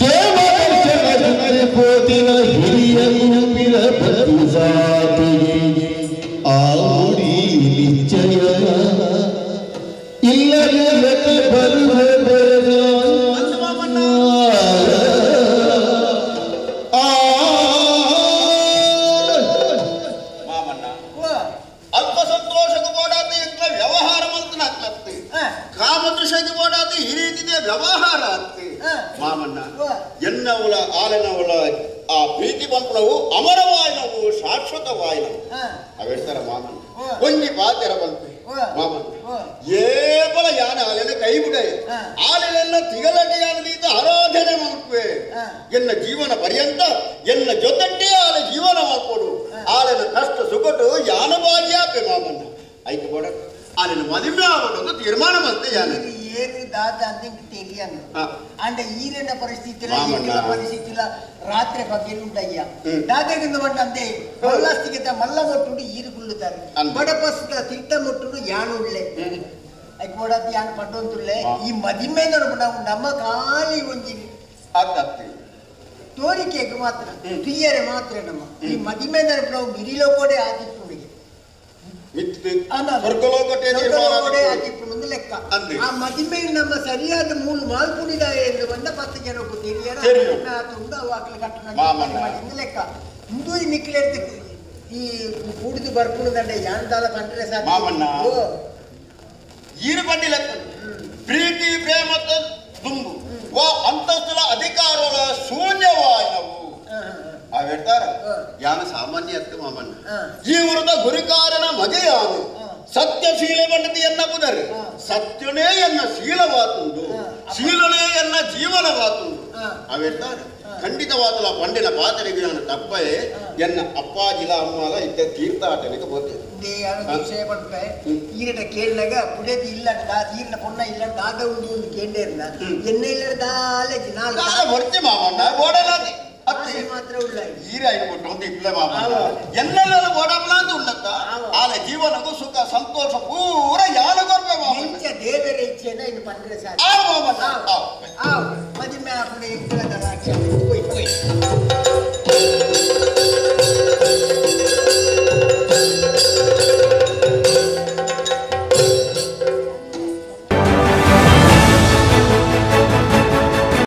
C: ದೇವರ ಜನರ ಪೋತಿನ ಹಿರಿಯ ಗುರುವಿನ ಪ್ರತಿಸಾತಿಗೆ ಆಡಿ ನಿಶ್ಚಯ ಇಲ್ಲದೆ ಬರುವ ಬರದ
E: ಮಾಮಣ್ಣ ಅಲ್ಪ ಸಂತೋಷಕ್ಕೆ ಬೋಡಾದ ಎಂಕ್ಲ ವ್ಯವಹಾರ ಮಂತನ ಆಗ್ಲತ್ತೆ ಕಾಮದೃಶಕ್ಕೆ ಬೋಡಾದ ಈ ರೀತಿಯ ವ್ಯವಹಾರ ಆಗ್ತಿ ಮಾಮಣ್ಣ ಎನ್ನವಳ ಆಲನವಳ ಆ ಪ್ರೀತಿ ಬಂಪುಣವು ಅಮರವಾಯಿನವು ಶಾಶ್ವತವಾಯಿನವು ಅವೆಡ್ತಾರ ಮಾಮಣ್ಣ ಒಂಜಿ ಪಾತೆರ ಬಂಪೆ ಮಾಮಣ್ಣ ಏಬಲ ಯಾನ ಆಲೆನ ಕೈ ಬಿಡೆ ಆಲೆನೆಲ್ಲ ತಿಗಲಟೆ ಯಾನದೀತ ಆರಾಧನೆ ಮಾಡ್ಪೆ ಎನ್ನ ಜೀವನ ಪರ್ಯಂತ ಎನ್ನ ಜೊತೆಟ್ಟೆ ಆಲೆ ಜೀವನ ಮಾಡ್ಕೊಡು ಆಲೆನ ಕಷ್ಟ ಸುಖಟು ಯಾನ ಬಾಗಿಯಾಪೆ ಮಾಮಣ್ಣ ಐಕೆ ಬೋಡ ಆಲೆನ ಮದುವೆ ಆವಡು ಅಂತ ತೀರ್ಮಾನ ಮಾಡ್ತೆ ಯಾನ
G: ಏನು ದಾದ ಅಂತ ತಿಳಿಯಂಗ ಅಂಡ ಈರಿನ ಪರಿಸ್ಥಿತಿ ಇಲ್ಲ ಪರಿಸ್ಥಿತಿ ಇಲ್ಲ ರಾತ್ರಿ ಬಗ್ಗೆ ಉಂಟಯ್ಯ ದಾದೆಗಿಂದ ಬಂಡ ಅಂದೆ ಮಲ್ಲಸ್ತಿಗೆ ಮಲ್ಲ ಮೊಟ್ಟುಂಡು ಈರು ಕುಳ್ಳುತ್ತಾರೆ ಬಡಪಸ್ತ ತಿಟ್ಟ ಮೊಟ್ಟುಂಡು ಯಾನು ಉಳ್ಳೆ ಐಕೋಡಾದ ಯಾನು ಪಟ್ಟೊಂದುಳ್ಳೆ ಈ ಮದಿಮೆ ನಾವು ನಮ್ಮ ಖಾಲಿ ಒಂಜಿ ತೋರಿಕೆಗೆ ಮಾತ್ರ ತುಯ್ಯರೆ ಮಾತ್ರ ನಮ್ಮ ಈ ಮದಿಮೆ ನಾವು ಮಿರಿಲೋಕೋಡೆ ಆದಿಪ್ಪುಡಿಗೆ ಲೆಕ್ಕ ಆ ಮದಿಮೆ ನಮ್ಮ ಸರಿಯಾದ ಮೂಲ ಮಾಲ್ಪುಡಿದ ಎಂದು ಬಂದ 10 ಜನ ತುಂಡು ಅವಾಕ್ಲ ಕಟ್ಟಣ ಲೆಕ್ಕ ಇಂದು ನಿಕ್ಲೆಡ್ದು ಈ ಕೂಡಿದು ಬರ್ಪುಣದಂಡೆ ಯಾನ್ದಾಲ ಕಂಡ್ರೆ ಸಾಕು
E: ಮಾಮಣ್ಣ ಈರು ಬಂಡಿ ಲೆಕ್ಕ ಪ್ರೀತಿ ಪ್ರೇಮ ದುಂಬು ವಾ ಅಂತಸ್ತುಲ ಅಧಿಕಾರಗಳ ಶೂನ್ಯವಾಯಿನವು ಅವೆಡ್ತಾರ ಯಾನ ಸಾಮಾನ್ಯ ಅತ್ತ ಮಾಮಣ್ಣ ಜೀವನದ ಗುರುಕಾರನ ಮಗೆಯಾನು ಸತ್ಯಶೀಲ ಬಂಡತಿ ಎನ್ನ ಪುನರ್ ಸತ್ಯನೇ ಎನ್ನ ಶೀಲವಾತುಂಡು ಶೀಲನೇ ಎನ್ನ ಜೀವನವಾತುಂಡು ಅವೆಡ್ತಾರ ಖಂಡಿತವಾದಲ ಪಂಡಿನ ಪಾತ್ರೆಗೆ ನಾನು ತಪ್ಪಯೇ ಎನ್ನ ಅಪ್ಪಾಜಿಲ ಅಮ್ಮಲ ಇದ್ದ ತೀರ್ಥಾಟನೆಗೆ ಬೋತೆ
G: ಈರಟ ಕೇಳಿದಾಗ ಪುಡೇದಿ ಇಲ್ಲ ಈರಿನ ಪೊಣ್ಣ ಇಲ್ಲ ದಾದ ಉಂಡು ಒಂದು ಕೇಂದ್ರ ಎಣ್ಣೆ ಇಲ್ಲ ದಾಲೆ
E: ನಾಲ್ಕು ಹೊರ್ತಿ ಮಾಮಣ್ಣ ಬೋಡಲಾದಿ
G: ಮಾತ್ರ ಉಳ್ಳ
H: ಈರಾಯಿ ಕೊಟ್ಟು ಇಪ್ಲೆ ಮಾಮ ಎನ್ನೆಲ್ಲ ಓಡಾಪಲಾಂತ ಉಳ್ಳತ್ತ ಆಲೆ ಜೀವನಗೂ ಸುಖ ಸಂತೋಷ ಪೂರ ಯಾನ ಕೊರ್ಪೆ ಮಾಮ
G: ಎಂಚ ದೇವರ ಇಚ್ಛೆನ ಇನ್ನು ಪಂಡ್ರೆ ಸಾಧ್ಯ
H: ಆ ಮಾಮಣ್ಣ
G: ಆವ್ ಮದಿಮೆ ಆಪುನ ಎಂಕಲ ದರಾಕ್ಷ ಹೋಯ್ ಹೋಯ್.